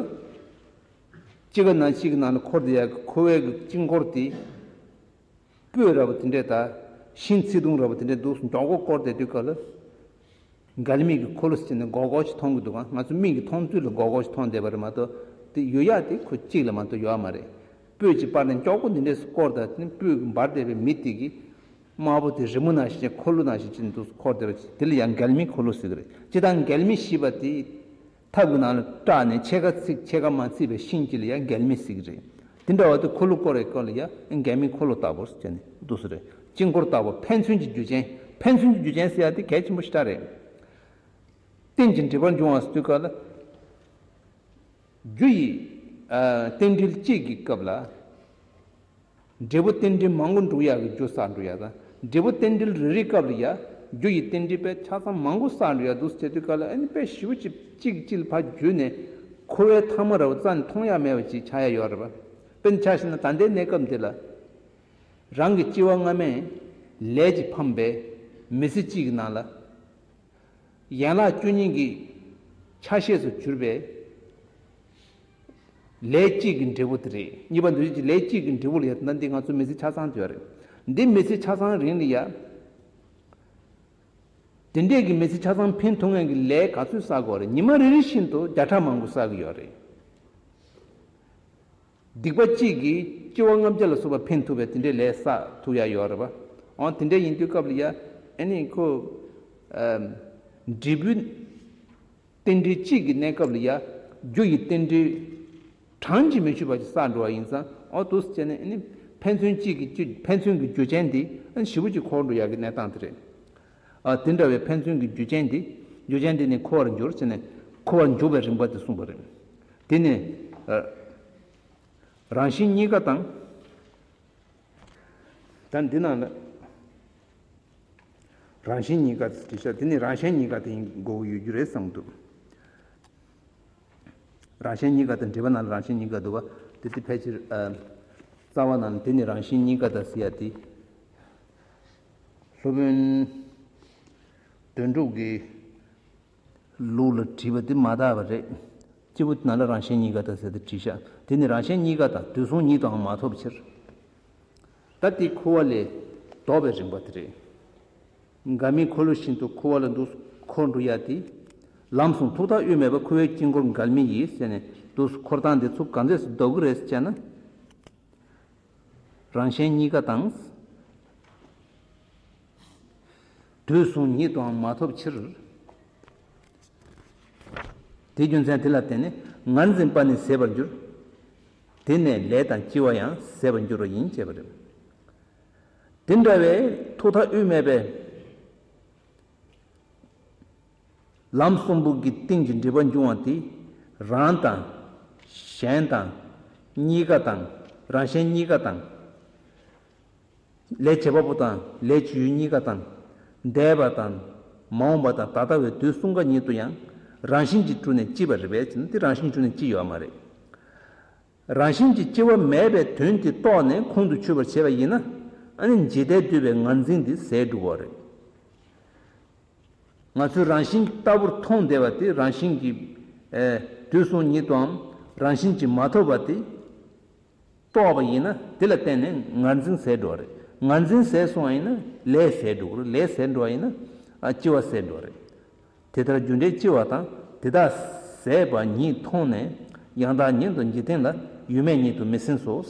དཔྱིད་ཀ་ནང་ཞིག་གི་ནང་ལ་འཁོར་དེ་ཡ་གི་ཁུ་བའི་གི་དཀྱིལ་འཁོར་དེ། སྤོས་ར་བ་དེ་འདྲས་དང་། ཤིང་ཚིག་དུང་ར་བ་དེ་འདྲས་འདུག་མགྱོགས་པོ་བསྐོར་བསྡད་དུས་སྐབས་ལ། མགལ་མེ་གི་འཁོར་ལོ་ཟེར་ནས་སྒོར་སྒོར་ཞིག་མཐོང་གི་འདུག་ག་ང་ཚོ་མིག་གིས་མཐོང་ཚུལ་ལ་སྒོར་སྒོར་ཞིག་མཐོང་བསྡད་པ་རེད་མ་གཏོགས། དེ་ཡོད་ཡག་དེ་ཁོ་གཅིག་ལ་མ་གཏོགས་ཡོད་མ་རེད། སྤོས་ཀྱི་པར་ནས་མགྱོགས་པོ་འདི་འདྲས་སུ་བསྐོར་དང་དེ་ནས་སྤོས་ཀྱི་འབར་བསྡད་པའི་མེ་དེ་གིས། དམར་པོ་དེ་རི་མོ་ནང་བཞིན་འཁོར་ལོ་ནང་བཞིན་ཅིག་འདུག་སུ་འཁོར་བསྡད་པ་ཅིག་དེ་ལ་ཡང་མགལ་མེ་འཁོར་ལོ་ཟེར་གི་རེད། སྤྱིར་བཏང་མགལ་མེ་ཞེས་པ་དེ། ཐབ་ཀྱི་ནང་ལ་སྐྲག་ནས་ཕྱེད་ཀ་ཚིག་ཕྱེད་ཀ་མ་ཚིག་པའི་ཤིང་གཅིག་ལ་ཡང་མགལ་མེ་ཟེར་གི་རེད། དེ་འདྲ་བ་དེ་འཁོར་ལོ་བསྐོར་བའི་སྐབས་ལ་ཡང་མགལ་མེ་འཁོར་ལོ་ལྟ་བུ་ཟེར་ནས་འདུག་སེ་རེད། དཀྱིལ་འཁོར་ལྟ་བུ་ཕན་ཚུན་གྱི་རྒྱུ་ཅན། ཕན་ཚུན་གྱི་རྒྱུ་ཅན་ཟེར་ཡ་དེ་གལ་ཆེན་པོ་ཞེ་དྲག་རེད། རྟེན་གྱི་འབྲེལ་པར་འབྱུང་བ་ཟེར་དུས་སྐབས་ལ། རྒྱུ་ཡི་ཨ་རྟེན་འབྲེལ་གཅིག་གི་སྐབས་ལ། འབྲས་བུ་རྟེན་འབྲེལ་མང་པོ་འགྲུབ་ཡག་གི་རྒྱུ་བསགས་འགྲོ་ཡག་དང་། འབྲས་བུ་རྟེན་འབྲེལ་རེ་རེའི་སྐབས་ལ་ཡ། རྒྱུ་ཡི་རྟེན་འབྲེལ་པས་ཆ་ཚང་མང་པོ་བསགས་འགྲོ་ཡག་འདུག་ཟེར་དུས་སྐབས་ལ། ཨ་ནི་དཔེ་ཞེ་པོ་ཅིག་གཅིག་གཅིག་ལ་ཕར་བརྒྱུད་ནས་ཁོ་བོའི་ཐ་མ་ར་བ་རྩ་ནས་མཐོང་ཡག་མེད་པ་ཅིག་ཆགས་ཡག་ཡོད་རེད་པ། དཔེར་ན་ཆ་བཞག་ན་ད་ལྟའི་གནས་སྐབས་འདི་ལ། རང་གི་སྐྱེ་བ་སྔ་མའི་ལས་ཀྱིས་འཕངས་པའི་མི་ཚེ་གཅིག་གི་ནང་ལ། ཡན་ལག་བཅུ་གཉིས་ཀྱི་ཆ་ཤས་སུ་གྱུར་པའི་ལས་གཅིག་གི་འབྲས་བུ་དེ་རེད། གཉིས་པ་འདུ་བྱེད་ཀྱི་ལས་གཅིག་གི་འབྲས་བུ་ལ་ཡ། ད་ལྟ་འདི་ང་ཚོ་མི་ཚེ་ཆ་ཚང་དེ་ཡོད་རེད། འདི་མི་ཚེ་ཆ་ཚང་རིང་ལ་ཡ། དེ་འདྲས་ཀྱི་མི་ཚེ་ཆ་ཚང་འཕེན་ཐུབ་མཁན་གྱི་ལས་ག་ཚོད་བསགས་དགོས་རེད། ཉི་མ་རེ་རེ་བཞིན་དུ་བརྒྱ་ཕྲག་མང་པོ་བསགས་ཀྱི་ཡོད་རེད། སྡིག་པ་གཅིག་གིས་སྐྱེ་བ་ལྔ་བརྒྱ་ལ་སོགས་པ་འཕེན་ཐུབ་པའི་དེ་འདྲའི་ལས་བསགས་ཐུབ་ཡ་ཡོད་རེད་པ། འོ་དེ་འདྲ་ཡིན་དུས་སྐབས་ལ་ཡ། ཨ་ནི་ཁོ། ཨམ། འབྲས་བུ་རྟེན་འབྲེལ་གཅིག་གི་གནས་སྐབས་ལ་ཡ། རྒྱུ་ཡི་རྟེན་འབྲེལ་གྲངས་ཀྱིས་མི་ཆོད་པ་ཞིག་བསགས་འགྲོ་བ་ཡིན་ཙང་། འོ་འདུག་སེ་བྱས་ནས་ཨ་ནི་ཕན་ཚུན་གཅིག་གི་རྒྱུ། ཕན་ཚུན་གྱི་རྒྱུ་ཅན་དེ་ཨ་ནི་ཞེ་པོ་ཅིག་འཁོར་འགྲོ་ཡ་གི་གནས་སྟངས་དེ་རེད། ཨ་དེ་འདྲ་བའི་ཕན་ཚུན་གྱི་རྒྱུ་ཅན་དེ། རྒྱུ་ཅན་དེ་ནི་འཁོར་བར་འགྱུར་ཟེར་ནས། འཁོར་བར་འཇུག་པའི་རིམ་པ་དེ་གསུངས་པ་རེད། དེ་ནི། ཨ། རང་བཞིན་གཉིས་ཀ་དང་། ད་འདི་ནང་ལ་རང་བཞིན་གཉིས་ཀ་དེ་བྲིས་ཤག་དེ་ནི་རང་གཞན་གཉིས་ཀ་དེ་ཡིན་དགོས་ཀྱི་ཡོད་རྒྱུ་རེད་བསམ་འདུག་རང་གཞན་གཉིས་ཀ་དེ་འགྲེལ་པ་ནང་ལ་རང་གཞན་གཉིས་ཀ་འདུག་པ། དེ་དེ་ཕལ་ཆེར། ཨ། རྩ་བ་ནང་ལ་དེ་ནི་རང་གཞན་གཉིས་ཀ་དང་ཟེར་ཡ་དེ། སློབ་དཔོན་དོན་གྲུབ་ཀྱི་ལུགས་ལ་བྲིས་པ་དེ་མ་དག་པ་རེད། སྤྱི་བོ་ནང་ལ་རང་གཞན་གཉིས་ཀ་དང་ཟེར་ཏེ་བྲིས་ཤག་དེ་ནི་རང་གཞན་གཉིས་ཀ་དང་དུས་གསུམ་ཉིད་དུའང་མ་ཐོབ་ཕྱིར། ད་དེ་ཁུ་བ་ལས་ལྡོག་པའི་རིམ་པ་དེ་རེད། མགལ་མེའི་འཁོར་ལོ་བཞིན་དུ་ཁུ་བ་ལ་འདུག་འཁོར་འགྲོ་ཡ་དེ། ལམ་གསུམ་ཐོག་མཐའ་དབུས་མེད་པ་ཁུ་བའི་དཀྱིལ་འཁོར་མགལ་མེ་ཡིས་ཟེར་ནས་འདུག་འཁོར་སྟངས་དེ་ཚོ་ག་འདྲས་སུ་ལྡོག་གི་རེད་ཟེར་བྱས་ན། རང་གཞན་གཉིས་ཀ་དང་། དུས་གསུམ་ཉིད་དུའང་མ་ཐོབ་ཕྱིར། དེའི་རྒྱུ་མཚན་དེ་ལ་བརྟེན་ནས་ངར་འཛིན་པ་ནི་ཟད་པར་འགྱུར། དེ་ནས་ལས་དང་སྐྱེ་བ་ཡང་ཟད་པར་འགྱུར་བ་ཡིན་ཅེས་པ་རེད། དེ་འདྲ་བའི་ཐོག་མཐའ་དབུས་མེད་པའི་ལམ་གསུམ་པོ་གི་སྟེང་གི་འབྲེལ་པ་འབྱུང་བ་དེ། རང་དང་། གཞན་དང་། གཉིས་ཀ་དང་། རང་གཞན་གཉིས་ཀ་དང་། ལས་བྱེད་པ་པོ་དང་ལས་བྱེད་ཡུལ་གཉིས་ཀ་དང་། འདས་པ་དང་། མ་འོངས་པ་དང་ད་ལྟ་བའི་དུས་གསུམ་ཀ་ཉིད་དུ་ཡང་རང་བཞིན་གྱིས་གྲུབ་ནས་སྐྱེས་པ་རེད་པས་ཟེར་ན། དེ་རང་བཞིན་གྱིས་གྲུབ་ནས་སྐྱེས་ཡོད་མ་རེད། རང་བཞིན་གྱིས་སྐྱེ་བ་མེད་པའི་དོན་དེ་རྟོགས་ནས་ཁོང་དུ་ཆུད་པར་བྱེད་པ་ཡིན་ན། ཨ་ནི་འཇིག་ལྟས་བསྡུས་པའི་ངར་འཛིན་དེ་ཟད་འགྲོ་གི་རེད། ང་ཚོས་རང་བཞིན་ལྟ་བུར་མཐོང་བསྡད་པ་དེ་རང་བཞིན་གྱིས། ཨེ། དུས་གསུམ་ཉིད་དུའང་རང་བཞིན་གྱིས་མ་ཐོབ་པ་དེ་རྟོགས་པ་ཡིན་ན། དེ་ལ་བརྟེན་ནས་ངར་འཛིན་ཟད་འགྲོ་བ་རེད། ངར་འཛིན་ཟད་སོང་བ་ཡིན་ན་ལས་ཟད་འགྲོ་གི་རེད། ལས་ཟད་འགྲོ་བ་ཡིན་ན། ཨ། སྐྱེ་བ་ཟད་འགྲོ་བ་རེད། དེ་ལྟར་རྒྱུ་འབྲས་སྐྱེ་བ་དང་དེ་དག་ཟད་པ་ཉིད་མཐོང་ནས་ཡང་དག་ཉིད་དུ་འཇིག་རྟེན་ལ་ཡོད་མེད་ཉིད་དུ་མི་ཟིན་སོ།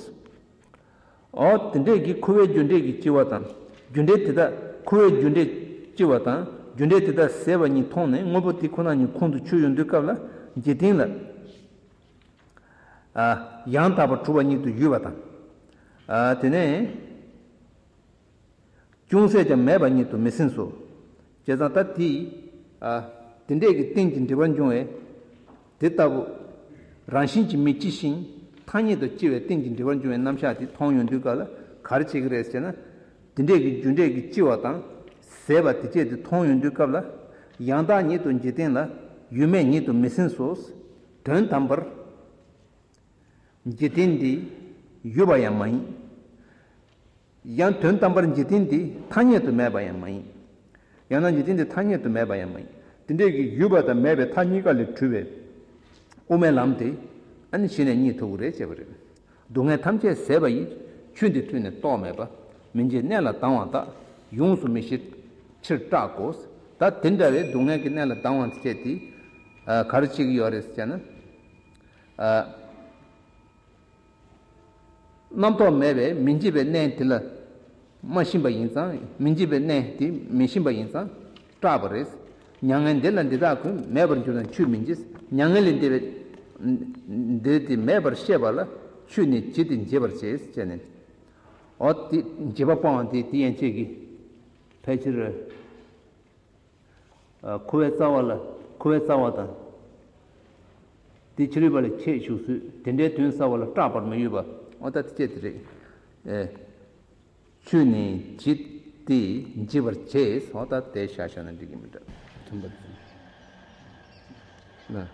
འོ་དེ་འདྲས་ཀྱི་ཁུ་བའི་རྒྱུ་འབྲས་ཀྱི་སྐྱེ་བ་དང་། རྒྱུ་འབྲས་དེ་དག་ཁུ་བའི་རྒྱུ་འབྲས་སྐྱེ་བ་དང་རྒྱུ་འབྲས་དེ་དག་ཟད་པ་ཉིད་མཐོང་ནས་དངོས་པོ་དེ་ཁོ་ན་ཉིད་ཁོང་དུ་ཆུད་ཡོང་དུས་སྐབས་ལ་འཇིག་རྟེན་ལ། ཨ། ཡང་དག་པར་གྲུབ་པ་ཉིད་དུ་ཡོད་པ་དང་། ཨ། དེ་ནས། ཅུང་ཟད་ཀྱང་མེད་པ་ཉིད་དུ་མི་ཟིན་སོ། བྱས་ཙང་ད་དེ། ཨ། དེ་འདྲས་ཀྱི་རྟེན་གྱི་འབྲེལ་པར་འབྱུང་བས། དེ་ལྟ་བུ། རང་བཞིན་གྱིས་མི་སྐྱེ་ཞིང་ཐ་སྙད་དུ་སྐྱེ་བའི་རྟེན་གྱི་འབྲེལ་པར་འབྱུང་བའི་རྣམ་གཞག་དེ་མཐོང་ཡོང་དུས་སྐབས་ལ་ག་རེ་བྱེད་ཀྱི་རེད་ཟེར་ན། དེ་འདྲས་ཀྱི་རྒྱུ་འབྲས་ཀྱི་སྐྱེ་བ་དང་ ཟད་པ་དེ་བཅས་དེ་མཐོང་ཡོང་དུས་སྐབས་ལ། ཡང་དག་ཉིད་དུ་འཇིག་རྟེན་ལ། ཡུལ་མེད་ཉིད་དུ་མི་ཟིན་སོ། དོན་དམ་པར་འཇིག་རྟེན་འདི་ཡོད་པ་ཡང་མ་ཡིན། ཡང་དོན་དམ་པར་འཇིག་རྟེན་འདི་ཐ་སྙད་དུ་མེད་པ་ཡང་མ་ཡིན། ཡང་ན་འཇིག་རྟེན་འདི་ཐ་སྙད་དུ་མེད་པ་ཡང་མ་ཡིན། དེ་འདྲའི་གི་ཡོད་པ་དང་མེད་པའི་མཐའ་གཉིས་ཀ་ལས་གྲོལ་བའི་དབུ་མའི་ལམ་དེ་ཨ་ནི་གཞི་ནས་རྙེད་ཐུབ་ཀྱི་རེད་ཅེས་པ་རེད། སྡུག་བསྔལ་ཐམས་ཅད་ཟད་པ་ཡི། ཆོས་འདི་ཐོས་ནས་རྟོགས་མེད་པ། མི་འཇིགས་གནས་ལ་སྡང་བ་དག་ཡོངས་སུ་མི་ཤེས་ཕྱིར་སྐྲག་གོ། ད་དེ་འདྲ་བའི་སྡུག་བསྔལ་གྱི་གནས་ལ་སྡང་བ་དེ་བྱས་ཏེ། ཨ། ག་རེ་བྱེད་ཀྱི་ཡོད་རེད་ཟེར་ན། ཨ། རྣམ་རྟོག་མེད་པས་མི་འཇིགས་པའི་གནས་དེ་ལ་མ་ཤེས་པ་ཡིན་ཙང་། མི་འཇིགས་པའི་གནས་དེ་མི་ཤེས་པ་ཡིན་ཙང་སྐྲག་པ་རེད། མྱ་ངན་འདི་ལ་འདི་དག་ཀུན། མེད་པར་གྱུར་ན་ཆོས་མི་འཇིགས། མྱ་ངན་ལས་འདས་པའི་འདི་དེ་མེད་པར་ཤེས་པ་ལ། ཆོས་ནི་ཇི་སྟེ་འཇིག་པར་བྱེད་ཅེས་ནས། འོ་དེ་འཇིགས་པ་སྤོང་བ་དེ་དེ་ཡན་ཆད་ཀྱི་ཕལ་ཆེར། ཨ། འཁོར་བའི་རྩ་བ་ལ། འཁོར་བའི་རྩ་བ་དང་། དེ་ཕྱི་རོལ་པ་ལ་ཁྱད་ཞུགས་སུས་དེ་འདྲའི་དོན་གསལ་བ་ལ་སྐྲག་པར་མི་འོས་པ། འོ་ད་དེ་ཅི་དེ་རེད། ཨེ། ཆོས་ནི་ཇི་སྟེ་འཇིག་པར་བྱེད། འོ་ད་དེ་བཞག་བཞག་ན་འགྲིག་གི་མི་འདུག་ཐུན་པ་ན།